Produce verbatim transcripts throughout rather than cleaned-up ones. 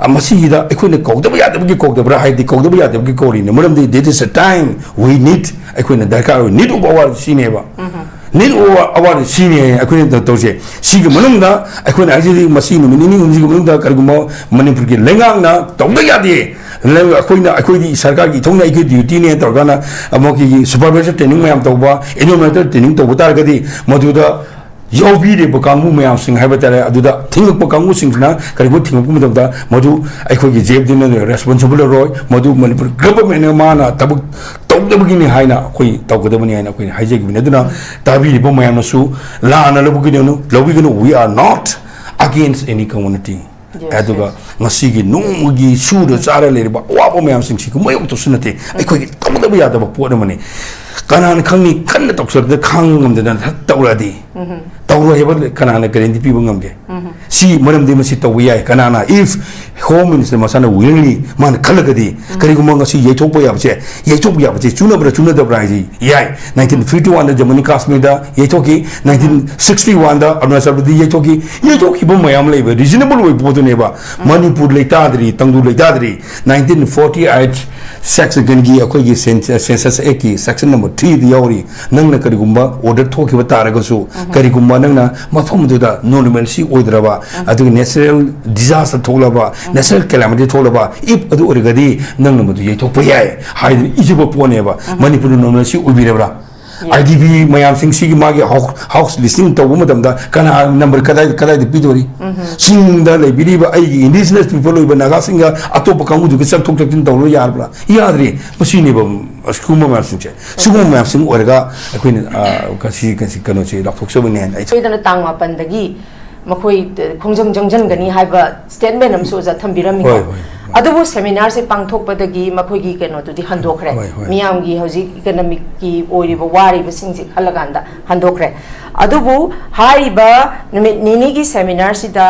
ꯃꯁꯤꯒꯤꯗ ꯑꯩꯈꯣꯏꯅ ꯀꯧꯗꯕ ꯌꯥꯗꯕꯒꯤ ꯀꯧꯗꯕ꯭ꯔꯥ ꯍꯥꯏꯗꯤ, ꯀꯧꯗꯕ ꯌꯥꯗꯕꯒꯤ ꯀꯧꯔꯤꯅꯦ꯫ ꯃꯔꯝꯗꯤ this is a time we need, ꯑꯩꯈꯣꯏꯅ ꯗꯔꯀꯥꯔ ꯑꯣꯏ, need of hour ꯁꯤꯅꯦꯕ꯫ Need of hour ꯁꯤꯅꯦ ꯑꯩꯈꯣꯏꯅ ꯇꯧ-, ꯇꯧꯁꯦ꯫ ꯁꯤꯒꯤ ꯃꯅꯨꯡꯗ ꯑꯩꯈꯣꯏꯅ ꯍꯥꯏꯖꯔꯤ, ꯃꯁꯤ ꯅꯨꯃꯤꯠ ꯅꯤꯅꯤ ꯍꯨꯝꯅꯤꯒꯤ ꯃꯅꯨꯡꯗ ꯀꯔꯤꯒꯨꯝꯕ ꯃꯅꯤꯄꯨꯔꯒꯤ ꯂꯩꯉꯥꯛꯅ ꯇꯧꯗ ꯌꯥꯗꯦ, ꯑꯩꯈꯣꯏꯅ, ꯑꯩꯈꯣꯏꯗꯤ ꯁꯔꯀꯥꯔꯒꯤ ꯏꯊꯧꯅꯤ, ꯑꯩꯈꯣꯏ duty ꯅꯦ ꯇꯧꯔꯒꯅ ꯑꯃꯨꯛꯀꯤ supervisor training ꯃꯌꯥꯝ ꯇꯧꯕ, enumerator training ꯇꯧꯕ ꯇꯥꯔꯒꯗꯤ, ꯃꯗꯨꯗ ꯌꯥꯎꯕꯤꯔꯤꯕ ꯀꯥꯡꯕꯨ ꯃꯌꯥꯝꯁꯤꯡ ꯍꯥꯏꯕ ꯇꯥꯔꯦ, ꯑꯗꯨꯗ ꯊꯤꯡꯉꯛꯄ ꯀꯥꯡꯕꯨꯁꯤꯡꯁꯤꯅ ꯀꯔꯤꯒꯨꯝꯕ ꯊꯤꯡꯉꯛꯄ ꯃꯇꯝꯗ, ꯃꯗꯨ ꯑꯩꯈꯣꯏꯒꯤ J F D ꯅ responsible ꯑꯣꯏꯔꯣꯏ, ꯃꯗꯨ ꯃꯅꯤꯄꯨꯔ government ꯅ ꯃꯥꯅ ꯊꯕꯛ ꯇꯧꯗꯕꯒꯤꯅꯤ ꯍꯥꯏꯅ ꯑꯩꯈꯣꯏ ꯇꯧꯒꯗꯕꯅꯤ ꯍꯥꯏꯅ ꯑꯩꯈꯣꯏꯅ ꯍꯥꯏꯖꯈꯤꯕꯅꯤ꯫ ꯑꯗꯨꯅ ꯇꯥꯕꯤꯔꯤꯕ ꯃꯌꯥꯝꯅꯁꯨ ꯂꯥꯟꯅ ꯂꯧꯕꯤꯒꯅꯨ, ꯂꯧꯕꯤꯒꯅꯨ, we are not against any community꯫ Yes, ꯑꯗꯨꯒ yes꯫ ꯉꯁꯤꯒꯤ ꯅꯣꯡꯃꯒꯤ ꯁꯨꯔ ꯆꯥꯔ ꯂꯩꯔꯤꯕ ꯑꯋꯥꯕ ꯃꯌꯥꯝꯁꯤꯡꯁꯤꯒ ꯃꯥꯌꯣꯛꯇꯁꯨ ꯅꯠꯇꯦ, ꯑꯩꯈꯣꯏꯒꯤ ꯇꯧꯗꯕ ꯌꯥꯗꯕ ꯄꯣꯠ ꯑꯃꯅꯤ꯫ ꯀꯅꯥꯅ ꯈꯪꯅꯤ, ꯀꯟꯅ ꯇꯧꯁꯜꯂꯛꯄꯗ ꯈꯥꯡꯕ ꯉꯝꯗꯅ ꯇꯧꯔꯛꯑꯗꯤ? ꯇꯧꯔꯣꯏ ꯍꯥꯏꯕ ꯀꯅꯥꯅ guarantee ꯄꯤꯕ ꯉꯝꯒꯦ? ꯁꯤ ꯃꯔꯝꯗꯤ ꯃꯁꯤ ꯇꯧꯕ ꯌꯥꯏ꯫ ꯀꯅꯥꯅ, if Home Minister ꯃꯁꯥꯅ willingly ꯃꯥꯅ ꯈꯜꯂꯒꯗꯤ, ꯀꯔꯤꯒꯨꯝꯕ ꯉꯁꯤ ꯌꯩꯊꯣꯛꯄ ꯌꯥꯕꯁꯦ, ꯌꯩꯊꯣꯛꯄ ꯌꯥꯕꯁꯦ ꯆꯨꯅꯕ꯭ꯔꯥ ꯆꯨꯅꯗꯕ꯭ꯔꯥ ꯍꯥꯏꯁꯤ ꯌꯥꯏ꯫ Nineteen fifty one ꯗ ꯖꯃꯨ ꯑꯦꯟ ꯀꯥꯁꯃꯤꯔꯗ ꯌꯩꯊꯣꯛꯈꯤ, nineteen sixty one ꯗ ꯑꯔꯨꯅꯥꯆꯜ ꯄ꯭ꯔꯗꯦꯁ ꯌꯩꯊꯣꯛꯈꯤ꯫ ꯌꯩꯊꯣꯛꯈꯤꯕ ꯃꯌꯥꯝ ꯂꯩꯕ reasonable ꯑꯣꯏꯕ ꯄꯣꯠꯇꯨꯅꯦꯕ꯫ ꯃꯅꯤꯄꯨꯔ ꯂꯩꯇꯥꯗ꯭ꯔꯤ, ꯇꯪꯗꯨ ꯂꯩꯇꯥꯗ꯭ꯔꯤ꯫ Nineteen forty eight sectionꯒꯤ ꯑꯩꯈꯣꯏꯒꯤ Census Actꯀꯤ section number three ꯗ ꯌꯥꯎꯔꯤ꯫ ꯅꯪꯅ ꯀꯔꯤꯒꯨꯝꯕ order ꯊꯣꯛꯈꯤꯕ ꯇꯥꯔꯒꯁꯨ, ꯀꯔꯤꯒꯨꯝꯕ ꯅꯪꯅ ꯃꯐꯝꯗꯨꯗ normalcy ꯑꯣꯏꯗ꯭ꯔꯕ, ꯑꯗꯨꯒ natural disaster ꯊꯣꯛꯂꯕ, natural calamity ꯊꯣꯛꯂꯕ, if ꯑꯗꯨ ꯑꯣꯏꯔꯒꯗꯤ ꯅꯪꯅ ꯃꯗꯨ ꯌꯩꯊꯣꯛꯄ ꯌꯥꯏ ꯍꯥꯏꯗꯨꯅ ꯏꯖꯕ ꯄꯣꯠꯅꯦꯕ꯫ ꯃꯅꯤꯄꯨꯔꯗ normalcy ꯑꯣꯏꯕꯤꯔꯕ꯭ꯔꯥ? IDP ꯃꯌꯥꯝꯁꯤꯡꯁꯤꯒꯤ ꯃꯥꯒꯤ house, house listing ꯇꯧꯕ ꯃꯇꯝꯗ ꯀꯅꯥ number ꯀꯗꯥꯏ, ꯀꯗꯥꯏꯗ ꯄꯤꯗꯣꯔꯤ? ꯆꯤꯡꯗ ꯂꯩꯕꯤꯔꯤꯕ ꯑꯩꯒꯤ indigenous people ꯑꯣꯏꯕ ꯅꯥꯒꯥꯁꯤꯡꯒ ꯑꯇꯣꯞꯄ ꯀꯥꯡꯕꯨꯗꯨꯒ ꯆꯪꯊꯣꯛ ꯆꯪꯁꯤꯟ ꯇꯧꯔ ꯌꯥꯔꯕ꯭ꯔꯥ? ꯌꯥꯗ꯭ꯔꯤ꯫ ꯃꯁꯤꯅꯦꯕ ꯑꯁꯤꯒꯨꯝꯕ ꯃꯌꯥꯝꯁꯤꯡꯁꯦ, ꯁꯤꯒꯨꯝꯕ ꯃꯌꯥꯝꯁꯤꯡ ꯑꯣꯏꯔꯒ ꯑꯩꯈꯣꯏꯅ, ꯑ, ꯉꯁꯤ, ꯉꯁꯤ ꯀꯩꯅꯣꯁꯦ ꯂꯥꯎꯊꯣꯛꯆꯕꯅꯦ ꯍꯥꯏꯅ ꯑꯩ ꯁꯣꯏꯗꯅ ꯇꯥꯡ ꯃꯥꯄꯟꯗꯒꯤ ꯃꯈꯣꯏ ꯈꯣꯡꯖꯪ ꯆꯪꯁꯤꯟꯒꯅꯤ ꯍꯥꯏꯕ statement ꯑꯃꯁꯨ ꯑꯣꯖꯥ ꯊꯝꯕꯤꯔꯝꯃꯤꯀꯣ꯫ ꯍꯣꯏ, ꯍꯣꯏ, ꯍꯣꯏ꯫ ꯑꯗꯨꯕꯨ seminarꯁꯦ ꯄꯥꯡꯊꯣꯛꯄꯗꯒꯤ ꯃꯈꯣꯏꯒꯤ ꯀꯩꯅꯣꯗꯨꯗꯤ ꯍꯟꯗꯣꯛꯈ꯭ꯔꯦ꯫ ꯍꯣꯏ, ꯍꯣꯏ꯫ ꯃꯤꯌꯥꯝꯒꯤ ꯍꯧꯖꯤꯛ economicꯀꯤ ꯑꯣꯏꯔꯤꯕ ꯋꯥꯔꯤꯕꯁꯤꯡꯁꯦ ꯈꯜꯂꯀꯥꯟꯗ ꯍꯟꯗꯣꯛꯈ꯭ꯔꯦ꯫ ꯑꯗꯨꯕꯨ ꯍꯥꯏꯔꯤꯕ ꯅꯨꯃꯤꯠ ꯅꯤꯅꯤꯒꯤ seminarꯁꯤꯗ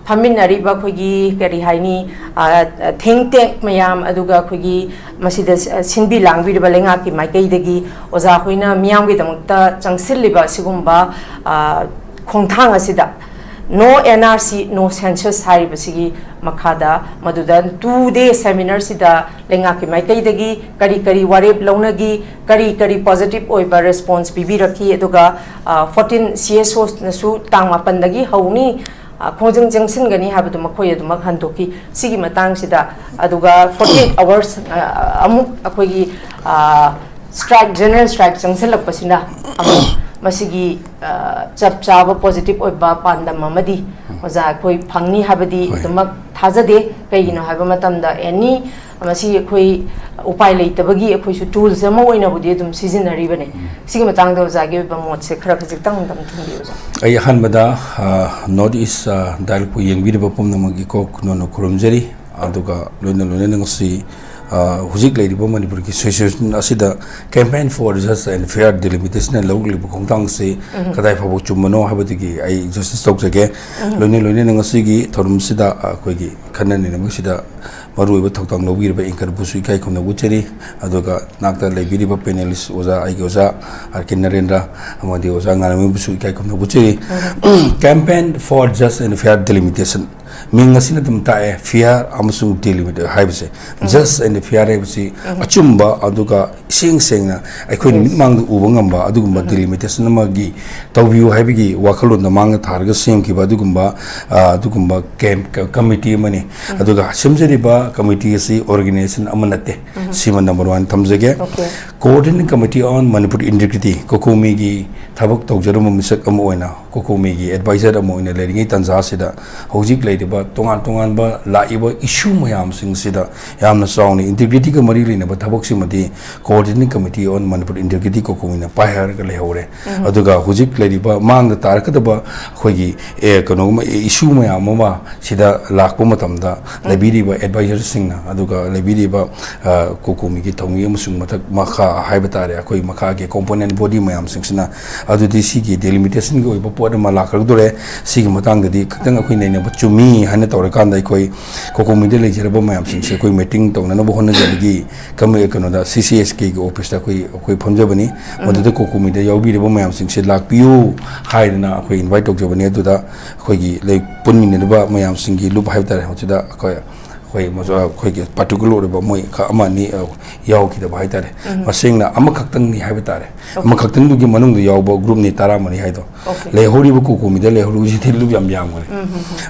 ꯐꯝꯃꯤꯟꯅꯔꯤꯕ ꯑꯩꯈꯣꯏꯒꯤ ꯀꯔꯤ ꯍꯥꯏꯅꯤ, ꯑ, think tank ꯃꯌꯥꯝ, ꯑꯗꯨꯒ ꯑꯩꯈꯣꯏꯒꯤ ꯃꯁꯤꯗ ꯁꯤꯟꯕꯤ ꯂꯥꯡꯕꯤꯔꯤꯕ ꯂꯩꯉꯥꯛꯀꯤ ꯃꯥꯏꯀꯩꯗꯒꯤ ꯑꯣꯖꯥ ꯑꯩꯈꯣꯏꯅ ꯃꯤꯌꯥꯝꯒꯤꯗꯃꯛꯇ ꯆꯪꯁꯤꯜꯂꯤꯕ ꯑꯁꯤꯒꯨꯝꯕ, ꯑ, ꯈꯣꯡꯊꯥꯡ ꯑꯁꯤꯗ No N R C, no census ꯍꯥꯏꯔꯤꯕꯁꯤꯒꯤ ꯃꯈꯥꯗ ꯃꯗꯨꯗ two day seminar ꯁꯤꯗ ꯂꯩꯉꯥꯛꯀꯤ ꯃꯥꯏꯀꯩꯗꯒꯤ ꯀꯔꯤ ꯀꯔꯤ ꯋꯥꯔꯦꯞ ꯂꯧꯅꯈꯤ, ꯀꯔꯤ ꯀꯔꯤ positive ꯑꯣꯏꯕ response ꯄꯤꯕꯤꯔꯛꯈꯤ, ꯑꯗꯨꯒ fourteen C S O ꯅꯁꯨ ꯇꯥꯡ ꯃꯥꯄꯟꯗꯒꯤ ꯍꯧꯅꯤ, ꯈꯣꯡꯖꯪ ꯆꯪꯁꯤꯟꯒꯅꯤ ꯍꯥꯏꯕꯗꯨ ꯃꯈꯣꯏ ꯑꯗꯨꯃꯛ ꯍꯟꯗꯣꯛꯈꯤ꯫ ꯁꯤꯒꯤ ꯃꯇꯥꯡꯁꯤꯗ, ꯑꯗꯨꯒ forty eight hours ꯑꯃꯨꯛ ꯑꯩꯈꯣꯏꯒꯤ strike, general strike ꯆꯪꯁꯤꯜꯂꯛꯄꯁꯤꯅ ꯑꯃꯨꯛ ꯃꯁꯤꯒꯤ ꯆꯞ ꯆꯥꯕ positive ꯑꯣꯏꯕ ꯄꯥꯟꯗꯝ ꯑꯃꯗꯤ ꯑꯣꯖꯥ ꯑꯩꯈꯣꯏ ꯐꯪꯅꯤ ꯍꯥꯏꯕꯗꯤ ꯑꯗꯨꯃꯛ ꯊꯥꯖꯗꯦ꯫ ꯀꯩꯒꯤꯅꯣ ꯍꯥꯏꯕ ꯃꯇꯝꯗ, any ꯃꯁꯤ ꯑꯩꯈꯣꯏ ꯎꯄꯥꯏ ꯂꯩꯇꯕꯒꯤ ꯑꯩꯈꯣꯏꯁꯨ tools ꯑꯃ ꯑꯣꯏꯅꯕꯨꯗꯤ ꯑꯗꯨꯝ ꯁꯤꯖꯤꯟꯅꯔꯤꯕꯅꯤ꯫ ꯁꯤꯒꯤ ꯃꯇꯥꯡꯗ ꯑꯣꯖꯥꯒꯤ ꯑꯣꯏꯕ ꯃꯣꯠꯁꯦ ꯈꯔ ꯈꯖꯤꯛꯇꯪ ꯑꯗꯨꯝ ꯊꯝꯕꯤꯌꯨ, ꯑꯣꯖꯥ꯫ ꯑꯩ ꯑꯍꯥꯟꯕꯗ North East Dialogue ꯄꯨ ꯌꯦꯡꯕꯤꯔꯤꯕ ꯄꯨꯝꯅꯃꯛꯀꯤ ꯀꯣꯛ ꯅꯣꯟꯅ ꯈꯨꯔꯨꯝꯖꯔꯤ꯫ ꯑꯗꯨꯒ ꯂꯣꯏꯅ ꯂꯣꯏꯅꯅ ꯉꯁꯤ ꯍꯧꯖꯤꯛ ꯂꯩꯔꯤꯕ ꯃꯅꯤꯄꯨꯔꯒꯤ situation ꯑꯁꯤꯗ Campaign for Just and Fair Delimitation ꯂꯧꯔꯤꯕ ꯈꯣꯡꯊꯥꯡꯁꯤ ꯀꯗꯥꯏ ꯐꯥꯎꯕ ꯆꯨꯝꯕꯅꯣ ꯍꯥꯏꯕꯗꯨꯒꯤ ꯑꯩ justice ꯇꯧꯖꯒꯦ꯫ ꯂꯣꯏꯅ ꯂꯣꯏꯅꯅ ꯉꯁꯤꯒꯤ ꯊꯧꯔꯝꯁꯤꯗ ꯑꯩꯈꯣꯏꯒꯤ ꯈꯟꯅ ꯅꯩꯅꯕꯁꯤꯗ ꯃꯔꯨꯑꯣꯏꯕ ꯊꯧꯗꯥꯡ ꯂꯧꯕꯤꯔꯤꯕ anchor ꯕꯨꯁꯨ ꯏꯀꯥꯏ ꯈꯨꯝꯅꯕ ꯎꯠꯆꯔꯤ꯫ ꯑꯗꯨꯒ ꯅꯥꯛꯇ ꯂꯩꯕꯤꯔꯤꯕ panelist ꯑꯣꯖꯥ, ꯑꯩꯒꯤ ꯑꯣꯖꯥ R K ꯅꯔꯦꯟꯗ꯭ꯔ ꯑꯃꯗꯤ ꯑꯣꯖꯥ ꯉꯥꯟꯂꯩꯃꯕꯨꯁꯨ ꯏꯀꯥꯏ ꯈꯨꯝꯅꯕ ꯎꯠꯆꯔꯤ꯫ Campaign for Just and Fair Delimitation, ꯃꯤꯡ ꯑꯁꯤꯅ ꯑꯗꯨꯝ ꯇꯥꯛꯑꯦ, fair ꯑꯃꯁꯨꯡ delimit ꯍꯥꯏꯕꯁꯦ꯫ Just and fair ꯍꯥꯏꯕꯁꯤ ꯑꯆꯨꯝꯕ, ꯑꯗꯨꯒ ꯏꯁꯦꯡ ꯁꯦꯡꯅ ꯑꯩꯈꯣꯏꯅ ꯃꯤꯠꯃꯥꯡꯗ ꯎꯕ ꯉꯝꯕ ꯑꯗꯨꯒꯨꯝꯕ delimitation ꯑꯃꯒꯤ ꯇꯧꯕꯤꯌꯨ ꯍꯥꯏꯕꯒꯤ ꯋꯥꯈꯜꯂꯣꯟꯗ ꯃꯥꯡꯗ ꯊꯥꯔꯒ ꯁꯦꯝꯈꯤꯕ ꯑꯗꯨꯒꯨꯝꯕ, ꯑ, ꯑꯗꯨꯒꯨꯝꯕ camp, ꯀ-, committee ꯑꯃꯅꯤ꯫ ꯑꯗꯨꯒ ꯁꯦꯝꯖꯔꯤꯕ committee ꯑꯁꯤ organization ꯑꯃ ꯅꯠꯇꯦ꯫ ꯁꯤꯃ number one ꯊꯝꯖꯒꯦ꯫ Coordinating Committee on Manipur Integrity, COCOMI ꯒꯤ ꯊꯕꯛ ꯇꯧꯖꯔꯝꯕ ꯃꯤꯁꯛ ꯑꯃ ꯑꯣꯏꯅ, COCOMI ꯒꯤ advisor ꯑꯃ ꯑꯣꯏꯅ ꯂꯩꯔꯤꯉꯩ ꯇꯥꯟꯖꯥꯁꯤꯗ, ꯍꯧꯖꯤꯛ ꯂꯩꯔꯤꯕ ꯇꯣꯉꯥꯟ ꯇꯣꯉꯥꯟꯕ ꯂꯥꯛꯏꯕ issue ꯃꯌꯥꯝꯁꯤꯡꯁꯤꯗ ꯌꯥꯝꯅ ꯆꯥꯎꯅ integrity ꯒ ꯃꯔꯤ ꯂꯩꯅꯕ ꯊꯕꯛꯁꯤꯃꯗꯤ Coordinating Committee on Manipur Integrity, COCOMI ꯅ ꯄꯥꯏꯍꯜꯂꯒ ꯂꯩꯍꯧꯔꯦ꯫ ꯑꯗꯨꯒ ꯍꯧꯖꯤꯛ ꯂꯩꯔꯤꯕ ꯃꯥꯡꯗ ꯇꯥꯔꯛꯀꯗꯕ ꯑꯩꯈꯣꯏꯒꯤ, ꯑꯦ, ꯀꯩꯅꯣꯒꯨꯝꯕ, ꯑꯦ, issue ꯃꯌꯥꯝ ꯑꯃ ꯁꯤꯗ ꯂꯥꯛꯄ ꯃꯇꯝꯗ ꯂꯩꯕꯤꯔꯤꯕ advisor ꯁꯤꯡꯅ, ꯑꯗꯨꯒ ꯂꯩꯕꯤꯔꯤꯕ, ꯑ, COCOMI ꯒꯤ ꯊꯧꯃꯤ ꯑꯃꯁꯨꯡ ꯃꯊꯛ ꯃꯈꯥ ꯍꯥꯏꯕ ꯇꯥꯔꯦ, ꯑꯩꯈꯣꯏ ꯃꯈꯥꯒꯤ component body ꯃꯌꯥꯝꯁꯤꯡꯁꯤꯅ, ꯑꯗꯨꯗꯤ ꯁꯤꯒꯤ delimitation ꯒꯤ ꯑꯣꯏꯕ ꯄꯣꯠ ꯑꯃ ꯂꯥꯛꯀꯗꯧꯔꯦ꯫ ꯁꯤꯒꯤ ꯃꯇꯥꯡꯗꯗꯤ ꯈꯤꯇꯪ ꯑꯩꯈꯣꯏ ꯅꯩꯅꯕ ꯆꯨꯝꯃꯤ ꯍꯥꯏꯅ ꯇꯧꯔꯀꯥꯟꯗ ꯑꯩꯈꯣꯏ ꯀꯣꯀꯣꯃꯤꯗ ꯂꯩꯖꯔꯕ ꯃꯌꯥꯝꯁꯤꯡꯁꯦ ꯑꯩꯈꯣꯏ ꯃꯤꯇꯤꯡ ꯇꯧꯅꯅꯕ ꯍꯣꯠꯅꯖꯕꯒꯤ ꯀꯃꯤ-, ꯀꯩꯅꯣꯗ, ꯁꯤ ꯁꯤ ꯑꯦꯁ ꯀꯦꯒꯤ ꯑꯣꯐꯤꯁꯇ ꯑꯩꯈꯣꯏ, ꯑꯩꯈꯣꯏ ꯐꯝꯖꯕꯅꯤ꯫ ꯃꯗꯨꯗ ꯀꯣꯀꯣꯃꯤꯗ ꯌꯥꯎꯕꯤꯔꯤꯕ ꯃꯌꯥꯝꯁꯤꯡꯁꯦ ꯂꯥꯛꯄꯤꯌꯨ ꯍꯥꯏꯗꯅ ꯑꯩꯈꯣꯏ ꯏꯟꯚꯥꯏꯠ ꯇꯧꯖꯕꯅꯤ꯫ ꯑꯗꯨꯗ ꯑꯩꯈꯣꯏꯒꯤ ꯂꯩ-, ꯄꯨꯟꯃꯤꯟꯅꯔꯤꯕ ꯃꯌꯥꯝꯁꯤꯡꯒꯤ ꯂꯨꯞ ꯍꯥꯏꯕ ꯇꯥꯔꯦ, ꯃꯁꯤꯗ ꯑꯩꯈꯣꯏ, ꯑꯩꯈꯣꯏ ꯃꯁ-, ꯑꯩꯈꯣꯏꯒꯤ ꯄꯥꯔꯇꯤꯀꯨꯂꯔ ꯑꯣꯏꯕ ꯃꯣꯏ ꯈ-, ꯑꯃ ꯑꯅꯤ, ꯑ, ꯌꯥꯎꯈꯤꯗꯕ ꯍꯥꯏ ꯇꯥꯔꯦ꯫ ꯃꯁꯤꯡꯅ ꯑꯃꯈꯛꯇꯪꯅꯤ ꯍꯥꯏꯕ ꯇꯥꯔꯦ꯫ ꯑꯃꯈꯛꯇꯪꯗꯨꯒꯤ ꯃꯅꯨꯡꯗ ꯌꯥꯎꯕ ꯒ꯭ꯔꯨꯞꯅꯤ ꯇꯔꯥꯃꯔꯤ ꯍꯥꯏꯗꯣ꯫ ꯂꯩꯍꯧꯔꯤꯕ ꯀꯣꯀꯣꯃꯤꯗ ꯂꯩꯍꯧꯔꯤꯕꯁꯤꯗꯤ ꯂꯨꯞ ꯌꯥꯝ ꯌꯥꯝꯈ꯭ꯔꯦ꯫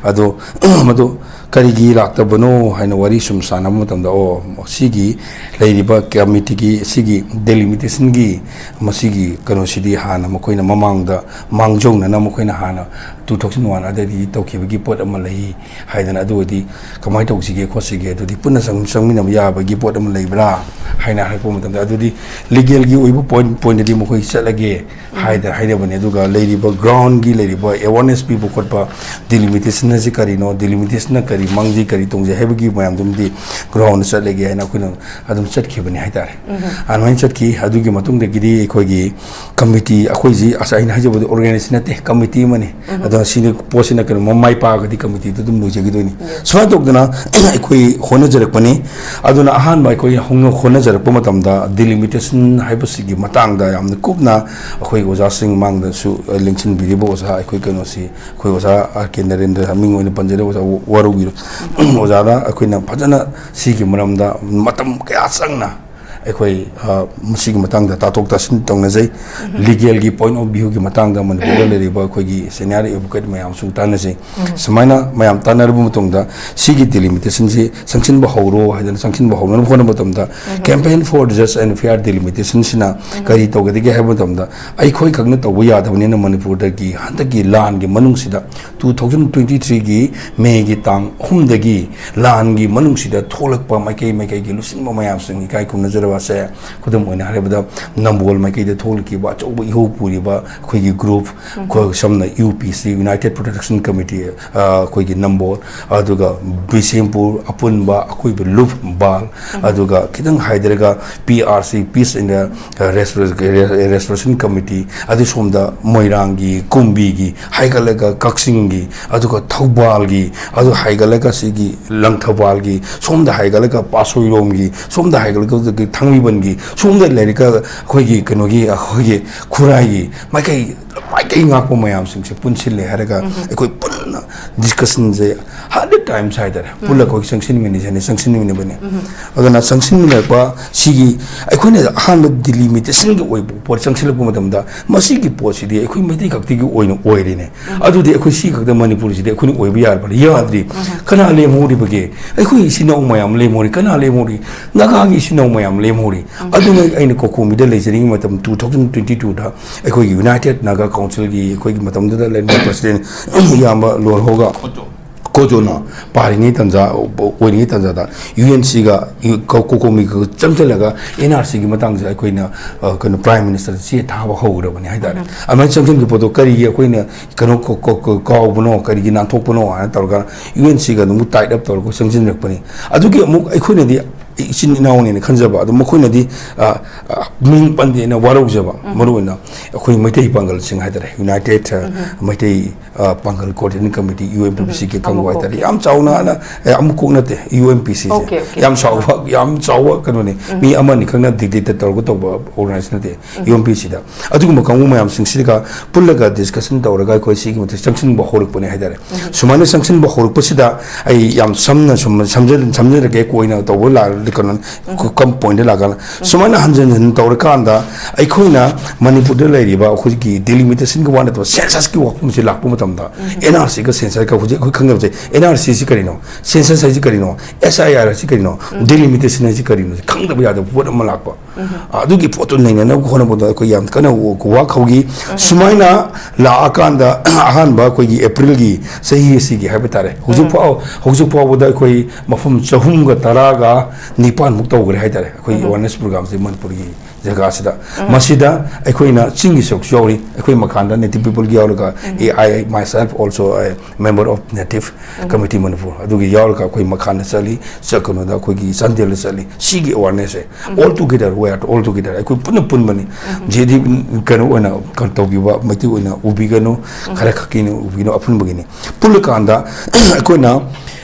ꯑꯗꯣ ꯃꯗꯨ ꯀꯔꯤꯒꯤ ꯂꯥꯛꯇꯕꯅꯣ ꯍꯥꯏꯅ ꯋꯥꯔꯤ ꯁꯨꯝ ꯁꯥꯟꯅꯕ ꯃꯇꯝꯗ, ꯑꯣ, ꯁꯤꯒꯤ ꯂꯩꯔꯤꯕ ꯀꯃꯤꯇꯤꯒꯤ ꯁꯤꯒꯤ ꯗꯦꯂꯤꯃꯤꯇꯦꯁꯟꯒꯤ ꯃꯁꯤꯒꯤ ꯀꯩꯅꯣꯁꯤꯗꯤ ꯍꯥꯟꯅ ꯃꯈꯣꯏꯅ ꯃꯃꯥꯡꯗ ꯃꯥꯡꯖꯧꯅꯅ ꯃꯈꯣꯏꯅ ꯍꯥꯟꯅ ꯇꯨ ꯊꯥꯎꯖꯟ ꯋꯥꯟ ꯑꯗꯨꯗꯒꯤ ꯇꯧꯈꯤꯕꯒꯤ ꯄꯣꯠ ꯑꯃ ꯂꯩ ꯍꯥꯏꯗꯅ, ꯑꯗꯨ ꯑꯣꯏꯗꯤ ꯀꯃꯥꯏꯅ ꯇꯧꯁꯤꯒꯦ ꯈꯣꯠꯁꯤꯒꯦ, ꯑꯗꯨꯗꯤ ꯄꯨꯟꯅ ꯆꯪ-, ꯆꯪꯃꯤꯟꯅꯕ ꯌꯥꯕꯒꯤ ꯄꯣꯠ ꯑꯃ ꯂꯩꯕ꯭ꯔꯥ ꯍꯥꯏꯅ ꯍꯥꯏꯔꯛꯄ ꯃꯇꯝꯗ, ꯑꯗꯨꯗꯤ ꯂꯤꯒꯦꯜꯒꯤ ꯑꯣꯏꯕ ꯄꯣꯏꯟ, ꯄꯣꯏꯟꯗꯗꯤ ꯃꯈꯣꯏ ꯆꯠꯂꯒꯦ ꯍꯥꯏꯗꯅ ꯍꯥꯏꯅꯕꯅꯦ꯫ ꯑꯗꯨꯒ ꯂꯩꯔꯤꯕ ꯒ꯭ꯔꯥꯎꯟꯒꯤ ꯂꯩꯔꯤꯕ ꯑꯦꯋꯥꯔꯅꯦꯁ ꯄꯤꯕ ꯈꯣꯠꯄ, ꯗꯤꯂꯤꯃꯤꯇꯦꯁꯟ ꯑꯁꯤ ꯀꯔꯤꯅꯣ, ꯗꯤꯂꯤꯃꯤꯇꯦꯁꯟꯅ ꯀꯔꯤ, ꯃꯥꯡꯖꯩ ꯀꯔꯤ ꯇꯣꯡꯖꯩ ꯍꯥꯏꯕꯒꯤ ꯃꯌꯥꯝꯗꯨꯃꯗꯤ ꯒ꯭ꯔꯥꯎꯟꯗ ꯆꯠꯂꯒꯦ ꯍꯥꯏꯅ ꯑꯩꯈꯣꯏꯅ ꯑꯗꯨꯝ ꯆꯠꯈꯤꯕꯅꯤ ꯍꯥꯏꯇꯥꯔꯦ꯫ ꯑꯗꯨꯃꯥꯏꯅ ꯆꯠꯈꯤ꯫ ꯑꯗꯨꯒꯤ ꯃꯇꯨꯡꯗꯒꯤꯗꯤ ꯑꯩꯈꯣꯏꯒꯤ ꯀꯃꯤꯇꯤ, ꯑꯩꯈꯣꯏꯁꯤ ꯑꯁ ꯑꯩꯅ ꯍꯥꯏꯖꯕꯗꯤ ꯑꯣꯔꯒꯅꯥꯏꯖꯦꯁꯟ ꯅꯠꯇꯦ, ꯀꯃꯤꯇꯤ ꯑꯃꯅꯤ꯫ ꯑꯗꯣ ꯁꯤꯅ ꯄꯣꯠꯁꯤꯅ ꯀꯩꯅꯣ ꯃꯥꯏ ꯄꯥꯛꯑꯒꯗꯤ ꯀꯃꯤꯇꯤꯗꯨ ꯑꯗꯨꯝ ꯂꯣꯏꯖꯈꯤꯗꯣꯏꯅꯤ꯫ ꯁꯨꯃꯥꯏꯅ ꯇꯧꯗꯅ ꯑꯩꯈꯣꯏ ꯍꯣꯠꯅꯖꯔꯛꯄꯅꯤ꯫ ꯑꯗꯨꯅ ꯑꯍꯥꯟꯕ ꯑꯩꯈꯣꯏ ꯍꯧꯅ-, ꯍꯣꯠꯅꯖꯔꯛꯄ ꯃꯇꯝꯗ ꯗꯤꯂꯤꯃꯤꯇꯦꯁꯟ ꯍꯥꯏꯕꯁꯤꯒꯤ ꯃꯇꯥꯡꯗ ꯌꯥꯝꯅ ꯀꯨꯞꯅ ꯑꯩꯈꯣꯏ ꯑꯣꯖꯥꯁꯤꯡ ꯃꯥꯡꯗꯁꯨ, ꯑ, ꯂꯦꯡꯁꯤꯟꯕꯤꯔꯤꯕ ꯑꯣꯖꯥ ꯑꯩꯈꯣꯏ ꯀꯩꯅꯣꯁꯤ, ꯑꯩꯈꯣꯏ ꯑꯣꯖꯥ ꯑꯥꯔ ꯀꯦ ꯅꯔꯦꯟꯗ꯭ꯔ, ꯃꯤꯡ ꯑꯣꯏꯅ ꯄꯟꯖꯔꯦ, ꯑꯣꯖꯥ ꯋꯥꯔꯧꯕꯤꯔꯣ꯫ ꯑꯣꯖꯥꯗ ꯑꯩꯈꯣꯏꯅ ꯐꯖꯅ ꯁꯤꯒꯤ ꯃꯔꯝꯗ ꯃꯇꯝ ꯀꯌꯥ ꯆꯪꯅ ꯑꯩꯈꯣꯏ, ꯑ, ꯃꯁꯤꯒꯤ ꯃꯇꯥꯡꯗ ꯇꯥꯊꯣꯛ ꯇꯥꯁꯤꯟ ꯇꯧꯅꯖꯩ꯫ ꯂꯤꯒꯦꯜꯒꯤ ꯄꯣꯏꯟ ꯑꯣꯐ ꯚ꯭ꯌꯨꯒꯤ ꯃꯇꯥꯡꯗ ꯃꯅꯤꯄꯨꯔꯗ ꯂꯩꯔꯤꯕ ꯑꯩꯈꯣꯏꯒꯤ ꯁꯦꯅꯤꯌꯔ ꯑꯦꯗꯚꯣꯀꯦꯠ ꯃꯌꯥꯝꯁꯨ ꯇꯥꯟꯅꯖꯩ꯫ ꯁꯨꯃꯥꯏꯅ ꯃꯌꯥꯝ ꯇꯥꯟꯅꯔꯕ ꯃꯇꯨꯡꯗ ꯁꯤꯒꯤ ꯗꯤꯂꯤꯃꯤꯇꯦꯁꯟꯁꯤ ꯆꯪꯁꯤꯟꯕ ꯍꯧꯔꯣ ꯍꯥꯏꯗꯅ ꯆꯪꯁꯤꯟꯕ ꯍꯧꯅꯅꯕ ꯍꯣꯠꯅꯕ ꯃꯇꯝꯗ, Campaign for Just and Fair Delimitation ꯁꯤꯅ ꯀꯔꯤ ꯇꯧꯒꯗꯒꯦ ꯍꯥꯏꯕ ꯃꯇꯝꯗ, ꯑꯩꯈꯣꯏ ꯈꯛꯅ ꯇꯧꯕ ꯌꯥꯗꯕꯅꯤꯅ ꯃꯅꯤꯄꯨꯔꯗꯒꯤ ꯍꯟꯗꯛꯀꯤ ꯂꯥꯟꯒꯤ ꯃꯅꯨꯡꯁꯤꯗ two thousand twenty three ꯒꯤ ꯃꯦꯒꯤ ꯇꯥꯡ ꯑꯍꯨꯝꯗꯒꯤ ꯂꯥꯟꯒꯤ ꯃꯅꯨꯡꯁꯤꯗ ꯊꯣꯛꯂꯛꯄ ꯃꯥꯏꯀꯩ ꯃꯥꯏꯀꯩꯒꯤ ꯂꯨꯆꯤꯡꯕ ꯃꯌꯥꯝꯁꯤꯡ ꯏꯀꯥꯏ ꯈꯨꯝꯅꯖꯔꯕ ꯃꯁꯦ ꯈꯨꯗꯝ ꯑꯣꯏꯅ ꯍꯥꯏꯔꯕꯗ ꯅꯝꯕꯣꯜ ꯃꯥꯏꯀꯩꯗ ꯊꯣꯛꯂꯛꯈꯤꯕ ꯑꯆꯧꯕ ꯏꯍꯧ ꯄꯨꯔꯤꯕ ꯑꯩꯈꯣꯏꯒꯤ ꯒ꯭ꯔꯨꯞ, ꯑꯩꯈꯣꯏ ꯁꯝꯅ ꯌꯨ ꯄꯤ ꯁꯤ, United Protection Committee, ꯑ, ꯑꯩꯈꯣꯏꯒꯤ ꯅꯝꯕꯣꯜ, ꯑꯗꯨꯒ ꯕꯤꯁꯦꯝꯄꯨꯔ, ꯑꯄꯨꯟꯕ, ꯑꯀꯣꯏꯕ ꯂꯨꯞ, ꯕꯥꯜ, ꯑꯗꯨꯒ ꯈꯤꯇꯪ ꯍꯥꯏꯗꯔꯒ P R C, Peace and Restoration Committee, ꯑꯗꯨ ꯁꯣꯝꯗ ꯃꯣꯏꯔꯥꯡꯒꯤ, ꯀꯨꯝꯕꯤꯒꯤ, ꯍꯥꯏꯒꯠꯂꯒ ꯀꯛꯆꯤꯡꯒꯤ, ꯑꯗꯨꯒ ꯊꯧꯕꯥꯜꯒꯤ, ꯑꯗꯨ ꯍꯥꯏꯒꯠꯂꯒ ꯁꯤꯒꯤ ꯂꯪꯊꯕꯥꯜꯒꯤ, ꯁꯣꯝꯗ ꯍꯥꯏꯒꯠꯂꯒ ꯄꯥꯠꯁꯣꯏꯔꯣꯝꯒꯤ, ꯁꯣꯝꯗ ꯍꯥꯏꯒꯠꯂꯒ ꯍꯧꯖꯤꯛꯀꯤ ꯊꯥꯡꯃꯩꯕꯟꯒꯤ, ꯁꯣꯝꯗ ꯂꯩꯔꯒ ꯑꯩꯈꯣꯏꯒꯤ ꯀꯩꯅꯣꯒꯤ, ꯑꯩꯈꯣꯏꯒꯤ ꯈꯨꯔꯥꯏꯒꯤ ꯃꯥꯏꯀꯩ, ꯃꯥꯏꯀꯩ ꯉꯥꯛꯄ ꯃꯌꯥꯝꯁꯤꯡꯁꯦ ꯄꯨꯟꯁꯤꯜꯂꯦ ꯍꯥꯏꯔꯒ ꯑꯩꯈꯣꯏ ꯄꯨꯟꯅ ꯗꯤꯁꯀꯁꯟꯁꯦ ꯍꯟꯗ꯭ꯔꯦꯠ ꯇꯥꯏꯝꯁ ꯍꯥꯏꯇꯥꯔꯦ, ꯄꯨꯜꯂꯒ ꯑꯩꯈꯣꯏ ꯆꯪꯁꯤꯟꯃꯤꯟꯅꯁꯦ ꯍꯥꯏꯅ ꯆꯪꯁꯤꯟꯃꯤꯟꯅꯕꯅꯦ꯫ ꯑꯗꯨꯅ ꯆꯪꯁꯤꯟꯃꯤꯟꯅꯔꯛꯄ ꯁꯤꯒꯤ ꯑꯩꯈꯣꯏꯅ ꯑꯍꯥꯟꯕ ꯗꯤꯂꯤꯃꯤꯇꯦꯁꯟꯒꯤ ꯑꯣꯏꯕ ꯄꯣꯠ ꯆꯪꯁꯤꯜꯂꯛꯄ ꯃꯇꯝꯗ ꯃꯁꯤꯒꯤ ꯄꯣꯠꯁꯤꯗꯤ ꯑꯩꯈꯣꯏ ꯃꯩꯇꯩ ꯈꯛꯇꯒꯤ ꯑꯣꯏꯅ ꯑꯣꯏꯔꯦꯅꯦ꯫ ꯑꯗꯨꯗꯤ ꯑꯩꯈꯣꯏ ꯁꯤ ꯈꯛꯇ ꯃꯅꯤꯄꯨꯔꯁꯤꯗꯤ ꯑꯩꯈꯣꯏꯅ ꯑꯣꯏꯕ ꯌꯥꯔꯕ꯭ꯔꯥ? ꯌꯥꯗ꯭ꯔꯤ꯫ ꯀꯅꯥ ꯂꯦꯝꯍꯧꯔꯤꯕꯒꯦ? ꯑꯩꯈꯣꯏ ꯏꯆꯤꯟ ꯏꯅꯥꯎ ꯃꯌꯥꯝ ꯂꯦꯝꯍꯧꯔꯤ꯫ ꯀꯅꯥ ꯂꯦꯝꯍꯧꯔꯤ? ꯅꯥꯒꯥꯒꯤ ꯏꯆꯤꯟ ꯏꯅꯥꯎ ꯃꯌꯥꯝ ꯂꯦꯝꯍꯧꯔꯤ꯫ ꯑꯗꯨꯅ ꯑꯩꯅ ꯀꯣꯀꯣꯃꯤꯗ ꯂꯩꯖꯔꯤꯉꯩ ꯃꯇꯝ two thousand twenty twoꯗ ꯑꯩꯈꯣꯏꯒꯤ United Naga Councilꯒꯤ ꯑꯩꯈꯣꯏꯒꯤ ꯃꯇꯝꯗꯨꯗ ꯂꯩꯔꯝꯕ president ꯏꯌꯥꯝꯕ ꯂꯣꯔꯍꯣꯒ ꯀꯣꯖꯣꯅ ꯄꯥꯔꯤꯉꯩ ꯇꯟꯖꯥ, ꯑꯣꯏꯔꯤꯉꯩ ꯇꯟꯖꯥꯗ ꯌꯨ ꯑꯦꯟ ꯁꯤꯒ ꯀꯣꯀꯣꯃꯤꯒ ꯆꯪꯁꯤꯜꯂꯒ ꯑꯦꯟ ꯑꯥꯔ ꯁꯤꯒꯤ ꯃꯇꯥꯡꯁꯦ ꯑꯩꯈꯣꯏꯅ, ꯑ, ꯀꯩꯅꯣ, Prime Ministerꯗ ꯆꯦ ꯊꯥꯕ ꯍꯧꯈ꯭ꯔꯕꯅꯤ ꯍꯥꯏꯇꯥꯔꯦ꯫ ꯑꯗꯨꯃꯥꯏꯅ ꯆꯪꯁꯤꯟꯈꯤꯕ ꯄꯣꯠꯇꯣ ꯀꯔꯤꯒꯤ ꯑꯩꯈꯣꯏꯅ ꯀꯩꯅꯣ ꯀ-, ꯀ-, ꯀ-, ꯀꯥꯎꯕꯅꯣ, ꯀꯔꯤꯒꯤ ꯅꯥꯟꯊꯣꯛꯄꯅꯣ ꯍꯥꯏꯅ ꯇꯧꯔꯒ ꯌꯨ ꯑꯦꯟ ꯁꯤꯒ ꯑꯗꯨꯝ tied up ꯇꯧꯔꯒ ꯆꯪꯁꯤꯟꯖꯔꯛꯄꯅꯤ꯫ ꯑꯗꯨꯒꯤ ꯑꯃꯨꯛ ꯑꯩꯈꯣꯏꯅꯗꯤ ꯏꯆꯤꯟ ꯏꯅꯥꯎꯅꯦꯅ ꯈꯟꯖꯕ, ꯑꯗꯣ ꯃꯈꯣꯏꯅꯗꯤ, ꯑ, ꯑ, ꯃꯤꯡ ꯄꯟꯗꯦꯅ ꯋꯥꯔꯧꯖꯕ, ꯃꯔꯨꯑꯣꯏꯅ ꯑꯩꯈꯣꯏ ꯃꯩꯇꯩ ꯄꯥꯡꯒꯜꯁꯤꯡ ꯍꯥꯏꯇꯥꯔꯦ, United, ꯑ, ꯃꯩꯇꯩ, ꯑ, Pangal Coordination Committee, U M P ꯁꯤꯒꯤ ꯀꯥꯡꯕꯨ ꯍꯥꯏꯇꯥꯔꯦ, ꯌꯥꯝ ꯆꯥꯎꯅ ꯍꯥꯏꯅ, ꯑꯦ, ꯑꯃꯨꯛ ꯀꯣꯛ ꯅꯠꯇꯦ, ꯌꯨ ꯑꯦꯝ ꯄꯤ ꯁꯤꯁꯦ꯫ Okay, okay. ꯌꯥꯝ ꯆꯥꯎꯕ, ꯌꯥꯝ ꯆꯥꯎꯕ ꯀꯩꯅꯣꯅꯤ, ꯃꯤ ꯑꯃꯅꯤ ꯈꯛꯅ dictate ꯇꯧꯔꯒ ꯇꯧꯕ organization ꯅꯠꯇꯦ꯫ ꯌꯨ ꯑꯦꯝ ꯄꯤ ꯁꯤꯗ ꯑꯗꯨꯒꯨꯝꯕ ꯀꯥꯡꯕꯨ ꯃꯌꯥꯝꯁꯤꯡꯁꯤꯒ ꯄꯨꯜꯂꯒ discussion ꯇꯧꯔꯒ ꯑꯩꯈꯣꯏ ꯁꯤꯒꯤ ꯃꯊꯛ ꯆꯪꯁꯤꯟꯕ ꯍꯧꯔꯛꯄꯅꯦ ꯍꯥꯏꯇꯥꯔꯦ꯫ ꯁꯨꯃꯥꯏꯅ ꯆꯪꯁꯤꯟꯕ ꯍꯧꯔꯛꯄꯁꯤꯗ ꯑꯩ ꯌꯥꯝ ꯁꯝꯅ ꯁꯨꯝ ꯁꯝꯖ-, ꯁꯝꯖꯔꯒꯦ, ꯀꯣꯏꯅ ꯇꯧꯕ ꯂꯥꯛꯑꯒꯗꯤ ꯀꯩꯅꯣ, ꯀꯝ ꯄꯣꯏꯟꯗ ꯂꯥꯛꯀꯥꯟꯗ ꯁꯨꯃꯥꯏꯅ ꯍꯟꯖꯤꯟ ꯍꯟꯖꯤꯟ ꯇꯧꯔꯀꯥꯟꯗ ꯑꯩꯈꯣꯏꯅ ꯃꯅꯤꯄꯨꯔꯗ ꯂꯩꯔꯤꯕ ꯑꯩꯈꯣꯏꯒꯤ delimitationꯒꯤ ꯋꯥ ꯅꯠꯇꯕ censusꯀꯤ ꯋꯥꯐꯝꯁꯤ ꯂꯥꯛꯄ ꯃꯇꯝꯗ ꯑꯦꯟ ꯑꯥꯔ ꯁꯤꯒ censusꯀ ꯍꯧꯖꯤꯛ ꯑꯩꯈꯣꯏ ꯈꯪꯅꯕꯁꯦ ꯑꯦꯟ ꯑꯥꯔ ꯁꯤꯁꯤ ꯀꯔꯤꯅꯣ, census ꯍꯥꯏꯁꯤ ꯀꯔꯤꯅꯣ, ꯑꯦꯁ ꯑꯥꯏ ꯑꯥꯔ ꯍꯥꯏꯁꯤ ꯀꯔꯤꯅꯣ, delimitation ꯍꯥꯏꯁꯤ ꯀꯔꯤꯅꯣ ꯈꯪꯗꯕ ꯌꯥꯗꯕ ꯄꯣꯠ ꯑꯃ ꯂꯥꯛꯄ꯫ ꯑꯗꯨꯒꯤ ꯄꯣꯠꯇꯨ ꯅꯩꯅꯅꯕ ꯍꯣꯠꯅꯕꯗ ꯑꯩꯈꯣꯏ ꯌꯥꯝ ꯀꯟꯅ ꯋꯥ-, ꯋꯥ ꯍꯧꯈꯤ꯫ ꯁꯨꯃꯥꯏꯅ ꯂꯥꯛꯑꯀꯥꯟꯗ ꯑꯍꯥꯟꯕ ꯑꯩꯈꯣꯏꯒꯤ ꯑꯦꯄ꯭ꯔꯤꯜꯒꯤ ꯆꯍꯤ ꯑꯁꯤꯒꯤ ꯍꯥꯏꯕ ꯇꯥꯔꯦ, ꯍꯧꯖꯤꯛ ꯐꯥꯎ-, ꯍꯧꯖꯤꯛ ꯐꯥꯎꯕꯗ ꯑꯩꯈꯣꯏ ꯃꯐꯝ ꯆꯍꯨꯝꯒ ꯇꯔꯥꯒ ꯅꯤꯄꯥꯟꯃꯨꯛ ꯇꯧꯈ꯭ꯔꯦ ꯍꯥꯏꯇꯥꯔꯦ, ꯑꯩꯈꯣꯏꯒꯤ awareness programꯁꯦ ꯃꯅꯤꯄꯨꯔꯒꯤ ꯖꯒꯥꯁꯤꯗ꯫ ꯃꯁꯤꯗ ꯑꯩꯈꯣꯏꯅ ꯆꯤꯡꯒꯤ ꯁꯔꯨꯛꯁꯨ ꯌꯥꯎꯔꯤ, ꯑꯩꯈꯣꯏ ꯃꯈꯥꯗ native peopleꯒꯤ ꯌꯥꯎꯔꯒ, I myself also a member of native committee Manipur, ꯑꯗꯨꯒꯤ ꯌꯥꯎꯔꯒ ꯑꯩꯈꯣꯏ ꯃꯈꯥꯗ ꯆꯠꯂꯤ, ꯆꯠꯀꯅꯨꯗ ꯑꯩꯈꯣꯏꯒꯤ ꯆꯥꯟꯗꯦꯜꯗ ꯆꯠꯂꯤ꯫ ꯁꯤꯒꯤ awarenessꯁꯦ all together, we are all together, ꯑꯩꯈꯣꯏ ꯄꯨꯟꯅ ꯄꯨꯟꯕꯅꯤ꯫ ꯖꯦꯗꯤ ꯀꯩꯅꯣ ꯑꯣꯏꯅ ꯀꯩꯅꯣ ꯇꯧꯕꯤꯕ, ꯃꯩꯇꯩ ꯑꯣꯏꯅ ꯎꯕꯤꯒꯅꯨ, ꯈꯔ ꯈꯛꯀꯤꯅ ꯎꯕꯤꯒꯅꯨ, ꯑꯄꯨꯟꯕꯒꯤꯅꯤ꯫ ꯄꯨꯜꯂꯀꯥꯟꯗ ꯑꯩꯈꯣꯏꯅ,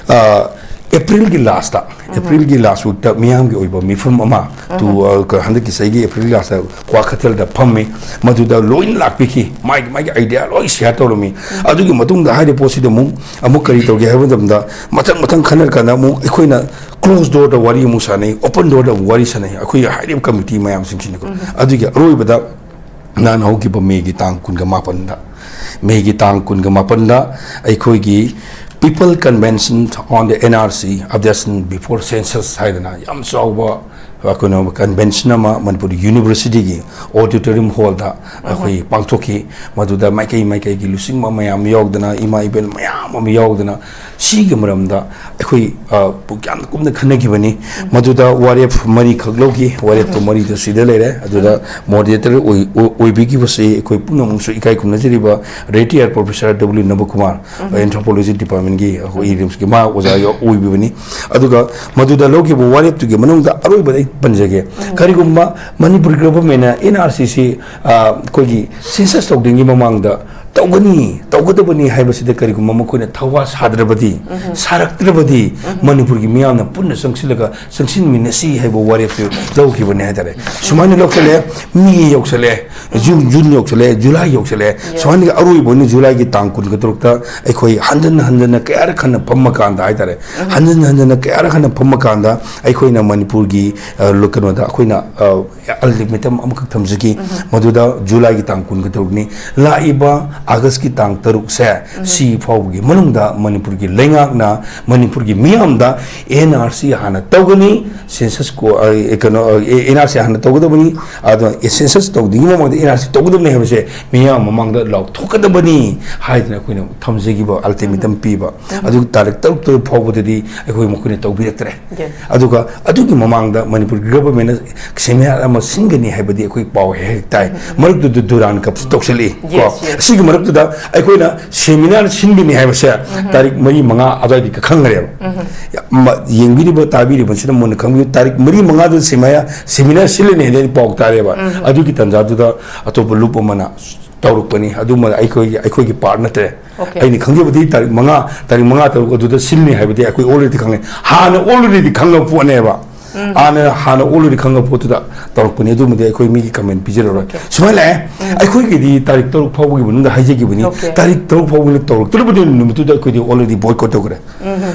ꯑ, Aprilꯒꯤ lastꯇ, Aprilꯒꯤ last weekꯇ ꯃꯤꯌꯥꯝꯒꯤ ꯑꯣꯏꯕ ꯃꯤꯐꯝ ꯑꯃ ꯇꯨ, ꯑ, ꯀ-, ꯍꯟꯗꯛꯀꯤ ꯆꯍꯤꯒꯤ Aprilꯒꯤ lastꯇ ꯀ꯭ꯋꯥꯀꯩꯊꯦꯜꯗ ꯐꯝꯃꯤ꯫ ꯃꯗꯨꯗ ꯂꯣꯏꯅ ꯂꯥꯛꯄꯤꯈꯤ, ꯃꯥꯒꯤ, ꯃꯥꯒꯤ idea ꯂꯣꯏ share ꯇꯧꯔꯝꯃꯤ꯫ ꯑꯗꯨꯒꯤ ꯃꯇꯨꯡꯗ ꯍꯥꯏꯔꯤꯕ ꯄꯣꯠꯁꯤꯗ ꯑꯃꯨꯛ, ꯑꯃꯨꯛ ꯀꯔꯤ ꯇꯧꯒꯦ ꯍꯥꯏꯕ ꯃꯇꯝꯗ, ꯃꯊꯪ ꯃꯊꯪ ꯈꯟꯅꯔꯀꯥꯟꯗ ꯑꯃꯨꯛ ꯑꯩꯈꯣꯏꯅ closed doorꯗ ꯋꯥꯔꯤ ꯑꯃꯨꯛ ꯁꯥꯟꯅꯩ, open doorꯗ ꯑꯃꯨꯛ ꯋꯥꯔꯤ ꯁꯥꯟꯅꯩ, ꯑꯩꯈꯣꯏ ꯍꯥꯏꯔꯤꯕ committee ꯃꯌꯥꯝꯁꯤꯡꯁꯤꯅꯀꯣ꯫ ꯑꯗꯨꯒꯤ ꯑꯔꯣꯏꯕꯗ ꯅꯍꯥꯟ ꯍꯧꯈꯤꯕ Mayꯒꯤ ꯇꯥꯡ ꯀꯨꯟꯒ ꯃꯥꯄꯟꯗ, Mayꯒꯤ ꯇꯥꯡ ꯀꯨꯟꯒ ꯃꯥꯄꯟꯗ ꯑꯩꯈꯣꯏꯒꯤ People Convention on the N R C Updation Before Census ꯍꯥꯏꯗꯅ ꯌꯥꯝ ꯆꯥꯎꯕ, ꯑ, ꯀꯩꯅꯣ, convention ꯑꯃ ꯃꯅꯤꯄꯨꯔ Universityꯒꯤ auditorium hallꯗ ꯑꯩꯈꯣꯏ ꯄꯥꯡꯊꯣꯛꯈꯤ꯫ ꯃꯗꯨꯗ ꯃꯥꯏꯀꯩ ꯃꯥꯏꯀꯩꯒꯤ ꯂꯨꯆꯤꯡꯕ ꯃꯌꯥꯝ ꯌꯥꯎꯗꯅ, ꯏꯃꯥ ꯏꯕꯦꯟ ꯃꯌꯥꯝ ꯑꯃ ꯌꯥꯎꯗꯅ, ꯁꯤꯒꯤ ꯃꯔꯝꯗ ꯑꯩꯈꯣꯏ, ꯑ, ꯄꯨ-, ꯌꯥꯝꯅ ꯀꯨꯞꯅ ꯈꯟꯅꯈꯤꯕꯅꯤ꯫ ꯃꯗꯨꯗ ꯋꯥꯔꯦꯞ ꯃꯔꯤꯈꯛ ꯂꯧꯈꯤ꯫ ꯋꯥꯔꯦꯞꯇꯣ ꯃꯔꯤꯗꯣ ꯁꯤꯗ ꯂꯩꯔꯦ꯫ ꯑꯗꯨꯗ moderator ꯑꯣꯏ-, ꯑꯣ-, ꯑꯣꯏꯕꯤꯈꯤꯕꯁꯤ ꯑꯩꯈꯣꯏ ꯄꯨꯝꯅꯃꯛꯁꯨ ꯏꯀꯥꯏ ꯈꯨꯝꯅꯖꯔꯤꯕ retired professor W ꯅꯕꯀꯨꯃꯥꯔ, Anthropology Departmentꯀꯤ ꯑꯩꯈꯣꯏ ꯏꯔꯤꯝꯁꯀꯤ ꯃꯥ ꯑꯣꯖꯥ ꯌꯥꯎ-, ꯑꯣꯏꯕꯤꯕꯅꯤ꯫ ꯑꯗꯨꯒ ꯃꯗꯨꯗ ꯂꯧꯈꯤꯕ ꯋꯥꯔꯦꯞꯇꯨꯒꯤ ꯃꯅꯨꯡꯗ ꯑꯔꯣꯏꯕꯗ ꯑꯩ ꯄꯟꯖꯒꯦ꯫ ꯀꯔꯤꯒꯨꯝꯕ ꯃꯅꯤꯄꯨꯔ governmentꯅ N R C ꯁꯤ, ꯑ, ꯑꯩꯈꯣꯏꯒꯤ census ꯇꯧꯗ꯭ꯔꯤꯉꯩ ꯃꯃꯥꯡꯗ ꯇꯧꯒꯅꯤ, ꯇꯧꯒꯗꯕꯅꯤ ꯍꯥꯏꯕꯁꯤꯗ ꯀꯔꯤꯒꯨꯝꯕ ꯃꯈꯣꯏꯅ ꯊꯧꯋꯥ ꯁꯥꯗ꯭ꯔꯕꯗꯤ, ꯁꯥꯔꯛꯇ꯭ꯔꯕꯗꯤ, ꯃꯅꯤꯄꯨꯔꯒꯤ ꯃꯤꯌꯥꯝꯅ ꯄꯨꯟꯅ ꯆꯪꯁꯤꯜꯂꯒ ꯆꯪꯁꯤꯟꯃꯤꯟꯅꯁꯤ ꯍꯥꯏꯕ ꯋꯥꯔꯦꯞꯁꯨ ꯂꯧꯈꯤꯕꯅꯤ ꯍꯥꯏꯇꯥꯔꯦ꯫ ꯁꯨꯃꯥꯏꯅ ꯂꯧꯁꯜꯂꯦ, May ꯌꯧꯁꯜꯂꯦ, June, June ꯌꯧꯁꯜꯂꯦ, July ꯌꯧꯁꯜꯂꯦ꯫ ꯁꯨꯃꯥꯏꯅ ꯑꯔꯣꯏꯕ ꯑꯣꯏꯅ Julyꯒꯤ ꯇꯥꯡ ꯀꯨꯟꯒ ꯇꯔꯨꯛꯇ ꯑꯩꯈꯣꯏ ꯍꯟꯖꯟ ꯍꯟꯖꯟꯅ ꯀꯌꯥꯔꯛ ꯍꯟꯅ ꯐꯝꯃ ꯀꯥꯟꯗ ꯍꯥꯏꯇꯥꯔꯦ, ꯍꯟꯖꯟ ꯍꯟꯖꯟꯅ ꯀꯌꯥꯔꯛ ꯍꯟꯅ ꯐꯝꯃ ꯀꯥꯟꯗ ꯑꯩꯈꯣꯏꯅ ꯃꯅꯤꯄꯨꯔꯒꯤ, ꯑ, ꯂꯣ-, ꯀꯩꯅꯣꯗ ꯑꯩꯈꯣꯏꯅ, ꯑ, ultimatum ꯑꯃꯈꯛ ꯊꯝꯖꯈꯤ꯫ ꯃꯗꯨꯗ Julyꯒꯤ ꯇꯥꯡ ꯀꯨꯟꯒ ꯇꯔꯨꯛꯅꯤ꯫ ꯂꯥꯛꯏꯕ ꯑꯥꯒꯁꯀꯤ ꯇꯥꯡ ꯇꯔꯨꯛꯁꯦ, ꯁꯤ ꯐꯥꯎꯕꯒꯤ ꯃꯅꯨꯡꯗ ꯃꯅꯤꯄꯨꯔꯒꯤ ꯂꯩꯉꯥꯛꯅ ꯃꯅꯤꯄꯨꯔꯒꯤ ꯃꯤꯌꯥꯝꯗ ꯑꯦꯟ ꯑꯥꯔ ꯁꯤ ꯍꯥꯟꯅ ꯇꯧꯒꯅꯤ, ꯁꯦꯟꯁꯁ ꯀꯣ-, ꯑ, ꯀꯩꯅꯣ, ꯑ, ꯑꯦ-, ꯑꯦꯟ ꯑꯥꯔ ꯁꯤ ꯍꯥꯟꯅ ꯇꯧꯒꯗꯕꯅꯤ, ꯑꯗꯣ ꯁꯦꯟꯁꯁ ꯇꯧꯗ꯭ꯔꯤꯉꯩ ꯃꯃꯥꯡꯗ ꯑꯦꯟ ꯑꯥꯔ ꯁꯤ ꯇꯧꯒꯗꯕꯅꯤ ꯍꯥꯏꯕꯁꯦ ꯃꯤꯌꯥꯝ ꯃꯃꯥꯡꯗ ꯂꯥꯎꯊꯣꯛꯀꯗꯕꯅꯤ ꯍꯥꯏꯗꯅ ꯑꯩꯈꯣꯏꯅ ꯊꯝꯖꯈꯤꯕ ꯑꯜꯇꯤꯃꯦꯇꯝ ꯄꯤꯕ꯫ ꯑꯗꯨ ꯇꯥꯔꯤꯛ ꯇꯔꯨꯛ ꯇꯔꯨꯛ ꯐꯥꯎꯕꯗꯗꯤ ꯑꯩꯈꯣꯏ ꯃꯈꯣꯏꯅ ꯇꯧꯕꯤꯔꯛꯇ꯭ꯔꯦ꯫ Yes. ꯑꯗꯨꯒ ꯑꯗꯨꯒꯤ ꯃꯃꯥꯡꯗ ꯃꯅꯤꯄꯨꯔꯒꯤ ꯒꯚꯔꯟꯃꯦꯟꯅ ꯁꯦꯃꯤꯅꯥꯔ ꯑꯃ ꯁꯤꯟꯒꯅꯤ ꯍꯥꯏꯕꯗꯤ ꯑꯩꯈꯣꯏ ꯄꯥꯎ ꯍꯦꯛ ꯍꯦꯛ ꯇꯥꯏ꯫ ꯃꯔꯛꯇꯨꯗ ꯗꯨꯔꯥꯟ ꯀꯞꯁꯨ ꯇꯧꯁꯜꯂꯛꯏ꯫ Yes, ꯀꯣ? Yes. ꯑꯁꯤꯒꯤ ꯃꯔꯛꯇꯨꯗ ꯑꯩꯈꯣꯏꯅ ꯁꯦꯃꯤꯅꯥꯔ ꯁꯤꯟꯒꯅꯤ ꯍꯥꯏꯕꯁꯦ ꯇꯥꯔꯤꯛ ꯃꯔꯤ ꯃꯉꯥ ꯑꯗꯨꯋꯥꯏꯗ ꯈꯪꯈ꯭ꯔꯦꯕ꯫ ꯃ-, ꯌꯦꯡꯕꯤꯔꯤꯕ ꯇꯥꯕꯤꯔꯤꯕꯁꯤꯅ ꯃꯨꯟꯅ ꯈꯪꯕꯤꯌꯨ, ꯇꯥꯔꯤꯛ ꯃꯔꯤ ꯃꯉꯥꯗ ꯁꯦꯃꯤꯅꯥꯔ, ꯁꯦꯃꯤꯅꯥꯔ ꯁꯤꯜꯂꯅꯤ ꯍꯥꯏꯅ ꯑꯩꯅ ꯄꯥꯎ ꯇꯥꯔꯦꯕ꯫ ꯑꯗꯨꯒꯤ ꯇꯥꯟꯖꯥꯗꯨꯗ ꯑꯇꯣꯞꯄ ꯂꯨꯞ ꯑꯃꯅ ꯇꯧꯔꯛꯄꯅꯤ꯫ ꯑꯗꯨꯃ ꯑꯩꯈꯣꯏꯒꯤ, ꯑꯩꯈꯣꯏꯒꯤ ꯄꯥꯔꯠ ꯅꯠꯇ꯭ꯔꯦ꯫ Okay. ꯑꯩꯅ ꯈꯪꯖꯕꯗꯤ ꯇꯥꯔꯤꯛ ꯃꯉꯥ, ꯇꯥꯔꯤꯛ ꯃꯉꯥ ꯇꯔꯨꯛ ꯑꯗꯨꯗ ꯁꯤꯜꯅꯤ ꯍꯥꯏꯕꯗꯤ ꯑꯩꯈꯣꯏ already ꯈꯪꯉꯦ꯫ ꯍꯥꯟꯅ already ꯈꯪꯉꯕ ꯄꯣꯠꯅꯦꯕ꯫ ꯍꯥꯟꯅ, ꯍꯥꯟꯅ already ꯈꯪꯉꯕ ꯄꯣꯠꯇꯨꯗ ꯇꯧꯔꯛꯄꯅꯤ꯫ ꯑꯗꯨꯃꯗꯤ ꯑꯩꯈꯣꯏ ꯃꯤꯒꯤ ꯀꯃꯦꯟ ꯄꯤꯖꯔꯔꯣꯏ꯫ Okay. ꯁꯨꯃꯥꯏꯅ ꯂꯥꯛꯑꯦ꯫ ꯑꯩꯈꯣꯏꯒꯤꯗꯤ ꯇꯥꯔꯤꯛ ꯇꯔꯨꯛ ꯐꯥꯎꯕꯒꯤ ꯃꯅꯨꯡꯗ ꯍꯥꯏꯖꯈꯤꯕꯅꯤ꯫ Okay. ꯇꯥꯔꯤꯛ ꯇꯔꯨꯛ ꯐꯥꯎꯕ ꯇꯧꯔꯛꯇ꯭ꯔꯕꯗꯤ ꯅꯨꯃꯤꯠꯇꯨꯗ ꯑꯩꯈꯣꯏꯗꯤ already boycott ꯇꯧꯈ꯭ꯔꯦ꯫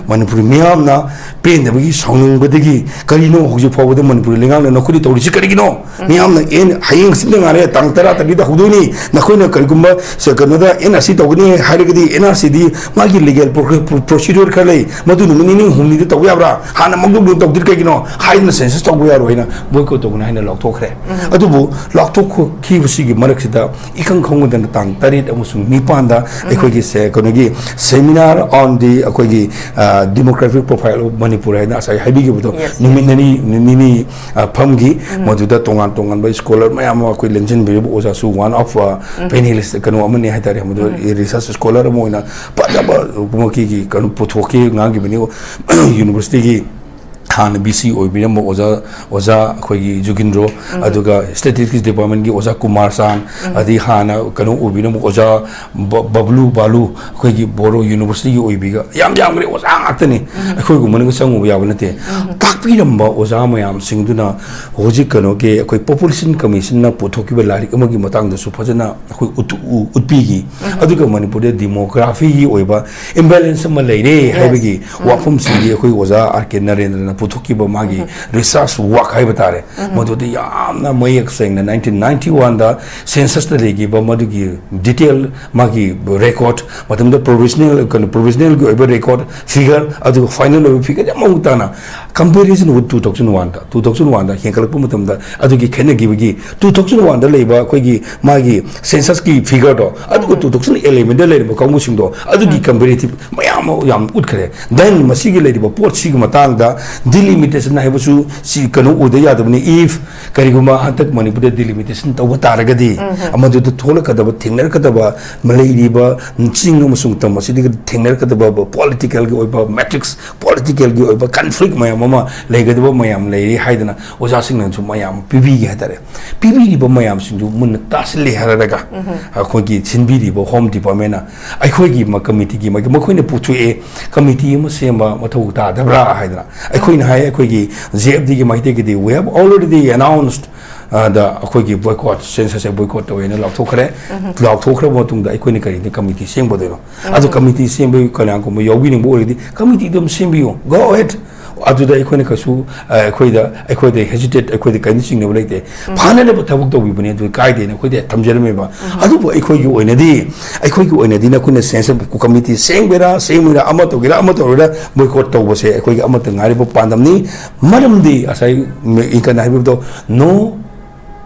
ꯃꯅꯤꯄꯨꯔꯤ ꯃꯤꯌꯥꯝꯅ ꯄꯦꯟꯗꯕꯒꯤ, ꯁꯥꯎꯅꯤꯡꯕꯗꯒꯤ ꯀꯔꯤꯅꯣ ꯍꯧꯖꯤꯛ ꯐꯥꯎꯕꯗ ꯃꯅꯤꯄꯨꯔꯤ ꯂꯩꯉꯥꯛꯅ ꯅꯈꯣꯏꯗ ꯇꯧꯔꯤꯁꯤ ꯀꯔꯤꯒꯤꯅꯣ? ꯃꯤꯌꯥꯝꯅ ꯑꯦꯟ-, ꯍꯌꯦꯡ ꯍꯪꯆꯤꯠꯇ ꯉꯥꯏꯔꯦ, ꯇꯥꯡ ꯇꯔꯥ ꯇꯔꯦꯠꯇ ꯍꯧꯗꯣꯏꯅꯤ, ꯅꯈꯣꯏꯅ ꯀꯔꯤꯒꯨꯝꯕ ꯁ-, ꯀꯩꯅꯣꯗ ꯑꯦꯟ ꯑꯥꯔ ꯁꯤ ꯇꯧꯒꯅꯤ ꯍꯥꯏꯔꯒꯗꯤ ꯑꯦꯟ ꯑꯥꯔ ꯁꯤꯗꯤ ꯃꯥꯒꯤ legal pro-, pro-, procedure ꯈꯔ ꯂꯩ, ꯃꯗꯨ ꯅꯨꯃꯤꯠ ꯅꯤꯅꯤ ꯍꯨꯝꯅꯤꯗ ꯇꯧꯕ ꯌꯥꯕ꯭ꯔꯥ? ꯍꯥꯟꯅ ꯃꯛ ꯇꯧꯗ꯭ꯔꯤ ꯀꯩꯒꯤꯅꯣ? ꯍꯥꯏꯗꯅ ꯁꯦꯟꯁꯁ ꯇꯧꯕ ꯌꯥꯔꯣꯏ ꯍꯥꯏꯅ boycott ꯇꯧꯒꯅꯤ ꯍꯥꯏꯅ ꯂꯥꯎꯊꯣꯛꯈ꯭ꯔꯦ꯫ ꯑꯗꯨꯕꯨ ꯂꯥꯎꯊꯣꯛꯈꯤꯕꯁꯤꯒꯤ ꯃꯔꯛꯁꯤꯗ ꯏꯈꯪ ꯈꯪꯍꯧꯗꯅ ꯇꯥꯡ ꯇꯔꯦꯠ ꯑꯃꯁꯨꯡ ꯅꯤꯄꯥꯟꯗ ꯑꯩꯈꯣꯏꯒꯤ ꯁꯦ-, ꯀꯩꯅꯣꯒꯤ seminar on the ꯑꯩꯈꯣꯏꯒꯤ, ꯑ, demographic profile of Manipur ꯍꯥꯏꯅ ꯉꯁꯥꯏ ꯍꯥꯏꯕꯤꯈꯤꯕꯗꯣ, Yes, ꯅꯨꯃꯤꯠ yes. ꯅꯤꯅꯤ, ꯅꯨꯃꯤꯠ ꯅꯤꯅꯤ, ꯑ, ꯐꯝꯈꯤ꯫ ꯃꯗꯨꯗ ꯇꯣꯉꯥꯟ ꯇꯣꯉꯥꯟꯕ scholar ꯃꯌꯥꯝ ꯑꯃ ꯑꯩꯈꯣꯏ ꯂꯦꯡꯁꯤꯟꯕꯤꯔꯤꯕ ꯑꯣꯖꯥꯁꯨ one of, ꯑ, panelist ꯀꯩꯅꯣ ꯑꯃꯅꯤ ꯍꯥꯏꯇꯥꯔꯦ꯫ ꯃꯗꯨ research scholar ꯑꯃ ꯑꯣꯏꯅ ꯐꯖꯕ ꯃꯈꯣꯏꯒꯤ ꯀꯩꯅꯣ ꯄꯨꯊꯣꯛꯈꯤ, ꯉꯥꯡꯈꯤꯕꯅꯤ꯫ Universityꯒꯤ ꯍꯥꯟꯅ ꯕꯤ ꯁꯤ ꯑꯣꯏꯕꯤꯔꯝꯕ ꯑꯣꯖꯥ, ꯑꯣꯖꯥ ꯑꯩꯈꯣꯏꯒꯤ ꯖꯨꯒꯤꯟꯗ꯭ꯔꯣ, ꯑꯗꯨꯒ Statistics Departmentꯀꯤ ꯑꯣꯖꯥ ꯀꯨꯃꯥꯔ ꯆꯥꯟ, ꯑꯗꯩ ꯍꯥꯟꯅ ꯀꯩꯅꯣ ꯑꯣꯏꯕꯤꯔꯝꯕ ꯑꯣꯖꯥ ꯕ-, ꯕꯕ꯭ꯂꯨ ꯕꯥꯂꯨ, ꯑꯩꯈꯣꯏꯒꯤ ꯕꯣꯔꯣ Universityꯒꯤ ꯑꯣꯏꯕꯤꯒ ꯌꯥꯝ ꯌꯥꯝꯈ꯭ꯔꯦ, ꯑꯣꯖꯥ ꯉꯥꯛꯇꯅꯤ꯫ ꯑꯩꯈꯣꯏꯒꯨꯝꯕꯅꯒ ꯆꯪꯉꯨꯕ ꯌꯥꯕ ꯅꯠꯇꯦ꯫ ꯇꯥꯛꯄꯤꯔꯝꯕ ꯑꯣꯖꯥ ꯃꯌꯥꯝꯁꯤꯡꯗꯨꯅ ꯍꯧꯖꯤꯛ ꯀꯩꯅꯣꯒꯤ ꯑꯩꯈꯣꯏ Population Commissionꯅ ꯄꯨꯊꯣꯛꯈꯤꯕ ꯂꯥꯏꯔꯤꯛ ꯑꯃꯒꯤ ꯃꯇꯥꯡꯗꯁꯨ ꯐꯖꯅ ꯑꯩꯈꯣꯏ ꯎꯠ-, ꯎ-, ꯎꯠꯄꯤꯈꯤ꯫ ꯑꯗꯨꯒ ꯃꯅꯤꯄꯨꯔꯗ demographyꯒꯤ ꯑꯣꯏꯕ imbalance ꯑꯃ ꯂꯩꯔꯦ Yes. ꯍꯥꯏꯕꯒꯤ ꯋꯥꯐꯝꯁꯤꯡꯗꯤ ꯑꯩꯈꯣꯏ ꯑꯣꯖꯥ ꯑꯥꯔ ꯀꯦ ꯅꯔꯦꯟꯗ꯭ꯔꯅ ꯄꯨꯊꯣꯛꯈꯤꯕ ꯃꯥꯒꯤ research work ꯍꯥꯏꯕ ꯇꯥꯔꯦ, ꯃꯗꯨꯗꯤ ꯌꯥꯝꯅ ꯃꯌꯦꯛ ꯁꯦꯡꯅ nineteen ninety one ꯗ census ꯇ ꯂꯩꯈꯤꯕ ꯃꯗꯨꯒꯤ detail, ꯃꯥꯒꯤ record, ꯃꯇꯝꯗ provisional, ꯀꯩꯅꯣ, provisional ꯒꯤ ꯑꯣꯏꯕ record, figure, ꯑꯗꯨꯒ final ꯑꯣꯏꯕ figure ꯌꯥꯝ ꯃꯃꯨꯠ ꯇꯥꯅ comparison with two thousand one the, two thousand one ꯗ ꯍꯦꯟꯒꯠꯂꯛꯄ ꯃꯇꯝꯗ ꯑꯗꯨꯒꯤ ꯈꯦꯠꯅꯈꯤꯕꯒꯤ, two thousand one ꯗ ꯂꯩꯕ ꯑꯩꯈꯣꯏꯒꯤ ꯃꯥꯒꯤ census ꯀꯤ figure ꯗꯣ, ꯑꯗꯨꯒ two thousand eleven ꯗ ꯂꯩꯔꯤꯕ ꯀꯥꯡꯕꯨꯁꯤꯡꯗꯣ, ꯑꯗꯨꯒꯤ comparative ꯃꯌꯥꯝ ꯑꯃ ꯌꯥꯝ ꯎꯠꯈ꯭ꯔꯦ꯫ Then ꯃꯁꯤꯒꯤ ꯂꯩꯔꯤꯕ ꯄꯣꯠꯁꯤꯒꯤ ꯃꯇꯥꯡꯗ delimitation ꯍꯥꯏꯕꯁꯨ ꯁꯤ ꯀꯩꯅꯣ ꯑꯣꯏꯗ ꯌꯥꯗꯕꯅꯤ꯫ If ꯀꯔꯤꯒꯨꯝꯕ ꯍꯟꯗꯛ ꯃꯅꯤꯄꯨꯔꯗ delimitation ꯇꯧꯕ ꯇꯥꯔꯒꯗꯤ, ꯃꯗꯨꯗ ꯊꯣꯛꯂꯛꯀꯗꯕ, ꯊꯦꯡꯅꯔꯛꯀꯗꯕ ꯂꯩꯔꯤꯕ ꯆꯤꯡ ꯑꯃꯁꯨꯡ ꯇꯝ ꯑꯁꯤꯗꯒꯤ ꯊꯦꯡꯅꯔꯛꯀꯗꯕ political ꯒꯤ ꯑꯣꯏꯕ matrix, political ꯒꯤ ꯑꯣꯏꯕ conflict ꯃꯌꯥꯝ ꯑꯃ ꯂꯩꯒꯗꯕ ꯃꯌꯥꯝ ꯂꯩꯔꯤ ꯍꯥꯏꯗꯅ ꯑꯣꯖꯥꯁꯤꯡꯅꯁꯨ ꯃꯌꯥꯝ ꯄꯤꯕꯤꯒꯦ ꯍꯥꯏꯇꯥꯔꯦ꯫ ꯄꯤꯕꯤꯔꯤꯕ ꯃꯌꯥꯝꯁꯤꯡꯗꯨ ꯃꯨꯟꯅ ꯇꯥꯁꯤꯜꯂꯦ ꯍꯥꯏꯔꯒ ꯑꯩꯈꯣꯏꯒꯤ ꯁꯤꯟꯕꯤꯔꯤꯕ Home Department ꯅ ꯑꯩꯈꯣꯏꯒꯤ ꯃ-, committee ꯒꯤ ꯃ-, ꯃꯈꯣꯏꯅ ꯄꯨꯊꯣꯛꯑꯦ, committee ꯑꯃ ꯁꯦꯝꯕ ꯃꯊꯧ ꯇꯥꯗꯕ꯭ꯔꯥ ꯍꯥꯏꯗꯅ ꯑꯩꯈꯣꯏꯅ ꯍꯥꯏ, ꯑꯩꯈꯣꯏꯒꯤ J F D ꯒꯤ ꯃꯥꯏꯀꯩꯗꯒꯤꯗꯤ we have already announced, ꯑ, ꯗ ꯑꯩꯈꯣꯏꯒꯤ boycott, census ꯁꯦ boycott ꯇꯧꯋꯦꯅ ꯂꯥꯎꯊꯣꯛꯈ꯭ꯔꯦ꯫ ꯂꯥꯎꯊꯣꯛꯈ꯭ꯔꯕ ꯃꯇꯨꯡꯗ ꯑꯩꯈꯣꯏꯅ ꯀꯔꯤꯒꯤ committee ꯁꯦꯝꯒꯗꯣꯏꯅꯣ? ꯑꯗꯣ committee ꯁꯦꯝꯕꯒꯤ ꯀꯅꯥꯒꯨꯝꯕ ꯌꯥꯎꯕꯤꯅꯤꯡꯕ ꯑꯣꯏꯔꯗꯤ committee ꯑꯗꯨꯝ ꯁꯦꯝꯕꯤꯌꯨ, go ahead꯫ ꯑꯗꯨꯗ ꯑꯩꯈꯣꯏꯅ ꯀꯩꯁꯨ, ꯑ, ꯑꯩꯈꯣꯏꯗ, ꯑꯩꯈꯣꯏꯗ hesitate, ꯑꯩꯈꯣꯏꯗ ꯀꯔꯤꯝꯇ ꯆꯤꯡꯅꯕ ꯂꯩꯇꯦ꯫ ꯐꯅꯅꯕ ꯊꯕꯛ ꯇꯧꯕꯤꯕꯅꯦ, ꯑꯗꯨ ꯀꯥꯏꯗꯦꯅ ꯑꯩꯈꯣꯏꯗ ꯊꯝꯖꯔꯝꯃꯦꯕ꯫ ꯑꯗꯨꯕꯨ ꯑꯩꯈꯣꯏꯒꯤ ꯑꯣꯏꯅꯗꯤ, ꯑꯩꯈꯣꯏꯒꯤ ꯑꯣꯏꯅꯗꯤ ꯅꯈꯣꯏꯅ census committee ꯁꯦꯝꯒꯦꯔꯥ ꯁꯦꯝꯃꯣꯏꯔꯥ, ꯑꯃ ꯇꯧꯒꯦꯔꯥ ꯑꯃ ꯇꯧꯔꯣꯏꯔꯥ, boycott ꯇꯧꯕꯁꯦ ꯑꯩꯈꯣꯏꯒꯤ ꯑꯃꯠꯇ ꯉꯥꯏꯔꯤꯕ ꯄꯥꯟꯗꯝꯅꯤ꯫ ꯃꯔꯝꯗꯤ ꯉꯁꯥꯏ ꯏꯟꯀꯟ ꯍꯥꯏꯕꯗꯣ, no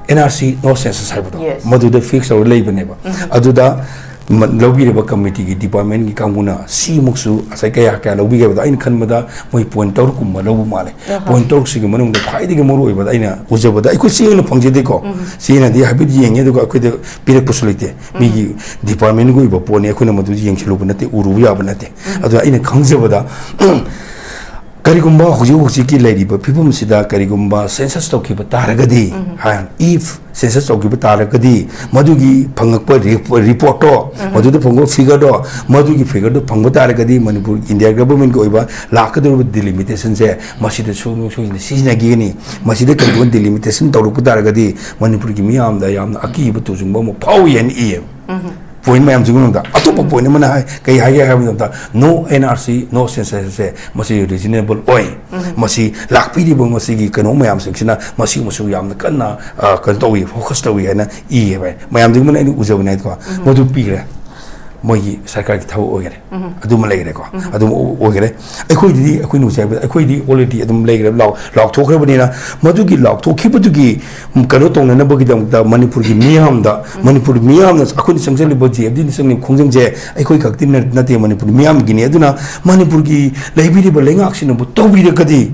N R C, no census ꯍꯥꯏꯕꯗꯣ, Yes. ꯃꯗꯨꯗ fix ꯇꯧꯔ ꯂꯩꯕꯅꯦꯕ꯫ ꯑꯗꯨꯗ ꯃ-, ꯂꯧꯕꯤꯔꯤꯕ committee ꯒꯤ department ꯀꯤ ꯀꯥꯡꯕꯨꯅ ꯁꯤꯃꯨꯛꯁꯨ ꯉꯁꯥꯏ ꯀꯌꯥ ꯀꯌꯥ ꯂꯧꯕꯤꯒꯦ ꯍꯥꯏꯕꯗ, ꯑꯩꯅ ꯈꯟꯕꯗ ꯃꯣꯏ point ꯇꯔꯨꯛ ꯀꯨꯝꯕ ꯂꯧꯕ ꯃꯥꯜꯂꯦ꯫ ꯑꯍ꯫ Point ꯇꯔꯨꯛꯁꯤꯒꯤ ꯃꯅꯨꯡꯗ ꯈ꯭ꯋꯥꯏꯗꯒꯤ ꯃꯔꯨ ꯑꯣꯏꯕꯗ ꯑꯩꯅ ꯎꯖꯕꯗ, ꯑꯩꯈꯣꯏ ꯆꯦ ꯑꯣꯏꯅ ꯐꯪꯖꯗꯦꯀꯣ꯫ ꯆꯦꯅꯗꯤ ꯍꯥꯏꯐꯦꯠ ꯌꯦꯡꯉꯦ, ꯑꯗꯨꯒ ꯑꯩꯈꯣꯏꯗ ꯄꯤꯔꯛꯄꯁꯨ ꯂꯩꯇꯦ꯫ ꯃꯤꯒꯤ department ꯒꯤ ꯑꯣꯏꯕ ꯄꯣꯠꯅꯤ, ꯑꯩꯈꯣꯏꯅ ꯃꯗꯨ ꯌꯦꯡꯁꯤꯜꯂꯨꯕ ꯅꯠꯇꯦ, ꯎꯔꯨꯕ ꯌꯥꯕ ꯅꯠꯇꯦ꯫ ꯑꯗꯨꯅ ꯑꯩꯅ ꯈꯪꯖꯕꯗ, ꯀꯔꯤꯒꯨꯝꯕ ꯍꯧꯖꯤꯛ ꯍꯧꯖꯤꯛꯀꯤ ꯂꯩꯔꯤꯕ ꯐꯤꯕꯝꯁꯤꯗ ꯀꯔꯤꯒꯨꯝꯕ census ꯇꯧꯈꯤꯕ ꯇꯥꯔꯒꯗꯤ, ꯍꯥꯏ, if census ꯇꯧꯈꯤꯕ ꯇꯥꯔꯒꯗꯤ, ꯃꯗꯨꯒꯤ ꯐꯪꯉꯛꯄ ꯔꯤ-, report ꯇꯣ, ꯃꯗꯨꯗ ꯐꯪꯕ figure ꯗꯣ, ꯃꯗꯨꯒꯤ figure ꯗꯣ ꯐꯪꯕ ꯇꯥꯔꯒꯗꯤ, ꯃꯅꯤꯄꯨꯔ India government ꯀꯤ ꯑꯣꯏꯕ ꯂꯥꯛꯀꯗꯧꯔꯤꯕ delimitation ꯁꯦ ꯃꯁꯤꯗ ꯁꯨꯡꯁꯣꯏ ꯁꯣꯏꯗꯅ ꯁꯤꯖꯤꯟꯅꯈꯤꯒꯅꯤ꯫ ꯃꯁꯤꯗ ꯀꯔꯤꯒꯨꯝꯕ delimitation ꯇꯧꯔꯛꯄ ꯇꯥꯔꯒꯗꯤ, ꯃꯅꯤꯄꯨꯔꯒꯤ ꯃꯤꯌꯥꯝꯗ ꯌꯥꯝꯅ ꯑꯀꯤꯕ ꯇꯨꯖꯨꯡꯕ ꯑꯃ ꯐꯥꯎꯏ ꯍꯥꯏꯅ ꯏꯌꯦꯕ꯫ ꯄꯣꯏꯟ ꯃꯌꯥꯝꯁꯤꯒꯤ ꯃꯅꯨꯡꯗ ꯑꯇꯣꯞꯄ ꯄꯣꯏꯟ ꯑꯃꯅ ꯍꯥꯏ, ꯀꯩ ꯍꯥꯏꯒꯦ ꯍꯥꯏꯕ ꯃꯇꯝꯗ, ꯅꯣ ꯑꯦꯟ ꯑꯥꯔ ꯁꯤ, ꯅꯣ ꯁꯦꯟꯁꯁꯁꯦ ꯃꯁꯤ ꯔꯤꯖꯅꯦꯕꯜ ꯑꯣꯏ꯫ ꯃꯁꯤ ꯂꯥꯛꯄꯤꯔꯤꯕ ꯃꯁꯤꯒꯤ ꯀꯩꯅꯣ ꯃꯌꯥꯝꯁꯤꯡꯁꯤꯅ ꯃꯁꯤ ꯑꯃꯁꯨ ꯌꯥꯝꯅ ꯀꯟꯅ, ꯑ, ꯀꯩꯅꯣ ꯇꯧꯏ, ꯐꯣꯀꯁ ꯇꯧꯏ ꯍꯥꯏꯅ ꯏꯌꯦꯕ꯫ ꯃꯌꯥꯝꯗꯨꯒꯤ ꯃꯅꯨꯡꯗ ꯑꯩꯅ ꯎꯖꯕꯅꯦ ꯍꯥꯏꯀꯣ꯫ ꯃꯗꯨ ꯄꯤꯈ꯭ꯔꯦ꯫ ꯃꯣꯏꯒꯤ ꯁꯔꯀꯥꯔꯒꯤ ꯊꯕꯛ ꯑꯣꯏꯈꯔꯦ꯫ ꯑꯗꯨꯃ ꯂꯩꯈ꯭ꯔꯦꯀꯣ꯫ ꯑꯗꯨꯝ ꯑꯣꯏꯈꯔꯦ꯫ ꯑꯩꯈꯣꯏꯗꯗꯤ, ꯑꯩꯈꯣꯏꯅ ꯍꯧꯖꯤꯛ ꯍꯥꯏꯕꯗ, ꯑꯩꯈꯣꯏꯗꯤ already ꯑꯗꯨꯝ ꯂꯩꯈ꯭ꯔꯦ, ꯂꯥꯎ-, ꯂꯥꯎꯊꯣꯛꯈ꯭ꯔꯕꯅꯤꯅ, ꯃꯗꯨꯒꯤ ꯂꯥꯎꯊꯣꯛꯈꯤꯕꯗꯨꯒꯤ, ꯎꯝ, ꯀꯩꯅꯣ ꯇꯧꯅꯅꯕꯒꯤꯗꯃꯛꯇ ꯃꯅꯤꯄꯨꯔꯒꯤ ꯃꯤꯌꯥꯝꯗ, ꯃꯅꯤꯄꯨꯔꯒꯤ ꯃꯤꯌꯥꯝꯅ ꯑꯩꯈꯣꯏꯅ ꯆꯪꯁꯤꯜꯂꯤꯕ ꯖꯦ ꯑꯦꯐ ꯗꯤꯅ ꯆꯪꯂꯤꯕ ꯈꯣꯡꯖꯪꯁꯦ ꯑꯩꯈꯣꯏ ꯈꯛꯇꯤ ꯅ-, ꯅꯠꯇꯦ, ꯃꯅꯤꯄꯨꯔꯒꯤ ꯃꯤꯌꯥꯝꯒꯤꯅꯤ꯫ ꯑꯗꯨꯅ ꯃꯅꯤꯄꯨꯔꯒꯤ ꯂꯩꯕꯤꯔꯤꯕ ꯂꯩꯉꯥꯛꯁꯤꯅꯕꯨ ꯇꯧꯕꯤꯔꯒꯗꯤ,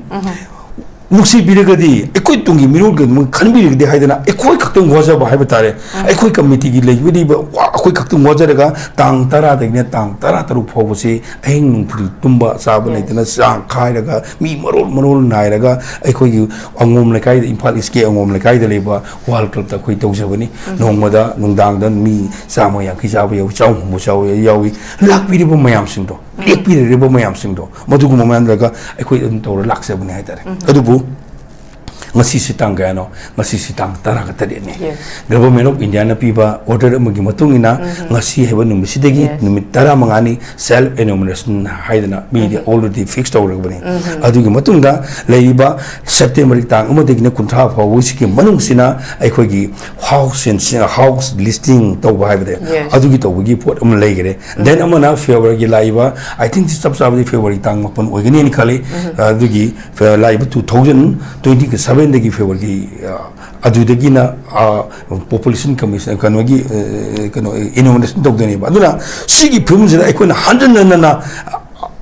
ꯅꯨꯡꯁꯤꯕꯤꯔꯒꯗꯤ, ꯑꯩꯈꯣꯏ ꯇꯨꯡꯒꯤ ꯃꯤꯔꯣꯜꯒꯤꯗꯃꯛ ꯈꯟꯕꯤꯔꯒꯗꯤ ꯍꯥꯏꯗꯅ ꯑꯩꯈꯣꯏ ꯈꯛꯇꯪ ꯋꯥꯖꯕ ꯍꯥꯏꯕ ꯇꯥꯔꯦ꯫ ꯑꯩꯈꯣꯏ ꯀꯃꯤꯇꯤꯒꯤ ꯂꯩꯕꯤꯔꯤꯕ ꯋꯥ-, ꯑꯩꯈꯣꯏ ꯈꯛꯇꯪ ꯋꯥꯖꯔꯒ ꯇꯥꯡ ꯇꯔꯥꯗꯒꯤꯅ ꯇꯥꯡ ꯇꯔꯥ ꯇꯔꯨꯛ ꯐꯥꯎꯕꯁꯤ ꯑꯍꯤꯡ ꯅꯨꯡꯊꯤꯜ ꯇꯨꯝꯕ ꯆꯥꯕ ꯂꯩꯇꯅ ꯆꯥꯡ ꯈꯥꯏꯔꯒ ꯃꯤ ꯃꯔꯣꯜ ꯃꯔꯣꯜ ꯅꯥꯏꯔꯒ ꯑꯩꯈꯣꯏꯒꯤ ꯑꯉꯣꯝ ꯂꯩꯀꯥꯏꯗ, ꯏꯝꯐꯥꯜ ꯏꯁꯀꯤ ꯑꯉꯣꯝ ꯂꯩꯀꯥꯏꯗ ꯂꯩꯕ ꯋꯥꯔꯜ ꯀ꯭ꯂꯕꯇ ꯑꯩꯈꯣꯏ ꯇꯧꯖꯕꯅꯤ꯫ ꯅꯣꯡꯃꯗ ꯅꯨꯡꯗꯥꯡꯗ ꯃꯤ ꯆꯥꯝꯃ ꯌꯥꯡꯈꯩ ꯆꯥꯕ ꯌꯥꯎꯏ, ꯆꯍꯨꯝ ꯍꯨꯝꯐꯨ ꯆꯥꯕ ꯌꯥꯎꯏ꯫ ꯂꯥꯛꯄꯤꯔꯤꯕ ꯃꯌꯥꯝꯁꯤꯡꯗꯣ, ꯂꯦꯛꯄꯤꯔꯛꯂꯤꯕ ꯃꯌꯥꯝꯁꯤꯡꯗꯣ, ꯃꯗꯨꯒꯨꯝꯕ ꯃꯌꯥꯝꯗꯨꯒ ꯑꯩꯈꯣꯏ ꯑꯗꯨꯝ ꯇꯧꯔ ꯂꯥꯛꯆꯕꯅꯤ ꯍꯥꯏꯇꯥꯔꯦ꯫ ꯑꯗꯨꯕꯨ ꯉꯁꯤꯁꯤ ꯇꯥꯡ ꯀꯌꯥꯅꯣ? ꯉꯁꯤꯁꯤ ꯇꯥꯡ ꯇꯔꯥꯒ ꯇꯔꯦꯠꯅꯤ꯫ Yes. Government of Indiaꯅ ꯄꯤꯕ order ꯑꯃꯒꯤ ꯃꯇꯨꯡ ꯏꯟꯅ ꯉꯁꯤ ꯍꯥꯏꯕ ꯅꯨꯃꯤꯠꯁꯤꯗꯒꯤ Yes. ꯅꯨꯃꯤꯠ ꯇꯔꯥꯃꯉꯥꯅꯤ self enumeration ꯍꯥꯏꯗꯅ ꯃꯤꯗꯤ already fix ꯇꯧꯔꯕꯅꯤ꯫ ꯑꯗꯨꯒꯤ ꯃꯇꯨꯡꯗ ꯂꯩꯔꯤꯕ Septemberꯒꯤ ꯇꯥꯡ ꯑꯃꯗꯒꯤꯅ ꯀꯨꯟꯊ꯭ꯔꯥ ꯐꯥꯎꯕꯁꯤꯒꯤ ꯃꯅꯨꯡꯁꯤꯅ ꯑꯩꯈꯣꯏꯒꯤ house and, house listing ꯇꯧꯕ ꯍꯥꯏꯕꯗꯤ Yes. ꯑꯗꯨꯒꯤ ꯇꯧꯕꯒꯤ ꯄꯣꯠ ꯑꯃ ꯂꯩꯈꯔꯦ꯫ Then ꯑꯃꯅ Februaryꯒꯤ ꯂꯥꯛꯏꯕ, I think ꯆꯞ ꯆꯥꯕꯗꯤ February ꯇꯥꯡ ꯃꯥꯄꯟ ꯑꯣꯏꯒꯅꯤꯅ ꯈꯜꯂꯤ꯫ ꯑꯗꯨꯒꯤ ꯐꯦ-, ꯂꯥꯛꯏꯕ two thousand twentyꯒꯤ sevenꯗꯒꯤ Februaryꯒꯤ, ꯑ, ꯑꯗꯨꯗꯒꯤꯅ, ꯑ, population commission, ꯀꯩꯅꯣꯒꯤ, ꯑ, ꯀꯩꯅꯣ, enumeration ꯇꯧꯗꯣꯏꯅꯦꯕ꯫ ꯑꯗꯨꯅ ꯁꯤꯒꯤ ꯐꯤꯕꯝꯁꯤꯗ ꯑꯩꯈꯣꯏꯅ ꯍꯟꯖꯟ ꯍꯟꯖꯟꯅ, ꯑ,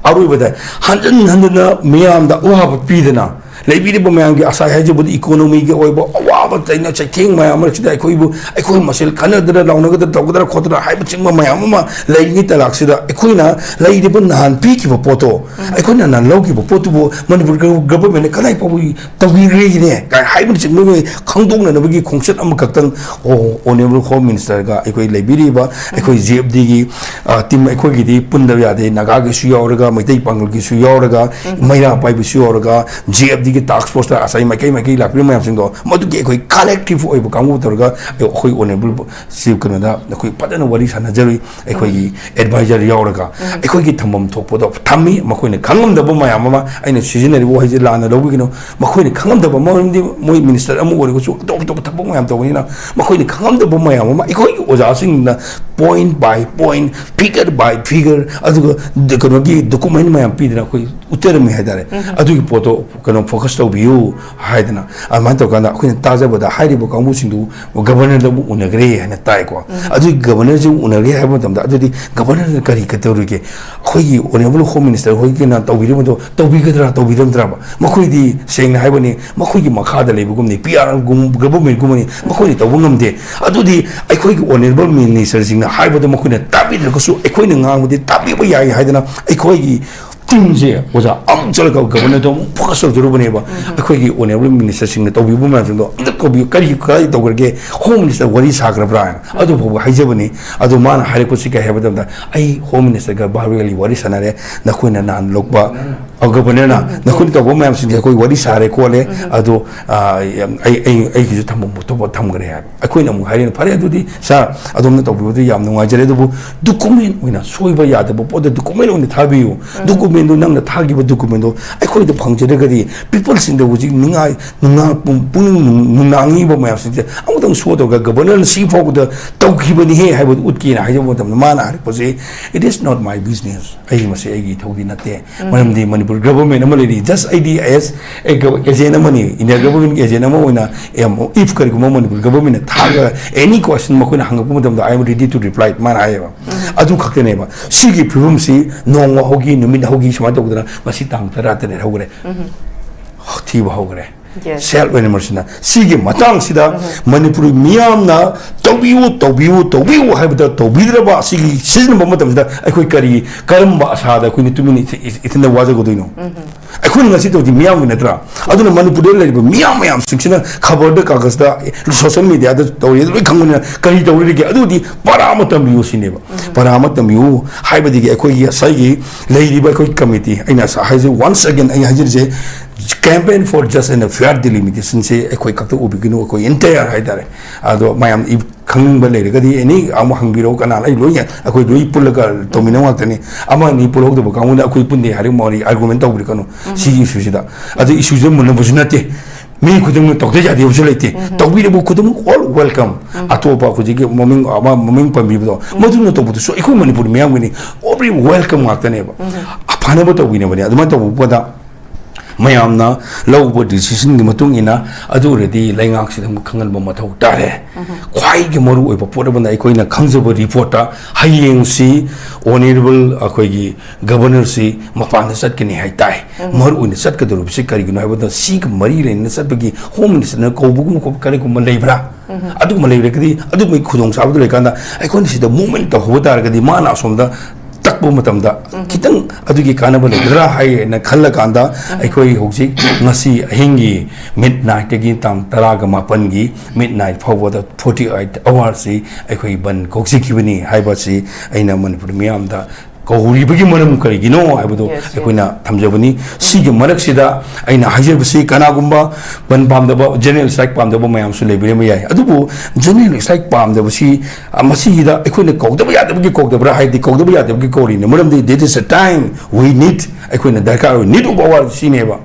ꯑꯔꯣꯏꯕꯗ ꯍꯟꯖꯟ ꯍꯟꯖꯟꯅ ꯃꯤꯌꯥꯝꯗ ꯑꯋꯥꯕ ꯄꯤꯗꯅ ꯂꯩꯕꯤꯔꯤꯕ ꯃꯌꯥꯝꯒꯤ ꯑꯁꯥꯏ ꯍꯥꯏꯖꯕꯗꯤ economyꯒꯤ ꯑꯣꯏꯕ ꯑꯋꯥꯕ ꯆꯩꯅ ꯆꯩꯊꯦꯡ ꯃꯌꯥꯝ ꯃꯔꯛꯁꯤꯗ ꯑꯩꯈꯣꯏꯕꯨ, ꯑꯩꯈꯣꯏ ꯃꯁꯦꯜ ꯈꯟꯅꯗꯅ ꯂꯥꯎꯅꯒꯗ꯭ꯔꯥ ꯇꯧꯒꯗ꯭ꯔꯥ ꯈꯣꯠꯇ꯭ꯔꯥ ꯍꯥꯏꯕꯆꯤꯡꯕ ꯃꯌꯥꯝ ꯑꯃ ꯂꯩꯔꯤꯉꯩ ꯇꯂꯥꯛꯁꯤꯗ ꯑꯩꯈꯣꯏꯅ ꯂꯩꯔꯤꯕ ꯅꯍꯥꯟ ꯄꯤꯈꯤꯕ ꯄꯣꯠꯇꯣ, ꯑꯩꯈꯣꯏꯅ ꯅꯍꯥꯟ ꯂꯧꯈꯤꯕ ꯄꯣꯠꯇꯨꯕꯨ ꯃꯅꯤꯄꯨꯔ ꯒ-, governmentꯅ ꯀꯗꯥꯏ ꯐꯥꯎꯕ ꯇꯧꯕꯤꯈ꯭ꯔꯦꯒꯤꯅꯦ ꯀꯥꯏ ꯍꯥꯏꯕꯅꯆꯤꯡꯕ ꯈꯪꯗꯣꯛꯅꯅꯕꯒꯤ ꯈꯣꯡꯆꯠ ꯑꯃꯈꯛꯇꯪ, ꯑꯣ, Honourable Home Ministerꯒ ꯑꯩꯈꯣꯏ ꯂꯩꯕꯤꯔꯤꯕ ꯑꯩꯈꯣꯏ ꯖꯦ ꯑꯦꯐ ꯗꯤꯒꯤ, ꯑ, team ꯑꯩꯈꯣꯏꯒꯤꯗꯤ ꯄꯨꯟꯗꯕ ꯌꯥꯗꯦ, ꯅꯥꯒꯥꯒꯤꯁꯨ ꯌꯥꯎꯔꯒ, ꯃꯩꯇꯩ ꯄꯥꯉꯜꯒꯤꯁꯨ ꯌꯥꯎꯔꯒ, ꯃꯩꯔꯥ ꯄꯥꯏꯕꯁꯨ ꯌꯥꯎꯔꯒ, ꯖꯦ ꯑꯦꯐ ꯁꯤꯒꯤ ꯇꯥꯛꯁ ꯐꯣꯔꯁꯇ ꯉꯁꯥꯏ ꯃꯥꯏꯀꯩ ꯃꯥꯏꯀꯩ ꯂꯥꯛꯄꯤꯕ ꯃꯌꯥꯝꯁꯤꯡꯗꯣ, ꯃꯗꯨꯒꯤ ꯑꯩꯈꯣꯏ ꯀꯂꯦꯛꯇꯤꯚ ꯑꯣꯏꯕ ꯀꯥꯡꯕꯨ ꯇꯧꯔꯒ ꯑꯩꯈꯣꯏ ꯑꯣꯅꯔꯦꯕꯜ ꯆꯤꯐ ꯀꯩꯅꯣꯗ ꯑꯩꯈꯣꯏ ꯐꯖꯅ ꯋꯥꯔꯤ ꯁꯥꯟꯅꯖꯔꯨꯏ, ꯑꯩꯈꯣꯏꯒꯤ ꯑꯦꯗꯚꯥꯏꯖꯔ ꯌꯥꯎꯔꯒ ꯑꯩꯈꯣꯏꯒꯤ ꯊꯝꯐꯝ ꯊꯣꯛꯄꯗꯣ ꯊꯝꯃꯤ꯫ ꯃꯈꯣꯏꯅ ꯈꯪꯉꯝꯗꯕ ꯃꯌꯥꯝ ꯑꯃ, ꯑꯩꯅ ꯁꯤꯖꯤꯟꯅꯔꯤꯕ ꯋꯥꯍꯩꯁꯦ ꯂꯥꯟꯅ ꯂꯧꯕꯤꯒꯅꯨ, ꯃꯈꯣꯏꯅ ꯈꯪꯉꯝꯗꯕ, ꯃꯔꯝꯗꯤ ꯃꯣꯏ ꯃꯤꯅꯤꯁꯇꯔ ꯑꯃ ꯑꯣꯏꯔꯒꯁꯨ ꯑꯇꯣꯞ ꯑꯇꯣꯞꯄ ꯊꯕꯛ ꯃꯌꯥꯝ ꯇꯧꯕꯅꯤꯅ ꯃꯈꯣꯏꯅ ꯈꯪꯉꯝꯗꯕ ꯃꯌꯥꯝ ꯑꯃ ꯑꯩꯈꯣꯏꯒꯤ ꯑꯣꯖꯥꯁꯤꯡꯅ point by point, figure by figure, ꯑꯗꯨꯒ ꯀꯩꯅꯣꯒꯤ ꯗꯣꯀꯨꯃꯦꯟ ꯃꯌꯥꯝ ꯄꯤꯗꯅ ꯑꯩꯈꯣꯏ ꯎꯠꯆꯔꯝꯃꯤ ꯍꯥꯏꯇꯥꯔꯦ꯫ ꯑꯗꯨꯒꯤ ꯄꯣꯠꯇꯣ ꯀꯩꯅꯣ ꯐꯣꯀꯁ ꯇꯧꯕꯤꯌꯨ ꯍꯥꯏꯗꯅ ꯑꯗꯨꯃꯥꯏꯅ ꯇꯧꯔꯀꯥꯟꯗ ꯑꯩꯈꯣꯏꯅ ꯇꯥꯖꯕꯗ ꯍꯥꯏꯔꯤꯕ ꯀꯥꯡꯕꯨꯁꯤꯡꯗꯨ ꯒꯕꯔꯅꯔꯗꯕꯨ ꯎꯅꯈ꯭ꯔꯦ ꯍꯥꯏꯅ ꯇꯥꯏꯀꯣ꯫ ꯑꯗꯨꯒꯤ ꯒꯕꯔꯅꯔꯁꯤꯕꯨ ꯎꯅꯈ꯭ꯔꯦ ꯍꯥꯏꯕ ꯃꯇꯝꯗ ꯑꯗꯨꯗꯤ ꯒꯕꯔꯅꯔꯅ ꯀꯔꯤ ꯀꯩꯗꯧꯔꯤꯒꯦ? ꯑꯩꯈꯣꯏꯒꯤ ꯑꯣꯅꯔꯦꯕꯜ ꯍꯣꯝ ꯃꯤꯅꯤꯁꯇꯔ ꯍꯣꯏꯒꯤꯅ ꯇꯧꯕꯤꯔꯤꯕꯗꯣ ꯇꯧꯕꯤꯒꯗ꯭ꯔꯥ ꯇꯧꯕꯤꯔꯝꯗ꯭ꯔꯕ? ꯃꯈꯣꯏꯗꯤ ꯁꯦꯡꯅ ꯍꯥꯏꯕꯅꯤ, ꯃꯈꯣꯏꯒꯤ ꯃꯈꯥꯗ ꯂꯩꯕꯒꯨꯝꯅꯤ, ꯄꯤ ꯑꯥꯔ ꯒꯨꯝ-, ꯒꯚꯔꯟꯃꯦꯟꯠꯒꯨꯝꯕꯅꯤ, ꯃꯈꯣꯏꯅ ꯇꯧꯕ ꯉꯝꯗꯦ꯫ ꯑꯗꯨꯗꯤ ꯑꯩꯈꯣꯏꯒꯤ ꯑꯣꯅꯔꯦꯕꯜ ꯃꯤꯅꯤꯁꯇꯔꯁꯤꯡꯅ ꯍꯥꯏꯕꯗ ꯃꯈꯣꯏꯅ ꯇꯥꯕꯤꯗ꯭ꯔꯒꯁꯨ ꯑꯩꯈꯣꯏꯅ ꯉꯥꯡꯕꯗꯤ ꯇꯥꯕꯤꯕ ꯌꯥꯏ ꯍꯥꯏꯗꯅ ꯑꯩꯈꯣꯏꯒꯤ ꯇꯤꯝꯁꯦ ꯑꯣꯖꯥ ꯑꯃꯨꯛ ꯆꯠꯂꯒ ꯒꯕꯔꯅꯔꯗꯣ ꯑꯃꯨꯛ ꯐꯣꯀꯁ ꯇꯧꯖꯔꯨꯕꯅꯦꯕ꯫ ꯑꯩꯈꯣꯏꯒꯤ ꯑꯣꯅꯔꯦꯕꯜ ꯃꯤꯅꯤꯁꯇꯔꯁꯤꯡꯅ ꯇꯧꯕꯤꯕ ꯃꯌꯥꯝꯁꯤꯡꯗꯣ ꯑꯝꯇ ꯇꯧꯕꯤꯌꯨ, ꯀꯔꯤ ꯀꯔꯤ ꯇꯧꯈ꯭ꯔꯒꯦ, ꯍꯣꯝ ꯃꯤꯅꯤꯁꯇꯔ ꯋꯥꯔꯤ ꯁꯥꯈ꯭ꯔꯕ꯭ꯔꯥ ꯍꯥꯏꯅ ꯑꯗꯨ ꯐꯥꯎꯕ ꯍꯥꯏꯖꯕꯅꯤ꯫ ꯑꯗꯣ ꯃꯥꯅ ꯍꯥꯏꯔꯛꯄꯁꯤ ꯀꯩ ꯍꯥꯏꯕ ꯃꯇꯝꯗ, "ꯑꯩ ꯍꯣꯝ ꯃꯤꯅꯤꯁꯇꯔꯒ ꯕꯥꯔꯕꯦꯂꯤ ꯋꯥꯔꯤ ꯁꯥꯟꯅꯔꯦ, ꯅꯈꯣꯏꯅ ꯅꯍꯥꯟ ꯂꯧꯕ ꯑ, ꯒꯕꯔꯅꯔꯅ ꯅꯈꯣꯏꯅ ꯇꯧꯕ ꯃꯌꯥꯝꯁꯤꯡꯁꯦ ꯑꯩꯈꯣꯏ ꯋꯥꯔꯤ ꯁꯥꯔꯦ ꯈꯣꯠꯂꯦ, ꯑꯗꯣ ꯑ, ꯑꯩ ꯑꯩ ꯑꯩꯒꯤꯁꯨ ꯊꯝꯐꯝ ꯊꯣꯛꯄ ꯊꯝꯈ꯭ꯔꯦ" ꯍꯥꯏꯕ꯫ ꯑꯩꯈꯣꯏꯅ ꯑꯃꯨꯛ ꯍꯥꯏꯔꯦ, "ꯐꯔꯦ, ꯑꯗꯨꯗꯤ ꯁꯥꯔ, ꯑꯗꯣꯝꯅ ꯇꯧꯕꯤꯕꯗꯨ ꯌꯥꯝ ꯅꯨꯡꯉꯥꯏꯖꯔꯦ, ꯑꯗꯨꯕꯨ ꯗꯣꯀꯨꯃꯦꯟ ꯑꯣꯏꯅ ꯁꯣꯏꯕ ꯌꯥꯗꯕ ꯄꯣꯠꯇ ꯗꯣꯀꯨꯃꯦꯟ ꯑꯣꯏꯅ ꯊꯥꯕꯤꯌꯨ꯫ ꯗꯣꯀꯨꯃꯦꯟꯗꯨ, ꯅꯪꯅ ꯊꯥꯈꯤꯕ ꯗꯣꯀꯨꯃꯦꯟꯗꯨ ꯑꯩꯈꯣꯏꯗ ꯐꯪꯖꯔꯒꯗꯤ ꯄꯤꯄꯜꯁꯤꯡꯗ ꯍꯧꯖꯤꯛ ꯅꯤꯡꯉꯥꯏ ꯅꯨꯡꯅꯥꯡ ꯄꯨꯡ-, ꯄꯨꯛꯅꯤꯡ ꯅꯨꯡ-, ꯅꯨꯡꯅꯥꯡꯉꯤꯕ ꯃꯌꯥꯝꯁꯤꯡꯁꯦ ꯑꯃꯨꯛꯇꯪ ꯁꯣ ꯇꯧꯔꯒ ꯒꯕꯔꯅꯔꯅ ꯁꯤ ꯐꯥꯎꯕꯗ ꯇꯧꯈꯤꯕꯅꯤꯍꯦ ꯍꯥꯏꯕꯗꯨ ꯎꯠꯀꯦꯅ" ꯍꯥꯏꯖꯕ ꯃꯇꯝꯗ ꯃꯥꯅ ꯍꯥꯏꯔꯛꯄꯁꯦ, "It is not my business, ꯑꯩ ꯃꯁꯤ ꯑꯩꯒꯤ ꯏꯊꯧꯗꯤ ꯅꯠꯇꯦ, ꯃꯔꯝꯗꯤ ꯃꯅꯤꯄꯨꯔ ꯒꯚꯔꯟꯃꯦꯟꯠ ꯑꯃ ꯂꯩꯔꯤ, ꯖꯁ ꯑꯩꯗꯤ ꯑꯦꯁ ꯑꯦꯖꯦꯟ ꯑꯃꯅꯤ, ꯏꯟꯗꯤꯌꯥ ꯒꯚꯔꯟꯃꯦꯟꯠꯀꯤ ꯑꯦꯖꯦꯟ ꯑꯃ ꯑꯣꯏꯅ, ꯑꯦꯝ, ꯏꯐ ꯀꯔꯤꯒꯨꯝꯕ ꯃꯅꯤꯄꯨꯔ ꯒꯚꯔꯟꯃꯦꯟꯠꯅ ꯊꯥꯔꯒ ꯑꯦꯅꯤ ꯀ꯭ꯋꯦꯁꯟ ꯃꯈꯣꯏꯅ ꯍꯪꯉꯛꯄ ꯃꯇꯝꯗ I am ready to reply" ꯃꯥꯅ ꯍꯥꯏꯌꯦꯕ꯫ ꯑꯗꯨ ꯈꯛꯇꯅꯦꯕ꯫ ꯁꯤꯒꯤ ꯐꯤꯕꯝꯁꯤ ꯅꯣꯡꯃ ꯍꯧꯈꯤ, ꯅꯨꯃꯤꯠ ꯍꯧꯈꯤ, ꯁꯨꯃꯥꯏꯅ ꯇꯧꯗꯅ ꯉꯁꯤ ꯇꯥꯡ ꯇꯔꯥ ꯇꯔꯦꯠ ꯍꯧꯈ꯭ꯔꯦ꯫ ꯊꯤꯕ ꯍꯧꯈ꯭ꯔꯦ꯫ Yes. ꯁꯦꯜꯐ ꯑꯣꯏꯅ ꯃꯔꯁꯤꯅ ꯁꯤꯒꯤ ꯃꯇꯥꯡꯁꯤꯗ ꯃꯅꯤꯄꯨꯔꯤ ꯃꯤꯌꯥꯝꯅ "ꯇꯧꯕꯤꯌꯨ, ꯇꯧꯕꯤꯌꯨ, ꯇꯧꯕꯤꯌꯨ" ꯍꯥꯏꯕꯗ ꯇꯧꯕꯤꯗ꯭ꯔꯕ, ꯁꯤꯒꯤ ꯁꯤꯖꯤꯟꯅꯕ ꯃꯇꯝꯁꯤꯗ ꯑꯩꯈꯣꯏ ꯀꯔꯤ, ꯀꯔꯝꯕ ꯑꯁꯥꯗ ꯑꯩꯈꯣꯏꯅ ꯇꯨꯃꯤꯟꯅ ꯏꯊꯤ-, ꯏꯊꯤ-, ꯏꯊꯟꯗ ꯋꯥꯖꯒꯗꯣꯏꯅꯣ? ꯑꯩꯈꯣꯏꯅ ꯉꯁꯤ ꯇꯧꯔꯤꯁꯤ ꯃꯤꯌꯥꯝꯒꯤ ꯅꯠꯇ꯭ꯔꯥ? ꯑꯗꯨꯅ ꯃꯅꯤꯄꯨꯔꯗ ꯂꯩꯔꯤꯕ ꯃꯤꯌꯥꯝ ꯃꯌꯥꯝꯁꯤꯡꯁꯤꯅ ꯈꯕꯔꯗ, ꯀꯥꯒꯖꯗ, ꯁꯣꯁꯤꯌꯦꯜ ꯃꯤꯗꯤꯌꯥꯗ ꯇꯧꯔꯤ, ꯂꯣꯏ ꯈꯪꯕꯅꯤꯅ ꯀꯔꯤ ꯇꯧꯔꯤꯒꯦ? ꯑꯗꯨꯗꯤ ꯄꯔꯥ ꯑꯃ ꯇꯝꯕꯤꯌꯨ ꯁꯤꯅꯦꯕ꯫ ꯄꯔꯥ ꯑꯃ ꯇꯝꯕꯤꯌꯨ ꯍꯥꯏꯕꯗꯒꯤ ꯑꯩꯈꯣꯏꯒꯤ ꯉꯁꯥꯏꯒꯤ ꯂꯩꯔꯤꯕ ꯑꯩꯈꯣꯏ ꯀꯃꯤꯇꯤ, ꯑꯩꯅ ꯉꯁꯥꯏ ꯍꯥꯏꯖ-, once again ꯑꯩ ꯍꯥꯏꯖꯔꯤꯁꯦ, Campaign for Just and Fair Delimitation ꯁꯦ ꯑꯩꯈꯣꯏ ꯈꯛꯇ ꯎꯕꯤꯒꯅꯨ, ꯑꯩꯈꯣꯏ entire ꯍꯥꯏꯇꯥꯔꯦ꯫ ꯑꯗꯣ ꯃꯌꯥꯝ ꯏ-, ꯈꯪꯅꯤꯡꯕ ꯂꯩꯔꯒꯗꯤ any ꯑꯃ ꯍꯪꯕꯤꯔꯛꯑꯣ, ꯀꯅꯥꯅ, ꯑꯩ ꯂꯣꯏ ꯌꯥ-, ꯑꯩꯈꯣꯏ ꯂꯣꯏ ꯄꯨꯜꯂꯒ ꯇꯧꯃꯤꯟꯅꯕ ꯉꯥꯛꯇꯅꯤ꯫ ꯑꯃ ꯑꯅꯤ ꯄꯨꯜꯍꯧꯗꯕ ꯀꯥꯡꯕꯨꯅ ꯑꯩꯈꯣꯏ ꯄꯨꯟꯗꯦ ꯍꯥꯏꯔꯒ ꯃꯔꯤ argument ꯇꯧꯕꯤꯔꯛꯀꯅꯨ ꯁꯤꯒꯤ issue ꯁꯤꯗ꯫ ꯑꯗꯨ issue ꯁꯤꯗ ꯃꯨꯟꯅꯕꯁꯨ ꯅꯠꯇꯦ꯫ ꯃꯤ ꯈꯨꯗꯤꯡꯃꯛ ꯇꯧꯗ ꯌꯥꯗꯦ ꯍꯥꯏꯕꯁꯨ ꯂꯩꯇꯦ꯫ ꯇꯧꯕꯤꯔꯤꯕ ꯈꯨꯗꯤꯡꯃꯛ all welcome꯫ ꯑꯇꯣꯞꯄ ꯍꯧꯖꯤꯛꯀꯤ ꯃꯃꯤꯡ ꯑꯃ, ꯃꯃꯤꯡ ꯄꯟꯕꯤꯕꯗꯣ, ꯃꯗꯨꯅ ꯇꯧꯕꯗꯨꯁꯨ ꯑꯩꯈꯣꯏ ꯃꯅꯤꯄꯨꯔ ꯃꯤꯌꯥꯝꯒꯤꯅꯤ, every welcome ꯉꯥꯛꯇꯅꯦꯕ꯫ ꯐꯅꯕ ꯇꯧꯕꯤꯅꯕꯅꯦ꯫ ꯑꯗꯨꯃꯥꯏꯅ ꯇꯧꯕ ꯄꯣꯠꯇ ꯃꯌꯥꯝꯅ ꯂꯧꯕ decision ꯒꯤ ꯃꯇꯨꯡ ꯏꯟꯅ ꯑꯗꯨ ꯑꯣꯏꯔꯗꯤ ꯂꯩꯉꯥꯛꯁꯤꯗ ꯑꯃꯨꯛ ꯈꯪꯍꯟꯕ ꯃꯊꯧ ꯇꯥꯔꯦ꯫ ꯈ꯭ꯋꯥꯏꯒꯤ ꯃꯔꯨꯑꯣꯏꯕ ꯄꯣꯠ ꯑꯃꯅ ꯑꯩꯈꯣꯏꯅ ꯈꯪꯖꯕ report ꯇ ꯍꯌꯦꯡꯁꯤ honourable ꯑꯩꯈꯣꯏꯒꯤ Governor ꯁꯤ ꯃꯄꯥꯟꯗ ꯆꯠꯀꯅꯤ ꯍꯥꯏ ꯇꯥꯏ꯫ ꯃꯔꯨ ꯑꯣꯏꯅ ꯆꯠꯀꯗꯧꯔꯤꯕꯁꯤ ꯀꯔꯤꯒꯤꯅꯣ ꯍꯥꯏꯕꯗ ꯁꯤꯒ ꯃꯔꯤ ꯂꯩꯅꯅ ꯆꯠꯄꯒꯤ Home Minister ꯅ ꯀꯧꯕꯒꯨꯝꯕ ꯈꯣꯠꯄ ꯀꯔꯤꯒꯨꯝꯕ ꯂꯩꯕ꯭ꯔꯥ? ꯑꯗꯨꯒꯨꯝꯕ ꯂꯩꯔꯒꯗꯤ ꯑꯗꯨꯒꯨꯝꯕꯒꯤ ꯈꯨꯗꯣꯡꯆꯥꯕꯗꯨ ꯂꯩꯀꯥꯟꯗ ꯑꯩꯈꯣꯏꯅ ꯁꯤꯗ movement ꯇꯧꯍꯧꯕ ꯇꯥꯔꯒꯗꯤ ꯃꯥꯅ ꯑꯁꯣꯝꯗ ꯇꯛꯄ ꯃꯇꯝꯗ ꯈꯤꯇꯪ ꯑꯗꯨꯒꯤ ꯀꯥꯟꯅꯕ ꯂꯩꯒꯗ꯭ꯔꯥ ꯍꯥꯏꯅ ꯈꯜꯂꯀꯥꯟꯗ ꯑꯩꯈꯣꯏ ꯍꯧꯖꯤꯛ ꯉꯁꯤ ꯑꯍꯤꯡꯒꯤ midnight ꯇꯒꯤ ꯇꯥꯡ ꯇꯔꯥꯒ ꯃꯥꯄꯟꯒꯤ midnight ꯐꯥꯎꯕꯗ forty eight hours ꯁꯤ ꯑꯩꯈꯣꯏ ꯕꯟ ꯀꯧꯖꯈꯤꯕꯅꯤ ꯍꯥꯏꯕꯁꯤ ꯑꯩꯅ ꯃꯅꯤꯄꯨꯔ ꯃꯤꯌꯥꯝꯗ ꯀꯧꯔꯤꯕꯒꯤ ꯃꯔꯝ ꯀꯔꯤꯒꯤꯅꯣ ꯍꯥꯏꯕꯗꯨ Yes, yes. ꯑꯩꯈꯣꯏꯅ ꯊꯝꯖꯕꯅꯤ꯫ ꯁꯤꯒꯤ ꯃꯔꯛꯁꯤꯗ ꯑꯩꯅ ꯍꯥꯏꯖꯕꯁꯤ ꯀꯅꯥꯒꯨꯝꯕ ꯕꯟ ꯄꯥꯝꯗꯕ, general strike ꯄꯥꯝꯗꯕ ꯃꯌꯥꯝꯁꯨ ꯂꯩꯕꯤꯔꯝꯕ ꯌꯥꯏ꯫ ꯑꯗꯨꯕꯨ general strike ꯄꯥꯝꯗꯕꯁꯤ, ꯑ, ꯃꯁꯤꯒꯤꯗ ꯑꯩꯈꯣꯏꯅ ꯀꯧꯗꯕ ꯌꯥꯗꯕꯒꯤ ꯀꯧꯗꯕ꯭ꯔꯥ ꯍꯥꯏꯗꯤ ꯀꯧꯗꯕ ꯌꯥꯗꯕꯒꯤ ꯀꯧꯔꯤꯅꯤ꯫ ꯃꯔꯝꯗꯤ this is a time we need, ꯑꯩꯈꯣꯏꯅ ꯗꯔꯀꯥꯔ ꯑꯣꯏ, need of hour ꯁꯤꯅꯦꯕ꯫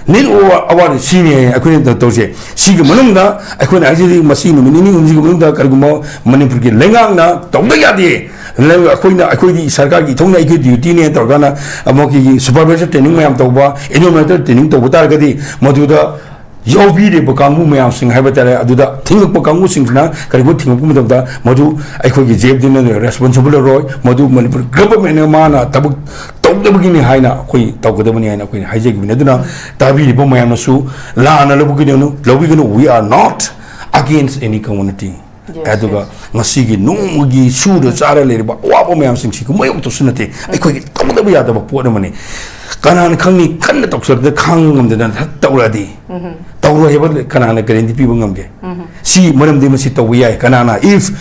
Need of hour ꯁꯤꯅꯦ ꯑꯩꯈꯣꯏꯅ ꯇꯧ-, ꯇꯧꯔꯤꯁꯦ꯫ ꯁꯤꯒꯤ ꯃꯅꯨꯡꯗ ꯑꯩꯈꯣꯏꯅ ꯍꯥꯏꯖꯔꯤ ꯃꯁꯤ ꯅꯨꯃꯤꯠ ꯅꯤꯅꯤ ꯍꯨꯝꯅꯤꯒꯤ ꯃꯅꯨꯡꯗ ꯀꯔꯤꯒꯨꯝꯕ ꯃꯅꯤꯄꯨꯔꯒꯤ ꯂꯩꯉꯥꯛꯅ ꯇꯧꯗ ꯌꯥꯗꯦ, ꯑꯩꯈꯣꯏꯅ, ꯑꯩꯈꯣꯏꯗꯤ ꯁꯔꯀꯥꯔꯒꯤ ꯏꯊꯧꯅ ꯑꯩꯈꯣꯏ duty ꯅꯦ ꯇꯧꯔꯀꯥꯟꯗ ꯑꯃꯨꯛꯀꯤ supervisor training ꯃꯌꯥꯝ ꯇꯧꯕ, enumerator training ꯇꯧꯕ ꯇꯥꯔꯒꯗꯤ ꯃꯗꯨꯗ ꯌꯥꯎꯕꯤꯔꯤꯕ ꯀꯥꯡꯕꯨ ꯃꯌꯥꯝꯁꯤꯡ ꯍꯥꯏꯕ ꯇꯥꯔꯦ, ꯑꯗꯨꯗ ꯊꯤꯡꯉꯛꯄ ꯀꯥꯡꯕꯨꯁꯤꯡꯁꯤꯅ ꯀꯔꯤꯒꯨꯝꯕ ꯊꯤꯡꯉꯛꯄ ꯃꯇꯝꯗ ꯃꯗꯨ ꯑꯩꯈꯣꯏꯒꯤ J F D ꯅ responsible ꯑꯣꯏꯔꯣꯏ, ꯃꯗꯨ ꯃꯅꯤꯄꯨꯔ government ꯅ ꯃꯥꯅ ꯊꯕꯛ ꯇꯧꯗꯕꯒꯤꯅꯤ ꯍꯥꯏꯅ ꯑꯩꯈꯣꯏ ꯇꯧꯒꯗꯕꯅꯤ ꯍꯥꯏꯅ ꯑꯩꯈꯣꯏꯅ ꯍꯥꯏꯖꯈꯤꯕꯅꯤ꯫ ꯑꯗꯨꯅ ꯇꯥꯕꯤꯔꯤꯕ ꯃꯌꯥꯝꯅꯁꯨ ꯂꯥꯟꯅ ꯂꯧꯕꯤꯒꯅꯨ, ꯂꯧꯕꯤꯒꯅꯨ, we are not against any community꯫ Yes, ꯑꯗꯨꯒ yes. ꯉꯁꯤꯒꯤ ꯅꯣꯡꯃꯒꯤ ꯁꯨꯔ ꯆꯥꯔ ꯂꯩꯔꯤꯕ ꯑꯋꯥꯕ ꯃꯌꯥꯝꯁꯤꯡꯁꯤꯒ ꯃꯌꯣꯛꯇꯁꯨ ꯅꯠꯇꯦ, ꯑꯩꯈꯣꯏꯒꯤ ꯇꯧꯗꯕ ꯌꯥꯗꯕ ꯄꯣꯠ ꯑꯃꯅꯤ꯫ ꯀꯅꯥꯅ ꯈꯪꯅꯤ, ꯀꯟꯅ ꯇꯧꯁꯜꯂꯛꯄꯗ ꯈꯥꯡꯕ ꯉꯝꯗꯗꯅ ꯇꯧꯔꯛꯑꯗꯤ? ꯇꯧꯔꯣꯏ ꯍꯥꯏꯕ ꯀꯅꯥꯅ guarantee ꯄꯤꯕ ꯉꯝꯒꯦ? ꯁꯤ ꯃꯔꯝꯗꯤ ꯃꯁꯤ ꯇꯧꯕ ꯌꯥꯏ꯫ ꯀꯅꯥꯅ, if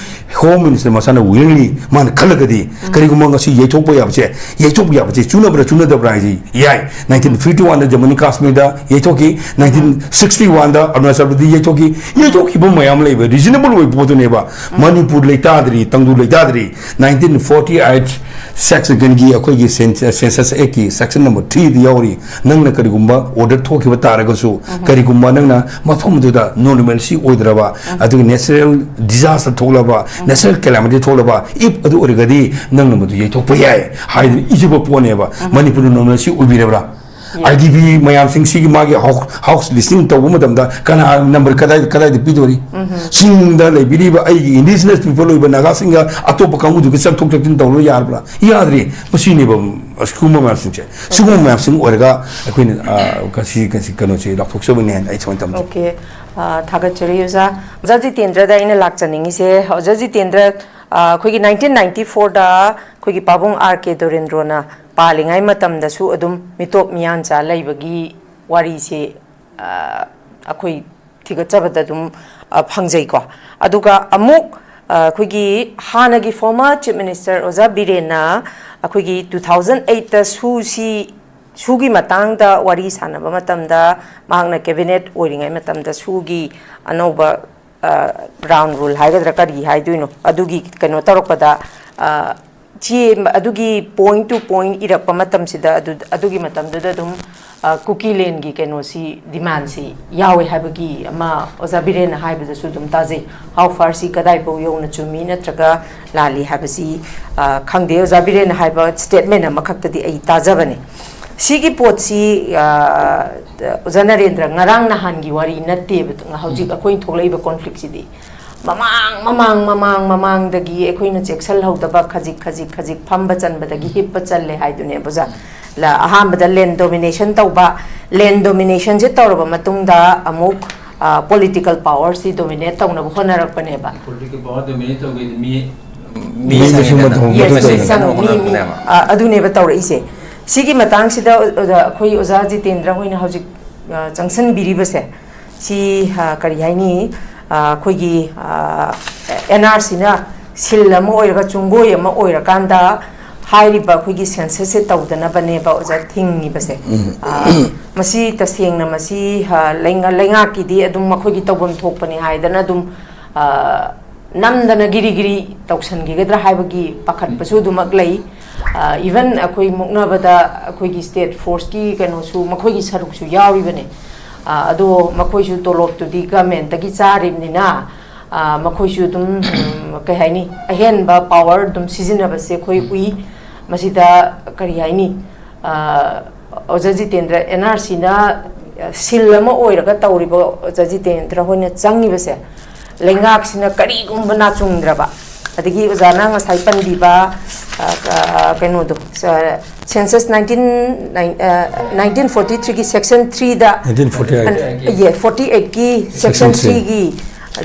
Home Minister ꯃꯁꯥꯅ willingly ꯃꯥꯅ ꯈꯜꯂꯒꯗꯤ, ꯀꯔꯤꯒꯨꯝꯕ ꯉꯁꯤ ꯌꯩꯊꯣꯛꯄ ꯌꯥꯕꯁꯦ, ꯌꯩꯊꯣꯛꯄ ꯌꯥꯕꯁꯦ ꯆꯨꯅꯕ꯭ꯔꯥ ꯆꯨꯅꯗꯕ꯭ꯔꯥ ꯍꯥꯏꯁꯤ ꯌꯥꯏ꯫ Nineteen fifty one the Jammu and ꯀꯥꯁꯃꯤꯔꯗ ꯌꯩꯊꯣꯛꯈꯤ, nineteen sixty one ꯗ ꯑꯔꯨꯅꯥꯆꯜ ꯄ꯭ꯔꯗꯦꯁ ꯌꯩꯊꯣꯛꯈꯤ, ꯌꯩꯊꯣꯛꯈꯤꯕ ꯃꯌꯥꯝ ꯂꯩꯕ reasonable ꯑꯣꯏꯕ ꯄꯣꯠꯇꯨꯅꯦꯕ꯫ ꯃꯅꯤꯄꯨꯔ ꯂꯩꯇꯥꯗ꯭ꯔꯤ, ꯇꯪꯗꯨ ꯂꯩꯇꯥꯗ꯭ꯔꯤ꯫ Nineteen forty eight section ꯀꯤ ꯑꯩꯈꯣꯏꯒꯤ census act ꯀꯤ section number three ꯗ ꯌꯥꯎꯔꯤ꯫ ꯅꯪꯅ ꯀꯔꯤꯒꯨꯝꯕ order ꯊꯣꯛꯈꯤꯕ ꯇꯥꯔꯒꯁꯨ, ꯀꯔꯤꯒꯨꯝꯕ ꯅꯪꯅ ꯃꯐꯝꯗꯨꯗ normalcy ꯑꯣꯏꯗ꯭ꯔꯕ, ꯑꯗꯨꯒ natural disaster ꯊꯣꯛꯂꯕ, natural calamity ꯊꯣꯛꯂꯕ, if ꯑꯗꯨ ꯑꯣꯏꯔꯒꯗꯤ ꯅꯪꯅ ꯃꯗꯨ ꯌꯩꯊꯣꯛꯄ ꯌꯥꯏ ꯍꯥꯏꯗꯅ ꯏꯖꯕ ꯄꯣꯠꯅꯦꯕ꯫ ꯃꯅꯤꯄꯨꯔꯗ normalcy ꯑꯣꯏꯕꯤꯔꯕ꯭ꯔꯥ? IDP ꯃꯌꯥꯝꯁꯤꯡꯁꯤꯒꯤ ꯃꯥꯒꯤ house, house listing ꯇꯧꯕ ꯃꯇꯝꯗ ꯀꯅꯥ number ꯀꯗꯥꯏ, ꯀꯗꯥꯏꯗ ꯄꯤꯗꯣꯔꯤ? ꯆꯤꯡꯗ ꯂꯩꯕꯤꯔꯤꯕ ꯑꯩꯒꯤ indigenous people ꯑꯣꯏꯕ ꯅꯥꯒꯥꯁꯤꯡꯒ ꯑꯇꯣꯞꯄ ꯀꯥꯡꯕꯨꯗꯨꯒ ꯆꯪꯊꯣꯛ ꯆꯪꯁꯤꯟ ꯇꯧꯔꯨ ꯌꯥꯔꯕ꯭ꯔꯥ? ꯌꯥꯗ꯭ꯔꯤ꯫ ꯃꯁꯤꯅꯦꯕ ꯑꯁꯤꯒꯨꯝꯕ ꯃꯌꯥꯝꯁꯤꯡꯁꯦ꯫ ꯁꯤꯒꯨꯝꯕ ꯃꯌꯥꯝꯁꯤꯡ ꯑꯣꯏꯔꯒ ꯑꯩꯈꯣꯏꯅ, ꯑ, ꯉꯁꯤ, ꯉꯁꯤ ꯀꯩꯅꯣꯁꯦ ꯂꯥꯎꯊꯣꯛꯆꯕꯅꯤ ꯍꯥꯏꯅ ꯑꯩ ꯁꯨꯃꯥꯏꯅ ꯊꯝꯖꯒꯦ꯫ Okay꯫ ꯑ, ꯊꯥꯒꯠꯆꯔꯤ ꯑꯣꯖꯥ꯫ ꯑꯣꯖꯥ ꯖꯤꯇꯦꯟꯗ꯭ꯔꯗ ꯑꯩꯅ ꯂꯥꯛꯆꯅꯤꯡꯉꯤꯁꯦ, ꯑꯣꯖꯥ ꯖꯤꯇꯦꯟꯗ꯭ꯔ, ꯑ, ꯑꯩꯈꯣꯏꯒꯤ nineteen ninety four ꯗ ꯑꯩꯈꯣꯏꯒꯤ ꯄꯥꯕꯨꯡ R K ꯗꯣꯔꯦꯟꯗ꯭ꯔꯣꯅ ꯄꯥꯜꯂꯤꯉꯩ ꯃꯇꯝꯗꯁꯨ ꯑꯗꯨꯝ ꯃꯤꯇꯣꯞ ꯃꯤꯌꯥꯟꯆꯥ ꯂꯩꯕꯒꯤ ꯋꯥꯔꯤꯁꯦ, ꯑ, ꯑꯩꯈꯣꯏ ꯊꯤꯒꯠꯆꯕꯗ ꯑꯗꯨꯝ, ꯑ, ꯐꯪꯖꯩꯀꯣ꯫ ꯑꯗꯨꯒ ꯑꯃꯨꯛ, ꯑ, ꯑꯩꯈꯣꯏꯒꯤ ꯍꯥꯟꯅꯒꯤ former Chief Minister ꯑꯣꯖꯥ ꯕꯤꯔꯦꯟꯅ ꯑꯩꯈꯣꯏꯒꯤ two thousand eight ꯇ ꯁꯨꯁꯤ, ꯁꯨꯒꯤ ꯃꯇꯥꯡꯗ ꯋꯥꯔꯤ ꯁꯥꯟꯅꯕ ꯃꯇꯝꯗ ꯃꯍꯥꯛꯅ cabinet ꯑꯣꯏꯔꯤꯉꯩ ꯃꯇꯝꯗ ꯁꯨꯒꯤ ꯑꯅꯧꯕ, ꯑ, ground rule ꯍꯥꯏꯒꯗ꯭ꯔꯥ ꯀꯔꯤ ꯍꯥꯏꯗꯣꯏꯅꯣ, ꯑꯗꯨꯒꯤ ꯀꯩꯅꯣ ꯇꯧꯔꯛꯄꯗ, ꯑ, ꯆꯦ ꯑꯗꯨꯒꯤ point to point ꯏꯔꯛꯄ ꯃꯇꯝꯁꯤꯗ ꯑꯗꯨ, ꯑꯗꯨꯒꯤ ꯃꯇꯝꯗꯨꯗ ꯑꯗꯨꯝ, ꯑ, ꯀꯨꯀꯤꯂꯦꯟꯒꯤ ꯀꯩꯅꯣꯁꯤ, demandꯁꯤ ꯌꯥꯎꯋꯦ ꯍꯥꯏꯕꯒꯤ ꯑꯃ ꯑꯣꯖꯥ ꯕꯤꯔꯦꯟꯅ ꯍꯥꯏꯕꯗꯁꯨ ꯑꯗꯨꯝ ꯇꯥꯖꯩ꯫ How far ꯁꯤ ꯀꯗꯥꯏꯐꯥꯎ ꯌꯧꯅ ꯆꯨꯝꯃꯤ ꯅꯠꯇ꯭ꯔꯒ ꯂꯥꯜꯂꯤ ꯍꯥꯏꯕꯁꯤ, ꯑ, ꯈꯪꯗꯦ꯫ ꯑꯣꯖꯥ ꯕꯤꯔꯦꯟꯅ ꯍꯥꯏꯕ statement ꯑꯃꯈꯛꯇꯗꯤ ꯑꯩ ꯇꯥꯖꯕꯅꯤ꯫ ꯁꯤꯒꯤ ꯄꯣꯠꯁꯤ, ꯑ, ꯑꯣꯖꯥ ꯅꯔꯦꯟꯗ꯭ꯔ, ꯉꯔꯥꯡ ꯅꯍꯥꯟꯒꯤ ꯋꯥꯔꯤ ꯅꯠꯇꯦꯕ꯫ ꯍꯧꯖꯤꯛ ꯑꯩꯈꯣꯏꯅ ꯊꯣꯛꯂꯛꯏꯕ conflictꯁꯤꯗꯤ ꯃꯃꯥꯡ, ꯃꯃꯥꯡ, ꯃꯃꯥꯡ, ꯃꯃꯥꯡꯗꯒꯤ ꯑꯩꯈꯣꯏꯅ ꯆꯦꯛꯁꯤꯜꯍꯧꯗꯕ ꯈꯖꯤꯛ, ꯈꯖꯤꯛ, ꯈꯖꯤꯛ ꯐꯝꯕ ꯆꯟꯕꯗꯒꯤ ꯍꯤꯞꯄ ꯆꯜꯂꯦ ꯍꯥꯏꯗꯨꯅꯦꯕ ꯑꯣꯖꯥ꯫ ꯂ-, ꯑꯍꯥꯟꯕꯗ land domination ꯇꯧꯕ, land dominationꯁꯦ ꯇꯧꯔꯕ ꯃꯇꯨꯡꯗ ꯑꯃꯨꯛ, ꯑ, political powerꯁꯤ dominate ꯇꯧꯅꯕ ꯍꯣꯠꯅꯔꯛꯄꯅꯦꯕ꯫ Political power dominate ꯇꯧꯒꯦꯗꯤ ꯃꯤ, ꯃꯤ ꯃꯁꯤꯡ ꯃꯇꯧ Yes, ꯃꯇꯧ ꯃꯤ ꯇꯧꯗꯅ꯫ ꯆꯪ-, ꯃꯤ, ꯃꯤ, ꯑ, ꯑꯗꯨꯅꯦꯕ ꯇꯧꯔꯛꯏꯁꯦ꯫ ꯁꯤꯒꯤ ꯃꯇꯥꯡꯁꯤꯗ, ꯑ, ꯑꯩꯈꯣꯏ ꯑꯣꯖꯥ ꯖꯤꯇꯦꯟꯗ꯭ꯔ ꯍꯣꯏꯅ ꯍꯧꯖꯤꯛ, ꯑ, ꯆꯪꯁꯤꯟꯕꯤꯔꯤꯕꯁꯦ, ꯁꯤ, ꯑ, ꯀꯔꯤ ꯍꯥꯏꯅꯤ, ꯑ, ꯑꯩꯈꯣꯏꯒꯤ, ꯑ, ꯑꯦꯟ ꯑꯥꯔ ꯁꯤꯅ ꯁꯤꯜ ꯑꯃ ꯑꯣꯏꯔꯒ, ꯆꯨꯡꯒꯣꯏ ꯑꯃ ꯑꯣꯏꯔꯀꯥꯟꯗ, ꯍꯥꯏꯔꯤꯕ ꯑꯩꯈꯣꯏꯒꯤ ꯁꯦꯟꯁꯁꯁꯦ ꯇꯧꯗꯅꯕꯅꯦꯕ ꯑꯣꯖꯥ ꯊꯤꯡꯉꯤꯕꯁꯦ꯫ ꯑ, ꯃꯁꯤ ꯇꯁꯦꯡꯅ ꯃꯁꯤ, ꯑ, ꯂꯩꯉ-, ꯂꯩꯉꯥꯛꯀꯤꯗꯤ ꯑꯗꯨꯝ ꯃꯈꯣꯏꯒꯤ ꯇꯧꯐꯝ ꯊꯣꯛꯄꯅꯤ ꯍꯥꯏꯗꯅ ꯑꯗꯨꯝ, ꯑ, ꯅꯝꯗꯅ ꯒꯤꯔꯤ ꯒꯤꯔꯤ ꯇꯧꯁꯟꯈꯤꯒꯗ꯭ꯔꯥ ꯍꯥꯏꯕꯒꯤ ꯄꯥꯈꯠꯄꯁꯨ ꯑꯗꯨꯃꯛ ꯂꯩ꯫ ꯑ, even ꯑꯩꯈꯣꯏ ꯃꯨꯛꯅꯕꯗ ꯑꯩꯈꯣꯏꯒꯤ ꯁ꯭ꯇꯦꯠ ꯐꯣꯔꯁꯀꯤ ꯀꯩꯅꯣꯁꯨ, ꯃꯈꯣꯏꯒꯤ ꯁꯔꯨꯛꯁꯨ ꯌꯥꯎꯔꯤꯕꯅꯦ꯫ ꯑ, ꯑꯗꯣ ꯃꯈꯣꯏꯁꯨ ꯇꯣꯂꯣꯞꯇꯨꯗꯤ ꯒꯃꯦꯟꯇꯒꯤ ꯆꯥꯔꯤꯕꯅꯤꯅ, ꯑ, ꯃꯈꯣꯏꯁꯨ ꯑꯗꯨꯝ, ꯎꯝ, ꯀꯩ ꯍꯥꯏꯅꯤ, ꯑꯍꯦꯟꯕ ꯄꯥꯋꯔ ꯑꯗꯨꯝ ꯁꯤꯖꯤꯟꯅꯕꯁꯦ ꯑꯩꯈꯣꯏ ꯎꯏ꯫ ꯃꯁꯤꯗ, ꯀꯔꯤ ꯍꯥꯏꯅꯤ, ꯑ, ꯑꯣꯖꯥ ꯖꯤꯇꯦꯟꯗ꯭ꯔ, ꯑꯦꯟ ꯑꯥꯔ ꯁꯤꯅ ꯁꯤꯜ ꯑꯃ ꯑꯣꯏꯔꯒ ꯇꯧꯔꯤꯕ ꯑꯣꯖꯥ ꯖꯤꯇꯦꯟꯗ꯭ꯔ ꯍꯣꯏꯅ ꯆꯪꯉꯤꯕꯁꯦ, ꯂꯩꯉꯥꯛꯁꯤꯅ ꯀꯔꯤꯒꯨꯝꯕ ꯅꯥꯆꯨꯡꯗ꯭ꯔꯕ, ꯑꯗꯒꯤ ꯑꯣꯖꯥꯅ ꯉꯁꯥꯏ ꯄꯟꯕꯤꯕ, ꯑ, ꯑ, ꯀꯩꯅꯣꯗꯣ, ꯑ, ꯁꯦꯟꯁꯁ ꯅꯥꯏꯟꯇꯤꯟ, ꯅꯥꯏꯟ-, ꯑ, ꯅꯥꯏꯟꯇꯤꯟ ꯐꯣꯔꯇꯤ ꯊ꯭ꯔꯤꯒꯤ ꯁꯦꯛꯁꯟ ꯊ꯭ꯔꯤꯗ, ꯅꯥꯏꯟꯇꯤꯟ ꯐꯣꯔꯇꯤ ꯑꯩꯠ꯫ ꯌꯦ, ꯐꯣꯔꯇꯤ ꯑꯩꯠꯀꯤ ꯁꯦꯛꯁꯟ ꯁꯦꯛꯁꯟ ꯊ꯭ꯔꯤ꯫ ꯊ꯭ꯔꯤꯒꯤ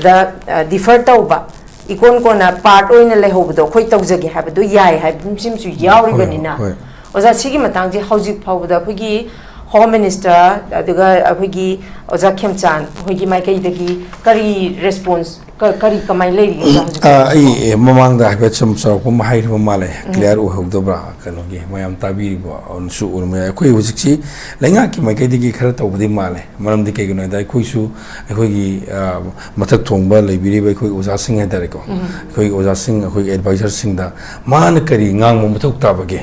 ꯗ, ꯑ, ꯗꯤꯐꯔ ꯇꯧꯕ, ꯏꯀꯣꯟ ꯀꯣꯟꯅ ꯄꯥꯔꯠ ꯑꯣꯏꯅ ꯂꯩꯍꯧꯕꯗꯣ ꯑꯩꯈꯣꯏ ꯇꯧꯖꯒꯦ ꯍꯥꯏꯕꯗꯣ ꯌꯥꯏ ꯍꯥꯏꯕ ꯁꯤꯃꯁꯨ ꯌꯥꯎꯔꯤꯕꯅꯤꯅ, ꯍꯣꯏ, ꯍꯣꯏ꯫ ꯑꯣꯖꯥ, ꯁꯤꯒꯤ ꯃꯇꯥꯡꯁꯦ ꯍꯧꯖꯤꯛ ꯐꯥꯎꯕꯗ ꯑꯩꯈꯣꯏꯒꯤ ꯍꯣꯝ ꯃꯤꯅꯤꯁꯇꯔ, ꯑꯗꯨꯒ ꯑꯩꯈꯣꯏꯒꯤ ꯑꯣꯖꯥ ꯈꯦꯝꯆꯥꯟ ꯍꯣꯏꯒꯤ ꯃꯥꯏꯀꯩꯗꯒꯤ ꯀꯔꯤ ꯔꯦꯁꯄꯣꯟꯁ, ꯀ-, ꯀꯔꯤ ꯀꯃꯥꯏꯅ ꯂꯩꯔꯤꯒꯦ, ꯑꯣꯖꯥ, ꯍꯧꯖꯤꯛ ꯑ, ꯐꯥꯎꯕꯁꯤꯕꯣ? ꯑꯩ, ꯑꯦ, ꯃꯃꯥꯡꯗ ꯍꯥꯏꯐꯦꯠ ꯁꯨꯝ ꯆꯥꯎꯔꯥꯛꯄ ꯑꯃ ꯍꯥꯏꯈ꯭ꯔꯕ ꯃꯥꯜꯂꯦ, ꯎꯝ꯫ ꯀ꯭ꯂꯤꯌꯥꯔ ꯑꯣꯏꯍꯧꯗꯕ꯭ꯔꯥ, ꯀꯩꯅꯣꯒꯤ ꯃꯌꯥꯝ ꯇꯥꯕꯤꯔꯤꯕ ꯑꯗꯨꯁꯨ ꯑꯣꯏꯔꯝꯕ ꯌꯥꯏ꯫ ꯑꯩꯈꯣꯏ ꯍꯧꯖꯤꯛꯁꯤ ꯂꯩꯉꯥꯛꯀꯤ ꯃꯥꯏꯀꯩꯗꯒꯤ ꯈꯔ ꯇꯧꯕꯗꯤ ꯃꯥꯜꯂꯦ꯫ ꯃꯔꯝꯗꯤ ꯀꯩꯒꯤꯅꯣ ꯍꯥꯏꯗ, ꯑꯩꯈꯣꯏꯁꯨ, ꯑꯩꯈꯣꯏꯒꯤ, ꯑ, ꯃꯊꯛ ꯊꯣꯡꯕ ꯂꯩꯕꯤꯔꯤꯕ ꯑꯩꯈꯣꯏ ꯑꯣꯖꯥꯁꯤꯡ ꯍꯥꯏꯇꯥꯔꯦꯀꯣ, ꯎꯝ꯫ ꯑꯩꯈꯣꯏꯒꯤ ꯑꯣꯖꯥꯁꯤꯡ, ꯑꯩꯈꯣꯏꯒꯤ ꯑꯦꯗꯚꯥꯏꯖꯔꯁꯤꯡꯗ ꯃꯥꯅ ꯀꯔꯤ ꯉꯥꯡꯕ ꯃꯊꯧ ꯇꯥꯕꯒꯦ,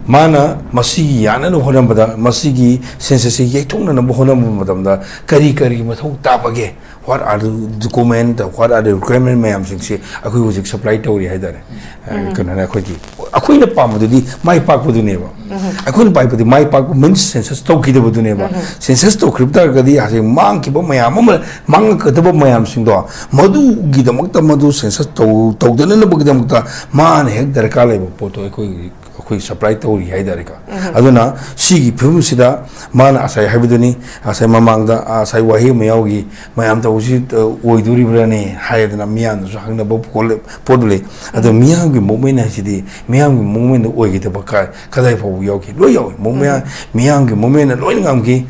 ꯃꯥꯅ ꯃꯁꯤꯒꯤ ꯌꯥꯅꯅꯕ ꯍꯣꯠꯅꯕꯗ, ꯃꯁꯤꯒꯤ ꯁꯦꯟꯁꯁꯁꯤ ꯌꯩꯊꯣꯛꯅꯅꯕ ꯍꯣꯠꯅꯕ ꯃꯇꯝꯗ ꯀꯔꯤ ꯀꯔꯤ ꯃꯊꯧ ꯇꯥꯕꯒꯦ, what are the document, what are the requirement ꯃꯌꯥꯝꯁꯤꯡꯁꯤ ꯑꯩꯈꯣꯏ ꯍꯧꯖꯤꯛ ꯁꯄ꯭ꯂꯥꯏ ꯇꯧꯔꯤ ꯍꯥꯏꯇꯥꯔꯦ꯫ ꯑ, ꯎꯝ꯫ ꯀꯩꯅꯣꯅꯦ, ꯑꯩꯈꯣꯏꯒꯤ, ꯑꯩꯈꯣꯏꯅ ꯄꯥꯝꯕꯗꯨꯗꯤ ꯃꯥꯏ ꯄꯥꯛꯄꯗꯨꯅꯦꯕ꯫ ꯎꯝ꯫ ꯑꯩꯈꯣꯏꯅ ꯄꯥꯝꯕꯗꯤ ꯃꯥꯏ ꯄꯥꯛꯄ ꯃꯤꯟꯁ ꯁꯦꯟꯁꯁ ꯇꯧꯈꯤꯗꯕꯗꯨꯅꯦꯕ꯫ ꯎꯝ꯫ ꯁꯦꯟꯁꯁ ꯇꯧꯈꯤꯕ ꯇꯥꯔꯒꯗꯤ ꯍꯧꯖꯤꯛ ꯃꯥꯡꯈꯤꯕ ꯃꯌꯥꯝ ꯑꯃ, ꯃꯥꯡꯉꯛꯀꯗꯕ ꯃꯌꯥꯝꯁꯤꯡꯗꯣ, ꯃꯗꯨꯒꯤꯗꯃꯛꯇ, ꯃꯗꯨ ꯁꯦꯟꯁꯁ ꯇꯧ-, ꯇꯧꯗꯅꯅꯕꯒꯤꯗꯃꯛꯇ ꯃꯥꯅ ꯍꯦꯛ ꯗꯔꯀꯥꯔ ꯂꯩꯕ ꯄꯣꯠꯇꯣ ꯑꯩꯈꯣꯏꯒꯤ ꯑꯩꯈꯣꯏ ꯁꯄ꯭ꯂꯥꯏ ꯇꯧꯔꯤ ꯍꯥꯏꯇꯥꯔꯦꯀꯣ꯫ ꯑꯗꯨꯅ ꯁꯤꯒꯤ ꯐꯤꯕꯝꯁꯤꯗ ꯃꯥꯅ ꯉꯁꯥꯏ ꯍꯥꯏꯕꯗꯨꯅꯤ, ꯉꯁꯥꯏ ꯃꯃꯥꯡꯗ ꯉꯁꯥꯏ ꯋꯥꯍꯩ ꯑꯃ ꯌꯥꯎꯈꯤ, "ꯃꯌꯥꯝ ꯇꯧꯕꯁꯤ ꯑꯣꯏꯗꯣꯔꯤꯕ꯭ꯔꯥꯅꯦ?" ꯍꯥꯏꯗꯅ ꯃꯤꯌꯥꯝꯅꯁꯨ ꯍꯪꯅꯕ ꯄꯣꯠ ꯂꯩ꯫ ꯑꯗꯣ ꯃꯤꯌꯥꯝꯒꯤ ꯃꯨꯞꯃꯦꯟ ꯍꯥꯏꯁꯤꯗꯤ ꯃꯤꯌꯥꯝꯒꯤ ꯃꯨꯞꯃꯦꯟꯗ ꯑꯣꯏꯈꯤꯗꯕ ꯀꯥꯏ ꯀꯗꯥꯏ ꯐꯥꯎꯕ ꯌꯥꯎꯈꯤ? ꯂꯣꯏ ꯌꯥꯎꯏ꯫ ꯃꯨꯞꯃꯦꯟ, ꯃꯤꯌꯥꯝꯒꯤ ꯃꯨꯞꯃꯦꯟꯅ ꯂꯣꯏꯅ ꯉꯝꯈꯤ꯫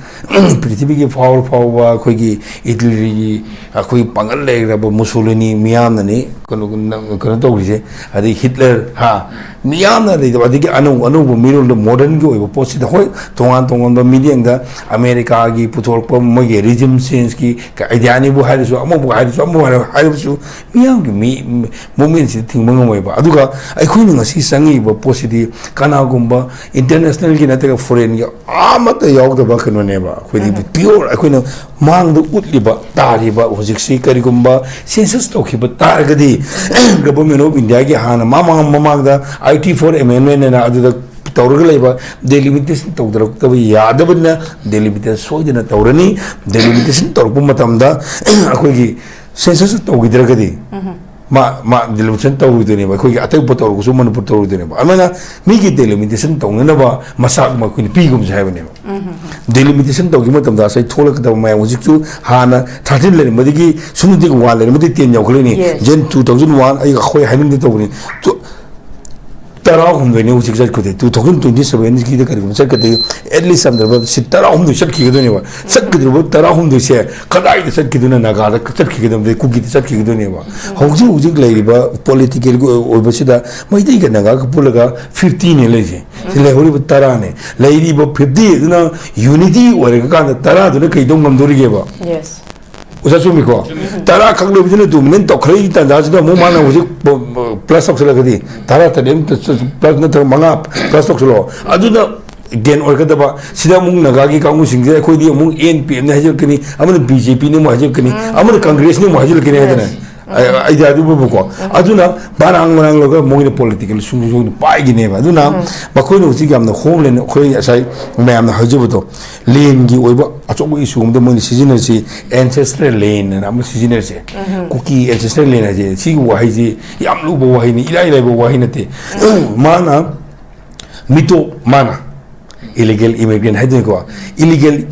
ꯄ꯭ꯔꯤꯊꯤꯕꯤꯒꯤ ꯐꯥꯎꯔ ꯐꯥꯎꯕ ꯑꯩꯈꯣꯏꯒꯤ ꯏꯇꯂꯤꯒꯤ ꯑꯩꯈꯣꯏ ꯄꯥꯡꯒꯜ ꯂꯩꯈ꯭ꯔꯕ ꯃꯨꯁꯣꯂꯤꯅꯤ ꯃꯤꯌꯥꯝꯅꯅꯤ ꯀꯩꯅꯣ, ꯀꯩꯅꯣ ꯇꯧꯔꯤꯁꯦ, ꯑꯗꯩ ꯍꯤꯠꯂꯔ, ꯍꯥ, ꯃꯤꯌꯥꯝꯅ ꯂꯩꯇꯕ, ꯑꯗꯒꯤ ꯑꯅꯧ ꯑꯅꯧꯕ ꯃꯤꯔꯣꯜꯗ ꯃꯣꯗꯔꯟꯒꯤ ꯑꯣꯏꯕ ꯄꯣꯠꯁꯤꯗ, ꯍꯣꯏ, ꯇꯣꯉꯥꯟ ꯇꯣꯉꯥꯟꯕ ꯃꯤꯠꯌꯦꯡꯗ ꯑꯃꯦꯔꯤꯀꯥꯒꯤ ꯄꯨꯊꯣꯔꯛꯄ ꯃꯣꯏꯒꯤ ꯔꯤꯖꯤꯝ ꯆꯦꯟꯖꯀꯤ ꯑꯥꯏꯗꯤꯌꯥꯅꯤꯕꯨ ꯍꯥꯏꯔꯁꯨ, ꯑꯃꯕꯨ ꯍꯥꯏꯔꯁꯨ, ꯑꯃꯕꯨ ꯍꯥꯏꯔ-, ꯍꯥꯏꯔꯕꯁꯨ ꯃꯤꯌꯥꯝꯒꯤ ꯃꯤ ꯃꯨꯞꯃꯦꯟꯁꯤꯗ ꯊꯤꯡꯕ ꯉꯝꯃꯣꯏꯕ꯫ ꯑꯗꯨꯒ ꯑꯩꯈꯣꯏꯅ ꯉꯁꯤ ꯆꯪꯉꯤꯕ ꯄꯣꯠꯁꯤꯗꯤ ꯀꯅꯥꯒꯨꯝꯕ ꯏꯟꯇꯔꯅꯦꯁꯅꯦꯜꯒꯤ ꯅꯠꯇ꯭ꯔꯒ ꯐꯣꯔꯦꯟꯒꯤ ꯑꯃꯠꯇ ꯌꯥꯎꯗꯕ ꯀꯩꯅꯣꯅꯦꯕ꯫ ꯑꯩꯈꯣꯏꯗꯤ ꯄꯤꯌꯣꯔ ꯑꯩꯈꯣꯏꯅ ꯃꯥꯡꯗ ꯎꯠꯂꯤꯕ ꯇꯥꯔꯤꯕ ꯍꯧꯖꯤꯛꯁꯤ ꯀꯔꯤꯒꯨꯝꯕ ꯁꯦꯟꯁꯁ ꯇꯧꯈꯤꯕ ꯇꯥꯔꯒꯗꯤ ꯒꯚꯔꯟꯃꯦꯟ ꯑꯣꯐ ꯏꯟꯗꯤꯌꯥꯒꯤ ꯍꯥꯟꯅ ꯃꯃꯥꯡ ꯃꯃꯥꯡꯗ ꯑꯥꯏꯇꯤ ꯐꯣꯔ ꯑꯦꯃꯦꯟꯃꯦꯟ ꯑꯅ ꯑꯗꯨꯗ ꯇꯧꯔꯒ ꯂꯩꯕ ꯗꯦꯂꯤꯃꯤꯇꯦꯁꯟ ꯇꯧꯗꯔꯛꯇꯕ ꯌꯥꯗꯕꯅꯤꯅ ꯗꯦꯂꯤꯃꯤꯇꯦꯁꯟ ꯁꯣꯏꯗꯅ ꯇꯧꯔꯅꯤ꯫ ꯗꯦꯂꯤꯃꯤꯇꯦꯁꯟ ꯇꯧꯔꯛꯄ ꯃꯇꯝꯗ ꯑꯩꯈꯣꯏꯒꯤ ꯁꯦꯟꯁꯁ ꯇꯧꯈꯤꯗ꯭ꯔꯒꯗꯤ ꯃꯥ, ꯃꯥ ꯗꯤꯂꯤꯃꯤꯇꯦꯁꯟ ꯇꯧꯔꯣꯏꯗꯣꯏꯅꯦꯕ꯫ ꯑꯩꯈꯣꯏꯒꯤ ꯑꯇꯣꯞꯄ ꯇꯧꯔꯒꯁꯨ ꯃꯅꯤꯄꯨꯔ ꯇꯧꯔꯣꯏꯗꯣꯏꯅꯦꯕ꯫ ꯑꯗꯨꯃꯥꯏꯅ ꯃꯤꯒꯤ ꯗꯤꯂꯤꯃꯤꯇꯦꯁꯟ ꯇꯧꯅꯅꯕ ꯃꯆꯥꯛ ꯑꯃ ꯑꯩꯈꯣꯏꯅ ꯄꯤꯒꯨꯝꯁꯦ ꯍꯥꯏꯕꯅꯦꯕ꯫ ꯗꯤꯂꯤꯃꯤꯇꯦꯁꯟ ꯇꯧꯈꯤꯕ ꯃꯇꯝꯗ ꯉꯁꯥꯏ ꯊꯣꯛꯂꯛꯀꯗꯕ ꯃꯌꯥꯝ ꯍꯧꯖꯤꯛꯁꯨ ꯍꯥꯟꯅ ꯊꯥꯔꯇꯤꯟ ꯂꯩꯔꯝꯕꯗꯒꯤ ꯁꯨꯞꯅꯇꯒꯤ ꯋꯥꯟ ꯂꯩꯔꯝꯕꯗꯒꯤ ꯇꯦꯟ ꯌꯧꯈꯠꯂꯛꯏꯅꯤ꯫ Yes. ꯖꯦꯟ ꯇꯨ ꯊꯥꯎꯖꯟ ꯋꯥꯟ ꯑꯩ, ꯑꯩꯈꯣꯏ ꯍꯥꯏꯅꯤꯡꯗꯦ ꯇꯧꯕꯅꯤ꯫ ꯇꯨ-, ꯇꯔꯥꯍꯨꯝꯗꯣꯏꯅꯤ ꯍꯧꯖꯤꯛ ꯆꯠꯈ꯭ꯔꯗꯤ, ꯇꯨ ꯊꯥꯎꯖꯟ ꯇ꯭ꯋꯦꯟꯇꯤ ꯁꯚꯦꯟꯒꯤꯗ ꯀꯔꯤꯒꯨꯝꯕ ꯆꯠꯈ꯭ꯔꯗꯤ, ꯑꯦꯠꯂꯤꯁ ꯌꯥꯝꯗ꯭ꯔꯕ ꯁꯤꯠ ꯇꯔꯥꯍꯨꯝꯗꯣꯏ ꯆꯠꯈꯤꯒꯗꯣꯏꯅꯦꯕ꯫ ꯆꯠꯀꯗꯧꯔꯤꯕ ꯇꯔꯥꯍꯨꯝꯗꯣꯏꯁꯦ ꯀꯗꯥꯏꯗ ꯆꯠꯈꯤꯗꯣꯏꯅꯣ? ꯅꯥꯒꯥꯗ ꯆꯠꯈꯤꯒꯗꯕꯗꯤ ꯀꯨꯀꯤꯗ ꯆꯠꯈꯤꯒꯗꯣꯏꯅꯦꯕ꯫ ꯍꯧꯖꯤꯛ ꯍꯧꯖꯤꯛ ꯂꯩꯔꯤꯕ ꯄꯣꯂꯤꯇꯤꯀꯦꯜꯒꯤ ꯑꯣꯏ-, ꯑꯣꯏꯕꯁꯤꯗ ꯃꯩꯇꯩꯒ ꯅꯥꯒꯥꯒ ꯄꯨꯜꯂꯒ ꯐꯤꯐꯇꯤꯅꯦ ꯂꯩꯔꯤꯁꯦ꯫ ꯁꯤ ꯂꯩꯍꯧꯔꯤꯕ ꯇꯔꯥꯅꯦ꯫ ꯂꯩꯔꯤꯕ ꯐꯤꯐꯇꯤ ꯑꯗꯨꯅ ꯌꯨꯅꯤꯇꯤ ꯑꯣꯏꯔꯀꯥꯟꯗ ꯇꯔꯥꯗꯨꯅ ꯀꯩꯗꯧ ꯉꯝꯗꯣꯔꯤꯒꯦꯕ? Yes. ꯑꯣꯖꯥ ꯆꯨꯝꯃꯤꯀꯣ? ꯇꯔꯥ ꯈꯛ ꯂꯩꯕꯗꯨꯅ ꯗꯣꯃꯤꯅꯦꯠ ꯇꯧꯈꯠꯂꯛꯏ ꯇꯥꯟꯖꯥꯁꯤꯗ ꯑꯃꯨꯛ ꯃꯥꯅ ꯍꯧꯖꯤꯛ ꯄ-, ꯄ-, ꯄ꯭ꯂꯁ ꯇꯧꯁꯜꯂꯛꯀꯗꯤ, ꯇꯔꯥ ꯇꯔꯦꯠ ꯑꯃ ꯄ꯭ꯂꯁ ꯅꯠꯇ꯭ꯔꯒ ꯃꯉꯥ ꯄ꯭ꯂꯁ ꯇꯧꯁꯜꯂꯛꯑꯣ꯫ ꯑꯗꯨꯅ ꯒꯦꯟ ꯑꯣꯏꯔꯛꯀꯗꯕ꯫ ꯁꯤꯗ ꯑꯃꯨꯛ ꯅꯥꯒꯥꯒꯤ ꯀꯥꯡꯕꯨꯁꯤꯡꯁꯦ ꯑꯩꯈꯣꯏꯗꯤ ꯑꯃꯨꯛ ꯑꯦꯟ ꯄꯤ ꯑꯦꯝꯅ ꯍꯥꯏꯖꯤꯜꯂꯛꯀꯅꯤ, ꯑꯃꯅ ꯕꯤ ꯖꯦ ꯄꯤꯅ ꯑꯃꯨꯛ ꯍꯥꯏꯖꯤꯜꯂꯛꯀꯅꯤ, ꯑꯃꯅ ꯀꯪꯒ꯭ꯔꯦꯁꯅ ꯑꯃꯨꯛ ꯍꯥꯏꯖꯤꯜꯂꯛꯀꯅꯤ ꯍꯥꯏꯗꯅ꯫ ꯑꯥꯏꯗꯤꯌꯥꯗꯨꯕꯨꯀꯣ꯫ ꯑꯗꯨꯅ ꯃꯔꯥꯡ ꯃꯔꯥꯡ ꯂꯧꯔꯒ ꯃꯣꯏꯅ ꯄꯣꯂꯤꯇꯤꯀꯦꯜ ꯁꯨꯝ ꯁꯨꯝ ꯄꯥꯏꯒꯤꯅꯦꯕ꯫ ꯑꯗꯨꯅ ꯃꯈꯣꯏꯅ ꯍꯧꯖꯤꯛ ꯌꯥꯝꯅ ꯍꯣꯝꯂꯦꯟ, ꯑꯩꯈꯣꯏ ꯉꯁꯥꯏ ꯃꯌꯥꯝꯅ ꯍꯥꯏꯖꯕꯗꯣ, ꯂꯦꯟꯒꯤ ꯑꯣꯏꯕ ꯑꯆꯧꯕ ꯏꯁꯨ ꯑꯃꯗ ꯃꯣꯏꯅ ꯁꯤꯖꯤꯟꯅꯔꯤꯁꯤ ꯑꯦꯟꯁꯦꯁꯇ꯭ꯔꯦꯜ ꯂꯦꯟ ꯑꯅ ꯑꯃ ꯁꯤꯖꯤꯟꯅꯔꯤꯁꯦ꯫ ꯀꯨꯀꯤ ꯑꯦꯟꯁꯦꯁꯇ꯭ꯔꯦꯜ ꯂꯦꯟ ꯍꯥꯏꯁꯦ ꯁꯤꯒꯤ ꯋꯥꯍꯩꯁꯤ ꯌꯥꯝ ꯂꯨꯕ ꯋꯥꯍꯩꯅꯤ, ꯏꯔꯥꯏ ꯂꯥꯏꯕ ꯋꯥꯍꯩ ꯅꯠꯇꯦ꯫ ꯃꯥꯅ ꯃꯤꯇꯣꯞ ꯃꯥꯅ, ꯏꯂꯤꯒꯦꯜ ꯏꯃꯤꯒ꯭ꯔꯦꯟ ꯍꯥꯏꯗꯣꯏꯅꯤꯀꯣ, ꯏꯂꯤꯒꯦꯜ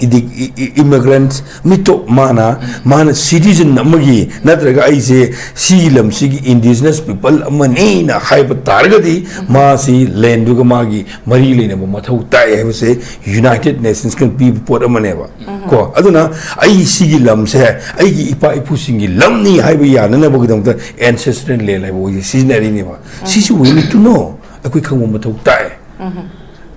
ꯏꯃꯤꯒ꯭ꯔꯦꯟ ꯃꯤꯇꯣꯞ ꯃꯥꯅ, ꯃꯥꯅ ꯁꯤꯇꯤꯖꯟ ꯑꯃꯒꯤ ꯅꯠꯇ꯭ꯔꯒ ꯑꯩꯁꯦ ꯁꯤꯒꯤ ꯂꯝꯁꯤꯒꯤ ꯏꯟꯗꯤꯖꯤꯅꯁ ꯄꯤꯄꯜ ꯑꯃꯅꯤꯅ ꯍꯥꯏꯕ ꯇꯥꯔꯒꯗꯤ, ꯃꯥꯁꯤ ꯂꯦꯟꯗꯨꯒ ꯃꯥꯒꯤ ꯃꯔꯤ ꯂꯩꯅꯕ ꯃꯊꯧ ꯇꯥꯏ ꯍꯥꯏꯕꯁꯦ ꯌꯨꯅꯥꯏꯇꯦꯗ ꯅꯦꯁꯟꯁꯀꯅ ꯄꯤꯕ ꯄꯣꯠ ꯑꯃꯅꯦꯕ꯫ ꯀꯣ, ꯑꯗꯨꯅ ꯑꯩ ꯁꯤꯒꯤ ꯂꯝꯁꯦ ꯑꯩꯒꯤ ꯏꯄꯥ ꯏꯄꯨꯁꯤꯡꯒꯤ ꯂꯝꯅꯤ ꯍꯥꯏꯕ ꯌꯥꯅꯅꯕꯒꯤꯗꯃꯛꯇ ꯑꯦꯟꯁꯦꯁꯇ꯭ꯔꯦꯜ ꯂꯦꯟ ꯍꯥꯏꯕ ꯋꯥꯍꯩꯁꯦ ꯁꯤꯖꯤꯟꯅꯔꯤꯅꯦꯕ꯫ ꯁꯤꯁꯨ we need to know, ꯑꯩꯈꯣꯏ ꯈꯪꯕ ꯃꯊꯧ ꯇꯥꯏ꯫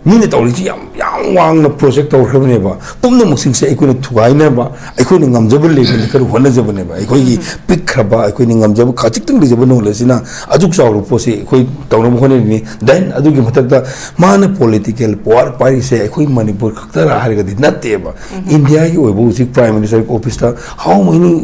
ꯃꯤꯅ ꯇꯧꯔꯤꯁꯤ ꯌꯥꯝ, ꯌꯥꯝ ꯋꯥꯡꯅ ꯄ꯭ꯔꯣꯖꯦꯛ ꯇꯧꯈ꯭ꯔꯕꯅꯦꯕ꯫ ꯄꯨꯝꯅꯃꯛꯁꯤꯡꯁꯦ ꯑꯩꯈꯣꯏꯅ ꯊꯨꯒꯥꯏꯅꯕ, ꯑꯩꯈꯣꯏꯅ ꯉꯝꯖꯕ ꯂꯦꯚꯦꯜꯗ ꯈꯔ ꯍꯣꯠꯅꯖꯕꯅꯦꯕ꯫ ꯑꯩꯈꯣꯏꯒꯤ ꯄꯤꯛꯈ꯭ꯔꯕ, ꯑꯩꯈꯣꯏꯅ ꯉꯝꯖꯕ ꯈꯖꯤꯛꯇꯪ ꯂꯩꯖꯕ ꯅꯣꯂꯦꯖꯁꯤꯅ ꯑꯗꯨꯛ ꯆꯥꯎꯔꯕ ꯄꯣꯠꯁꯤ ꯑꯩꯈꯣꯏ ꯇꯧꯅꯕ ꯍꯣꯠꯅꯔꯤꯅꯤ꯫ ꯗꯦꯟ ꯑꯗꯨꯒꯤ ꯃꯊꯛꯇ ꯃꯥꯅ ꯄꯣꯂꯤꯇꯤꯀꯦꯜ ꯄꯋꯥꯔ ꯄꯥꯏꯔꯤꯁꯦ ꯑꯩꯈꯣꯏ ꯃꯅꯤꯄꯨꯔ ꯈꯛꯇꯔꯥ ꯍꯥꯏꯔꯒꯗꯤ ꯅꯠꯇꯦꯕ꯫ ꯏꯟꯗꯤꯌꯥꯒꯤ ꯑꯣꯏꯕ ꯍꯧꯖꯤꯛ ꯄ꯭ꯔꯥꯏꯝ ꯃꯤꯅꯤꯁꯇꯔ ꯑꯣꯐꯤꯁꯇ how many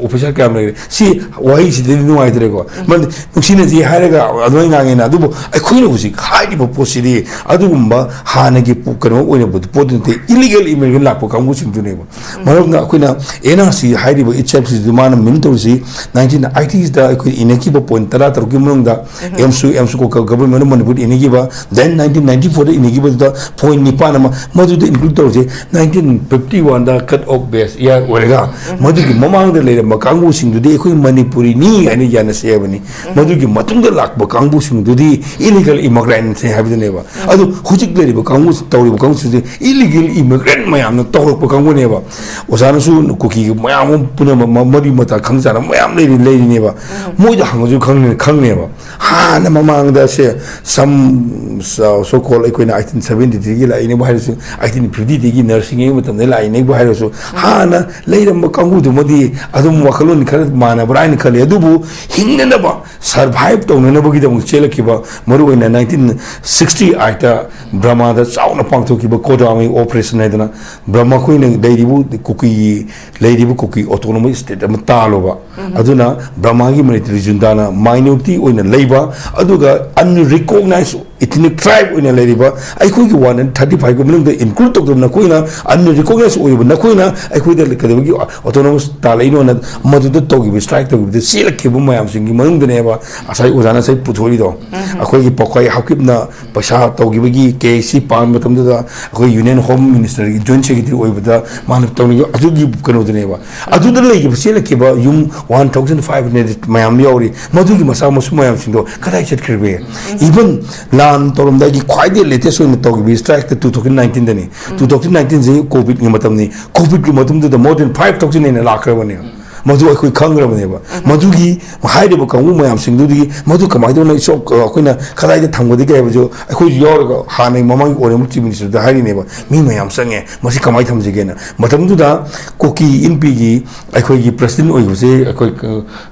ꯑꯣꯐꯤꯁꯔ ꯀꯌꯥꯝ ꯂꯩꯔꯦ? ꯁꯤ ꯋꯥꯍꯩꯁꯤꯗꯗꯤ ꯅꯨꯡꯉꯥꯏꯇ꯭ꯔꯦꯀꯣ꯫ ꯃꯔꯝꯗꯤ ꯅꯨꯡꯁꯤꯅꯁꯤ ꯍꯥꯏꯔꯒ ꯑꯗꯨꯃꯥꯏꯅ ꯉꯥꯡꯉꯦꯅ꯫ ꯑꯗꯨꯕꯨ ꯑꯩꯈꯣꯏꯅ ꯍꯧꯖꯤꯛ ꯍꯥꯏꯔꯤꯕ ꯄꯣꯠꯁꯤꯗꯤ ꯑꯗꯨꯒꯨꯝꯕ ꯍꯥꯟꯅꯒꯤ ꯄꯨ-, ꯀꯩꯅꯣ ꯑꯣꯏꯅꯕ ꯄꯣꯠꯇꯨ ꯅꯠꯇꯦ, ꯏꯂꯤꯒꯦꯜ ꯏꯃꯤꯒ꯭ꯔꯦꯟ ꯂꯥꯛꯄ ꯀꯥꯡꯕꯨꯁꯤꯡꯗꯨꯅꯦꯕ꯫ ꯃꯔꯝꯅ ꯑꯩꯈꯣꯏꯅ ꯑꯦꯟ ꯑꯥꯔ ꯁꯤ ꯍꯥꯏꯔꯤꯕ ꯏꯠꯁꯦꯜꯐꯁꯤꯗ ꯃꯥꯅ ꯃꯤꯟ ꯇꯧꯔꯤꯁꯤ ꯅꯥꯏꯟꯇꯤꯟ ꯑꯥꯏꯇꯤꯁꯇ ꯑꯩꯈꯣꯏ ꯏꯅꯈꯤꯕ ꯄꯣꯏꯟ ꯇꯔꯥ ꯇꯔꯨꯛꯀꯤ ꯃꯅꯨꯡꯗ ꯑꯦꯝꯁꯨ, ꯑꯦꯝꯁꯨ ꯒꯣ-, ꯒꯣ-, ꯒꯚꯔꯟꯃꯦꯟ ꯑꯣꯐ ꯃꯅꯤꯄꯨꯔ ꯏꯅꯈꯤꯕ, ꯗꯦꯟ ꯅꯥꯏꯟꯇꯤꯟ ꯅꯥꯏꯟꯇꯤ ꯐꯣꯔꯗ ꯏꯅꯈꯤꯕꯗꯨꯗ ꯄꯣꯏꯟ ꯅꯤꯄꯥꯟ ꯑꯃ, ꯃꯗꯨꯗ ꯏꯟꯀ꯭ꯂꯨꯗ ꯇꯧꯔꯤꯁꯦ ꯅꯥꯏꯟꯇꯤꯟ ꯐꯤꯐꯇꯤ ꯋꯥꯟꯗ ꯀꯠ ꯑꯣꯐ ꯕꯦꯁ ꯏꯌꯥꯔ ꯑꯣꯏꯔꯒ, ꯃꯗꯨꯒꯤ ꯃꯃꯥꯡꯗ ꯂꯩꯔꯝꯕ ꯀꯥꯡꯕꯨꯁꯤꯡꯗꯨꯗꯤ ꯑꯩꯈꯣꯏ ꯃꯅꯤꯄꯨꯔꯤꯅꯤ ꯍꯥꯏꯅ ꯌꯥꯅꯁꯦ ꯍꯥꯏꯕꯅꯤ꯫ ꯃꯗꯨꯒꯤ ꯃꯇꯨꯡꯗ ꯂꯥꯛꯄ ꯀꯥꯡꯕꯨꯁꯤꯡꯗꯨꯗꯤ ꯏꯂꯤꯒꯦꯜ ꯏꯃꯤꯒ꯭ꯔꯦꯟꯠꯅꯤ ꯍꯥꯏꯕꯗꯨꯅꯦꯕ꯫ ꯑꯗꯨ ꯍꯧꯖꯤꯛ ꯂꯩꯔꯤꯕ ꯀꯥꯡꯕꯨ, ꯇꯧꯔꯤꯕ ꯀꯥꯡꯕꯨꯁꯤꯡꯁꯦ ꯏꯂꯤꯒꯦꯜ ꯏꯃꯤꯒ꯭ꯔꯦꯟꯠ ꯃꯌꯥꯝꯅ ꯇꯧꯔꯛꯄ ꯀꯥꯡꯕꯨꯅꯦꯕ꯫ ꯑꯣꯖꯥꯅꯁꯨ ꯀꯨꯀꯤꯒꯤ ꯃꯌꯥꯝ ꯑꯃ ꯄꯨꯝꯅꯃꯛ ꯃ-, ꯃꯔꯤ ꯃꯇꯥ ꯈꯪ ꯆꯥꯅ ꯃꯌꯥꯝ ꯂꯩꯔꯤ-, ꯂꯩꯔꯤꯅꯦꯕ꯫ ꯃꯣꯏꯗ ꯍꯪꯉꯁꯨ ꯈꯪꯅꯤ-, ꯈꯪꯅꯦꯕ꯫ ꯍꯥꯟꯅ ꯃꯃꯥꯡꯗ ꯁꯦ ꯁꯝ, ꯁ-, so called ꯑꯩꯈꯣꯏꯅ ꯑꯩꯇꯤꯟ ꯁꯚꯦꯟꯇꯤꯗꯒꯤ ꯂꯥꯛꯏꯅꯦꯕꯨ ꯍꯥꯏꯔꯁꯨ, ꯑꯩꯇꯤꯟ ꯐꯤꯐꯇꯤꯗꯒꯤ ꯅꯔꯁꯤꯡꯒꯤ ꯃꯇꯝꯗ ꯂꯥꯛꯏꯅꯦꯕꯨ ꯍꯥꯏꯔꯁꯨ, ꯍꯥꯟꯅ ꯂꯩꯔꯝꯕ ꯀꯥꯡꯕꯨꯗꯨꯃꯗꯤ ꯑꯗꯨꯝ ꯋꯥꯈꯜꯂꯣꯟ ꯈꯔ ꯃꯥꯟꯅꯕ꯭ꯔꯥ ꯍꯥꯏꯅ ꯈꯜꯂꯤ꯫ ꯑꯗꯨꯕꯨ ꯍꯤꯡꯅꯅꯕ, ꯁꯔꯚꯥꯏꯚ ꯇꯧꯅꯅꯕꯒꯤꯗꯃꯛ ꯆꯦꯜꯂꯛꯈꯤꯕ, ꯃꯔꯨꯑꯣꯏꯅ ꯅꯥꯏꯟꯇꯤꯟ ꯁꯤꯛꯁꯇꯤ ꯑꯥꯏꯠꯇ ꯕ꯭ꯔꯃꯥꯗ ꯆꯥꯎꯅ ꯄꯥꯡꯊꯣꯛꯈꯤꯕ ꯀꯣꯗꯥꯃꯤ ꯑꯣꯄꯔꯦꯁꯟ ꯍꯥꯏꯗꯅ, ꯕ꯭ꯔꯃꯥ ꯑꯩꯈꯣꯏꯅ ꯂꯩꯔꯤꯕ ꯀꯨꯀꯤꯒꯤ, ꯂꯩꯔꯤꯕ ꯀꯨꯀꯤ ꯑꯣꯇꯣꯅꯣꯃꯁ ꯁ꯭ꯇꯦꯠ ꯑꯃ ꯇꯥꯜꯂꯨꯕ꯫ ꯑꯗꯨꯅ ꯕ꯭ꯔꯃꯥꯒꯤ ꯃꯤꯂꯤꯇꯔꯤ ꯖꯨꯟꯇꯥꯅ ꯃꯥꯏꯅꯣꯔꯤꯇꯤ ꯑꯣꯏꯅ ꯂꯩꯕ, ꯑꯗꯨꯒ ꯑꯟꯔꯤꯀꯣꯛꯅꯥꯏꯖ ethnic tribe ꯑꯣꯏꯅ ꯂꯩꯔꯤꯕ ꯑꯩꯈꯣꯏꯒꯤ one hundred thirty five ꯀꯤ ꯃꯅꯨꯡꯗ include ꯇꯧꯗꯕ ꯅꯈꯣꯏꯅ, unrecognized ꯑꯣꯏꯔꯤꯕ ꯅꯈꯣꯏꯅ ꯑꯩꯈꯣꯏꯗ ꯀꯩꯗꯧꯕꯒꯤ autonomous ꯇꯥꯜꯂꯛꯏꯅꯣꯅ ꯃꯗꯨꯗ ꯇꯧꯈꯤꯕ, strike ꯇꯧꯈꯤꯕꯗ ꯆꯦꯜꯂꯛꯈꯤꯕ ꯃꯌꯥꯝꯁꯤꯡꯒꯤ ꯃꯅꯨꯡꯗꯅꯦꯕ ꯉꯁꯥꯏ ꯑꯣꯖꯥꯅ ꯉꯁꯥꯏ ꯄꯨꯊꯣꯛꯏꯗꯣ꯫ ꯑꯩꯈꯣꯏꯒꯤ ꯄꯥꯎꯈꯥꯏ ꯍꯥꯎꯀꯤꯞꯅ ꯄꯩꯁꯥ ꯇꯧꯈꯤꯕꯒꯤ, ꯀꯦ ꯑꯦꯁ ꯁꯤ ꯄꯥꯟꯕ ꯃꯇꯝꯗꯨꯗ ꯑꯩꯈꯣꯏ Union Home Minister ꯒꯤ joint secretary ꯑꯣꯏꯕꯗ ꯃꯥꯅ ꯇꯧꯅꯤꯡꯕ ꯑꯗꯨꯒꯤ ꯀꯩꯅꯣꯗꯨꯅꯦꯕ꯫ ꯑꯗꯨꯗ ꯂꯩꯈꯤꯕ, ꯆꯦꯜꯂꯛꯈꯤꯕ ꯌꯨꯝ one thousand five hundred ꯃꯌꯥꯝ ꯌꯥꯎꯔꯤ꯫ ꯃꯗꯨꯒꯤ ꯃꯆꯥ ꯃꯁꯨ ꯃꯌꯥꯝꯁꯤꯡꯗꯣ ꯀꯗꯥꯏ ꯆꯠꯈ꯭ꯔꯒꯦ? Even ꯂꯥꯟ ꯇꯧꯔꯝꯗꯥꯏꯒꯤ ꯈ꯭ꯋꯥꯏꯗꯒꯤ latest ꯑꯣꯏꯅ ꯇꯧꯈꯤꯕ strike ꯇ two thousand nineteen ꯗꯅꯤ꯫ Two thousand nineteen ꯁꯤ COVID ꯀꯤ ꯃꯇꯝꯅꯤ꯫ COVID ꯀꯤ ꯃꯇꯝꯗꯨꯗ more than five thousand ꯍꯦꯟꯅ ꯂꯥꯛꯈ꯭ꯔꯕꯅꯦ꯫ ꯃꯗꯨ ꯑꯩꯈꯣꯏ ꯈꯪꯈ꯭ꯔꯕꯅꯦꯕ꯫ ꯃꯗꯨꯒꯤ ꯍꯥꯏꯔꯤꯕ ꯀꯥꯡꯕꯨ ꯃꯌꯥꯝꯁꯤꯡꯗꯨꯗꯒꯤ ꯃꯗꯨ ꯀꯃꯥꯏꯅ ꯇꯧꯅ ꯏꯆꯣꯞ-, ꯑꯩꯈꯣꯏꯅ ꯀꯗꯥꯏꯗ ꯊꯝꯒꯗꯒꯦ ꯍꯥꯏꯕꯁꯨ ꯑꯩꯈꯣꯏꯁꯨ ꯌꯥꯎꯔꯒ ꯍꯥꯟꯅꯒꯤ ꯃꯃꯥꯡꯒꯤ Honourable Chief Minister ꯗ ꯍꯥꯏꯔꯤꯅꯦꯕ, "ꯃꯤ ꯃꯌꯥꯝ ꯆꯪꯉꯦ, ꯃꯁꯤ ꯀꯃꯥꯏꯅ ꯊꯝꯁꯤꯒꯦꯅ"꯫ ꯃꯇꯝꯗꯨꯗ ꯀꯨꯀꯤ ꯏꯟꯄꯤꯒꯤ ꯑꯩꯈꯣꯏꯒꯤ president ꯑꯣꯏꯕꯁꯦ ꯑꯩꯈꯣꯏ,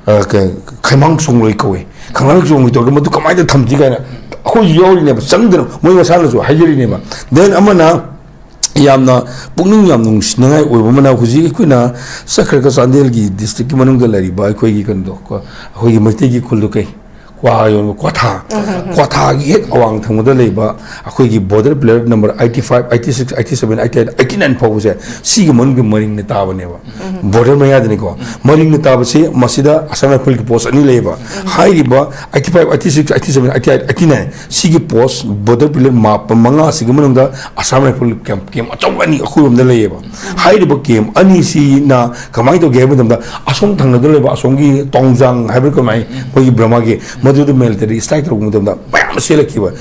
ꯑ, ꯀ-, ꯈꯩꯃꯥꯡ ꯆꯣꯡꯂꯣꯏ ꯀꯧꯋꯦ꯫ ꯈꯩꯃꯥꯡ ꯆꯣꯡꯂꯣꯏ ꯇꯧꯔꯒ ꯃꯗꯨ ꯀꯃꯥꯏꯅ ꯊꯝꯁꯤ ꯀꯥꯏꯅ ꯑꯩꯈꯣꯏꯁꯨ ꯌꯥꯎꯔꯤꯅꯦꯕ, ꯆꯪꯗꯅ ꯃꯣꯏ ꯃꯁꯥꯅꯁꯨ ꯍꯥꯏꯖꯔꯤꯅꯦꯕ꯫ Then ꯑꯃꯅ ꯌꯥꯝꯅ ꯄꯨꯛꯅꯤꯡ ꯌꯥꯝ ꯅꯨꯡꯁꯤꯅꯤꯡꯉꯥꯏ ꯑꯣꯏꯕ ꯑꯃꯅ, ꯍꯧꯖꯤꯛ ꯑꯩꯈꯣꯏꯅ ꯆꯠꯈ꯭ꯔꯒ ꯆꯥꯟꯗꯦꯜꯒꯤ district ꯀꯤ ꯃꯅꯨꯡꯗ ꯂꯩꯔꯤꯕ ꯑꯩꯈꯣꯏꯒꯤ ꯀꯩꯅꯣꯗꯣ, ꯀꯣ-, ꯑꯩꯈꯣꯏꯒꯤ ꯃꯩꯇꯩꯒꯤ ꯈꯨꯜꯗꯣ ꯀꯩ, ꯀ꯭ꯋꯥ ꯌꯣꯟꯕ ꯀ꯭ꯋꯥꯊꯥ, ꯀ꯭ꯋꯥꯊꯥꯒꯤ ꯍꯦꯛ ꯑꯋꯥꯡ ꯊꯪꯕꯗ ꯂꯩꯕ ꯑꯩꯈꯣꯏꯒꯤ border pillar number eighty five, eighty six, eighty seven, eighty eight, eighty nine ꯐꯥꯎꯕꯁꯦ ꯁꯤꯒꯤ ꯃꯅꯨꯡꯒꯤ ꯃꯔꯤꯡꯅ ꯇꯥꯕꯅꯦꯕ꯫ Border ꯃꯌꯥꯗꯅꯤꯀꯣ꯫ ꯃꯔꯤꯡꯅ ꯇꯥꯕꯁꯤ ꯃꯁꯤꯗ Assam Rifle ꯒꯤ post ꯑꯅꯤ ꯂꯩꯌꯦꯕ꯫ ꯍꯥꯏꯔꯤꯕ eighty five, eighty six, eighty seven, eighty eight, eighty nine ꯁꯤꯒꯤ post, border pillar ꯃꯥꯄ-, ꯃꯉꯥꯁꯤꯒꯤ ꯃꯅꯨꯡꯗ Assam Rifle camp, camp ꯑꯆꯧꯕ ꯑꯅꯤ ꯑꯩꯈꯣꯏꯔꯣꯝꯗ ꯂꯩꯌꯦꯕ꯫ ꯍꯥꯏꯔꯤꯕ camp ꯑꯅꯤꯁꯤꯅ ꯀꯃꯥꯏꯅ ꯇꯧꯒꯦ ꯍꯥꯏꯕ ꯃꯇꯝꯗ, ꯑꯁꯣꯝ ꯊꯪꯅꯗ ꯂꯩꯕ ꯑꯁꯣꯝꯒꯤ ꯇꯣꯡꯖꯥꯡ ꯍꯥꯏꯕ꯭ꯔꯥ ꯀꯃꯥꯏ, ꯃꯣꯏꯒꯤ ꯕ꯭ꯔꯃꯥꯒꯤ, ꯃꯗꯨꯗ military strike ꯇꯧꯔꯛꯄ ꯃꯇꯝꯗ ꯃꯌꯥꯝ ꯆꯦꯜꯂꯛꯈꯤꯕ꯫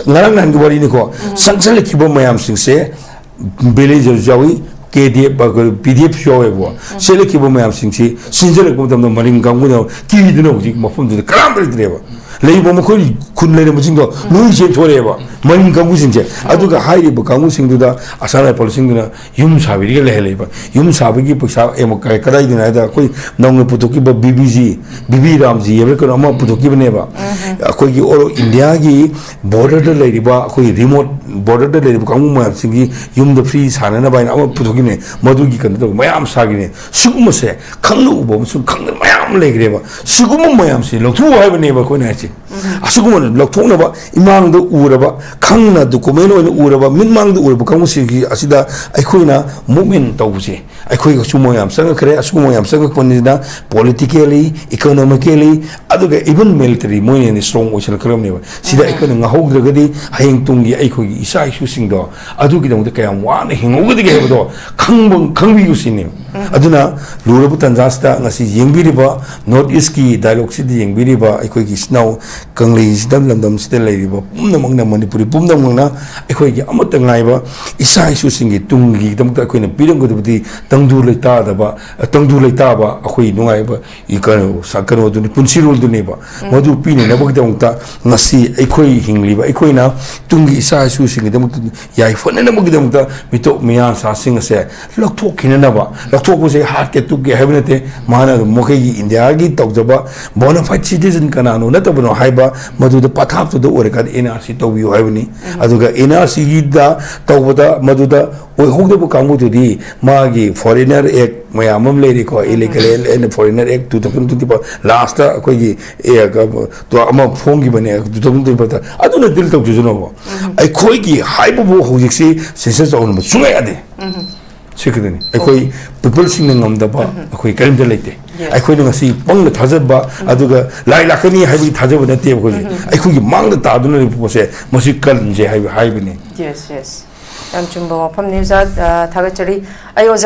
ꯉꯔꯥꯡ ꯅꯍꯥꯟꯒꯤ ꯋꯥꯔꯤꯅꯤꯀꯣ꯫ ꯆꯪꯁꯤꯜꯂꯛꯈꯤꯕ ꯃꯌꯥꯝꯁꯤꯡꯁꯦ villagers ꯌꯥꯎꯏ, ꯀꯦ ꯗꯤ ꯑꯦꯐ, ꯑ, ꯄꯤ ꯗꯤ ꯑꯦꯐꯁꯨ ꯌꯥꯎꯋꯦꯕꯀꯣ꯫ ꯆꯦꯜꯂꯛꯈꯤꯕ ꯃꯌꯥꯝꯁꯤꯡꯁꯤ ꯆꯦꯟꯖꯜꯂꯛꯄ ꯃꯇꯝꯗ ꯃꯔꯤꯡ ꯀꯥꯡꯕꯨꯅ ꯀꯤꯗꯅ ꯍꯧꯖꯤꯛ ꯃꯐꯝꯗꯨꯗ ꯀꯅꯥꯝ ꯂꯩꯇ꯭ꯔꯦꯕ꯫ ꯂꯩꯔꯤꯕ ꯃꯈꯣꯏ ꯈꯨꯟ ꯂꯩꯔꯝꯕꯁꯤꯡꯗꯣ ꯂꯣꯏ ꯆꯦꯟꯊꯣꯔꯛꯑꯦꯕ, ꯃꯔꯤꯡ ꯀꯥꯡꯕꯨꯁꯤꯡꯁꯦ꯫ ꯑꯗꯨꯒ ꯍꯥꯏꯔꯤꯕ ꯀꯥꯡꯕꯨꯁꯤꯡꯗꯨꯗ Assam Rifleꯁꯤꯡꯗꯨꯅ ꯌꯨꯝ ꯁꯥꯕꯤꯔꯒ ꯂꯩꯍꯜꯂꯦꯕ꯫ ꯌꯨꯝ ꯁꯥꯕꯒꯤ ꯄꯩꯁꯥ ꯑꯃꯨꯛ ꯀ-, ꯀꯗꯥꯏꯗꯅꯣ ꯍꯥꯏꯗ ꯑꯩꯈꯣꯏ ꯅꯧꯅ ꯄꯨꯊꯣꯛꯈꯤꯕ B B G, B B Ramji ꯍꯥꯏꯕ꯭ꯔꯥ ꯀꯩꯅꯣ ꯑꯃ ꯄꯨꯊꯣꯛꯈꯤꯕꯅꯦꯕ꯫ ꯑꯩꯈꯣꯏꯒꯤ all Indiaꯒꯤ borderꯗ ꯂꯩꯔꯤꯕ, ꯑꯩꯈꯣꯏ remote borderꯗ ꯂꯩꯔꯤꯕ ꯀꯥꯡꯕꯨ ꯃꯌꯥꯝꯁꯤꯡꯒꯤ ꯌꯨꯝꯗ free ꯁꯥꯟꯅꯅꯕ ꯍꯥꯏꯅ ꯑꯃ ꯄꯨꯊꯣꯛꯈꯤꯕꯅꯦ꯫ ꯃꯗꯨꯒꯤ ꯀꯩꯅꯣ ꯇꯧꯕ ꯃꯌꯥꯝ ꯁꯥꯈꯤꯕꯅꯦ꯫ ꯁꯤꯒꯨꯝꯕꯁꯦ ꯈꯪꯅ ꯎꯕ ꯑꯃꯁꯨꯡ ꯈꯪꯗꯕ ꯃꯌꯥꯝ ꯑꯃ ꯂꯩꯈ꯭ꯔꯦꯕ꯫ ꯁꯤꯒꯨꯝꯕ ꯃꯌꯥꯝꯁꯦ ꯂꯧꯊꯣꯛꯎ ꯍꯥꯏꯕꯅꯦꯕ ꯑꯩꯈꯣꯏꯅ ꯍꯥꯏꯁꯦ꯫ ꯑꯁꯤꯒꯨꯝꯕ ꯂꯧꯊꯣꯛꯅꯕ, ꯏꯃꯥꯡꯗ ꯎꯔꯕ, ꯈꯪꯅ document ꯑꯣꯏꯅ ꯎꯔꯕ, ꯃꯤꯠꯃꯥꯡꯗ ꯎꯔꯕ ꯀꯥꯡꯕꯨꯁꯤꯡꯒꯤ ꯑꯁꯤꯗ ꯑꯩꯈꯣꯏꯅ movement ꯇꯧꯕꯁꯦ, ꯑꯩꯈꯣꯏꯒꯁꯨ ꯃꯣꯏ ꯌꯥꯝ ꯆꯪꯉꯛꯈ꯭ꯔꯦ꯫ ꯑꯁꯤꯒꯨꯝꯕ ꯌꯥꯝ ꯆꯪꯉꯛꯄꯅꯤꯅ politically, economically, ꯑꯗꯨꯒ even military ꯃꯣꯏꯅ ꯍꯦꯟꯅ strong ꯑꯣꯏꯁꯤꯜꯂꯛꯈ꯭ꯔꯕꯅꯦꯕ꯫ ꯁꯤꯗ ꯑꯩꯈꯣꯏꯅ ꯉꯥꯍꯧꯗ꯭ꯔꯒꯗꯤ ꯍꯌꯦꯡ ꯇꯨꯡꯒꯤ ꯑꯩꯈꯣꯏꯒꯤ ꯏꯆꯥ ꯏꯁꯨꯁꯤꯡꯗꯣ ꯑꯗꯨꯒꯤꯗꯃꯛꯇ ꯀꯌꯥꯝ ꯋꯥꯅ ꯍꯤꯡꯍꯧꯒꯗꯒꯦ ꯍꯥꯏꯕꯗꯣ ꯈꯪꯕ, ꯈꯪꯕꯤꯌꯨ ꯁꯤꯅꯦꯕ꯫ ꯑꯗꯨꯅ ꯂꯨꯔꯕ ꯇꯥꯟꯖꯥꯁꯤꯗ ꯉꯁꯤ ꯌꯦꯡꯕꯤꯔꯤꯕ North Eastꯀꯤ dialogueꯁꯤꯗ ꯌꯦꯡꯕꯤꯔꯤꯕ ꯑꯩꯈꯣꯏꯒꯤ ꯏꯆꯤꯟ ꯏꯅꯥꯎ ꯀꯪꯂꯩꯁꯤꯗ, ꯂꯝꯗꯝꯁꯤꯗ ꯂꯩꯔꯤꯕ ꯄꯨꯝꯅꯃꯛꯅ, ꯃꯅꯤꯄꯨꯔꯤ ꯄꯨꯝꯅꯃꯛꯅ ꯑꯩꯈꯣꯏꯒꯤ ꯑꯃꯠꯇ ꯉꯥꯏꯕ ꯏꯆꯥ ꯏꯁꯨꯁꯤꯡꯒꯤ ꯇꯨꯡꯒꯤꯗꯃꯛꯇ ꯑꯩꯈꯣꯏꯅ ꯄꯤꯔꯝꯒꯗꯕꯗꯤ ꯇꯪꯗꯨ ꯂꯩꯇꯥꯗꯕ, ꯇꯪꯗꯨ ꯂꯩꯇꯥꯕ ꯑꯩꯈꯣꯏ ꯅꯨꯡꯉꯥꯏꯕ ꯀꯩꯅꯣ, ꯀꯩꯅꯣꯗꯨꯅꯤ, ꯄꯨꯟꯁꯤꯔꯣꯜꯗꯨꯅꯦꯕ꯫ ꯃꯗꯨ ꯄꯤꯅꯅꯕꯒꯤꯗꯃꯛꯇ ꯉꯁꯤ ꯑꯩꯈꯣꯏ ꯍꯤꯡꯂꯤꯕ, ꯑꯩꯈꯣꯏꯅ ꯇꯨꯡꯒꯤ ꯏꯆꯥ ꯏꯁꯨꯁꯤꯡꯒꯤꯗꯃꯛꯇ ꯌꯥꯏꯐꯅꯅꯕꯒꯤꯗꯃꯛꯇ ꯃꯤꯇꯣꯞ ꯃꯤꯌꯥꯟꯁꯥꯁꯤꯡ ꯑꯁꯦ ꯂꯧꯊꯣꯛꯈꯤꯅꯅꯕ, ꯂꯧꯊꯣꯛꯄꯁꯦ ꯍꯥꯠꯀꯦ ꯇꯨꯞꯀꯦ ꯍꯥꯏꯕ ꯅꯠꯇꯦ, ꯃꯥꯅ ꯑꯗꯨꯝ ꯃꯈꯣꯏꯒꯤ ꯏꯟꯗꯤꯌꯥꯒꯤ ꯇꯧꯖꯕ bona fide citizen ꯀꯅꯥꯅꯣ ꯅꯠꯇꯕꯅꯣ ꯍꯥꯏꯕ ꯃꯗꯨꯗ ꯄꯊꯥꯞꯇꯨꯗ ꯑꯣꯏꯔꯀꯥꯟꯗ N R C ꯇꯧꯕꯤꯌꯨ ꯍꯥꯏꯕꯅꯤ꯫ ꯑꯗꯨꯒ N R Cꯒꯤꯗ ꯇꯧꯕꯗ ꯃꯗꯨꯗ ꯑꯣꯏꯍꯧꯗꯕ ꯀꯥꯡꯕꯨꯗꯨꯗꯤ ꯃꯥꯒꯤ Foreigner Act ꯃꯌꯥꯝ ꯑꯃ ꯂꯩꯔꯤꯀꯣ, Illegal Alien Foreigner Act two thousand twenty-four, lastꯇ ꯑꯩꯈꯣꯏꯒꯤ ꯑꯦ, ꯀ-, ꯇꯣ ꯑꯃ ꯐꯣꯡꯈꯤꯕꯅꯦ two thousand twenty-fourꯗ, ꯑꯗꯨꯅ deal ꯇꯧꯖꯁꯅꯣꯕ꯫ ꯑꯩꯈꯣꯏꯒꯤ ꯍꯥꯏꯕꯕꯨ ꯍꯧꯖꯤꯛꯁꯤ census ꯇꯧꯍꯟꯕ ꯁꯨꯡꯌꯥ ꯌꯥꯗꯦ꯫ ꯁꯤ ꯈꯛꯇꯅꯤ꯫ ꯑꯩꯈꯣꯏ peopleꯁꯤꯡꯅ ꯉꯝꯗꯕ ꯑꯩꯈꯣꯏ ꯀꯔꯤꯝꯇ ꯂꯩꯇꯦ꯫ ꯑꯩꯈꯣꯏꯅ ꯉꯁꯤ ꯄꯪꯅ ꯊꯥꯖꯕ, ꯑꯗꯨꯒ ꯂꯥꯏ ꯂꯥꯛꯀꯅꯤ ꯍꯥꯏꯕꯒꯤ ꯊꯥꯖꯕ ꯅꯠꯇꯦꯕ ꯑꯩꯈꯣꯏꯁꯦ꯫ ꯑꯩꯈꯣꯏꯒꯤ ꯃꯥꯡꯗ ꯇꯥꯗꯨꯅ ꯂꯩꯕ ꯄꯣꯠꯁꯦ ꯃꯁꯤ ꯀꯟꯁꯦ ꯍꯥꯏꯕ, ꯍꯥꯏꯕꯅꯤ꯫ Yes, yes. ꯌꯥꯝ ꯆꯨꯝꯕ ꯋꯥꯐꯝꯅꯤ ꯑꯣꯖꯥ꯫ ꯑ, ꯊꯥꯒꯠꯆꯔꯤ꯫ ꯑꯩ ꯑꯣꯖꯥ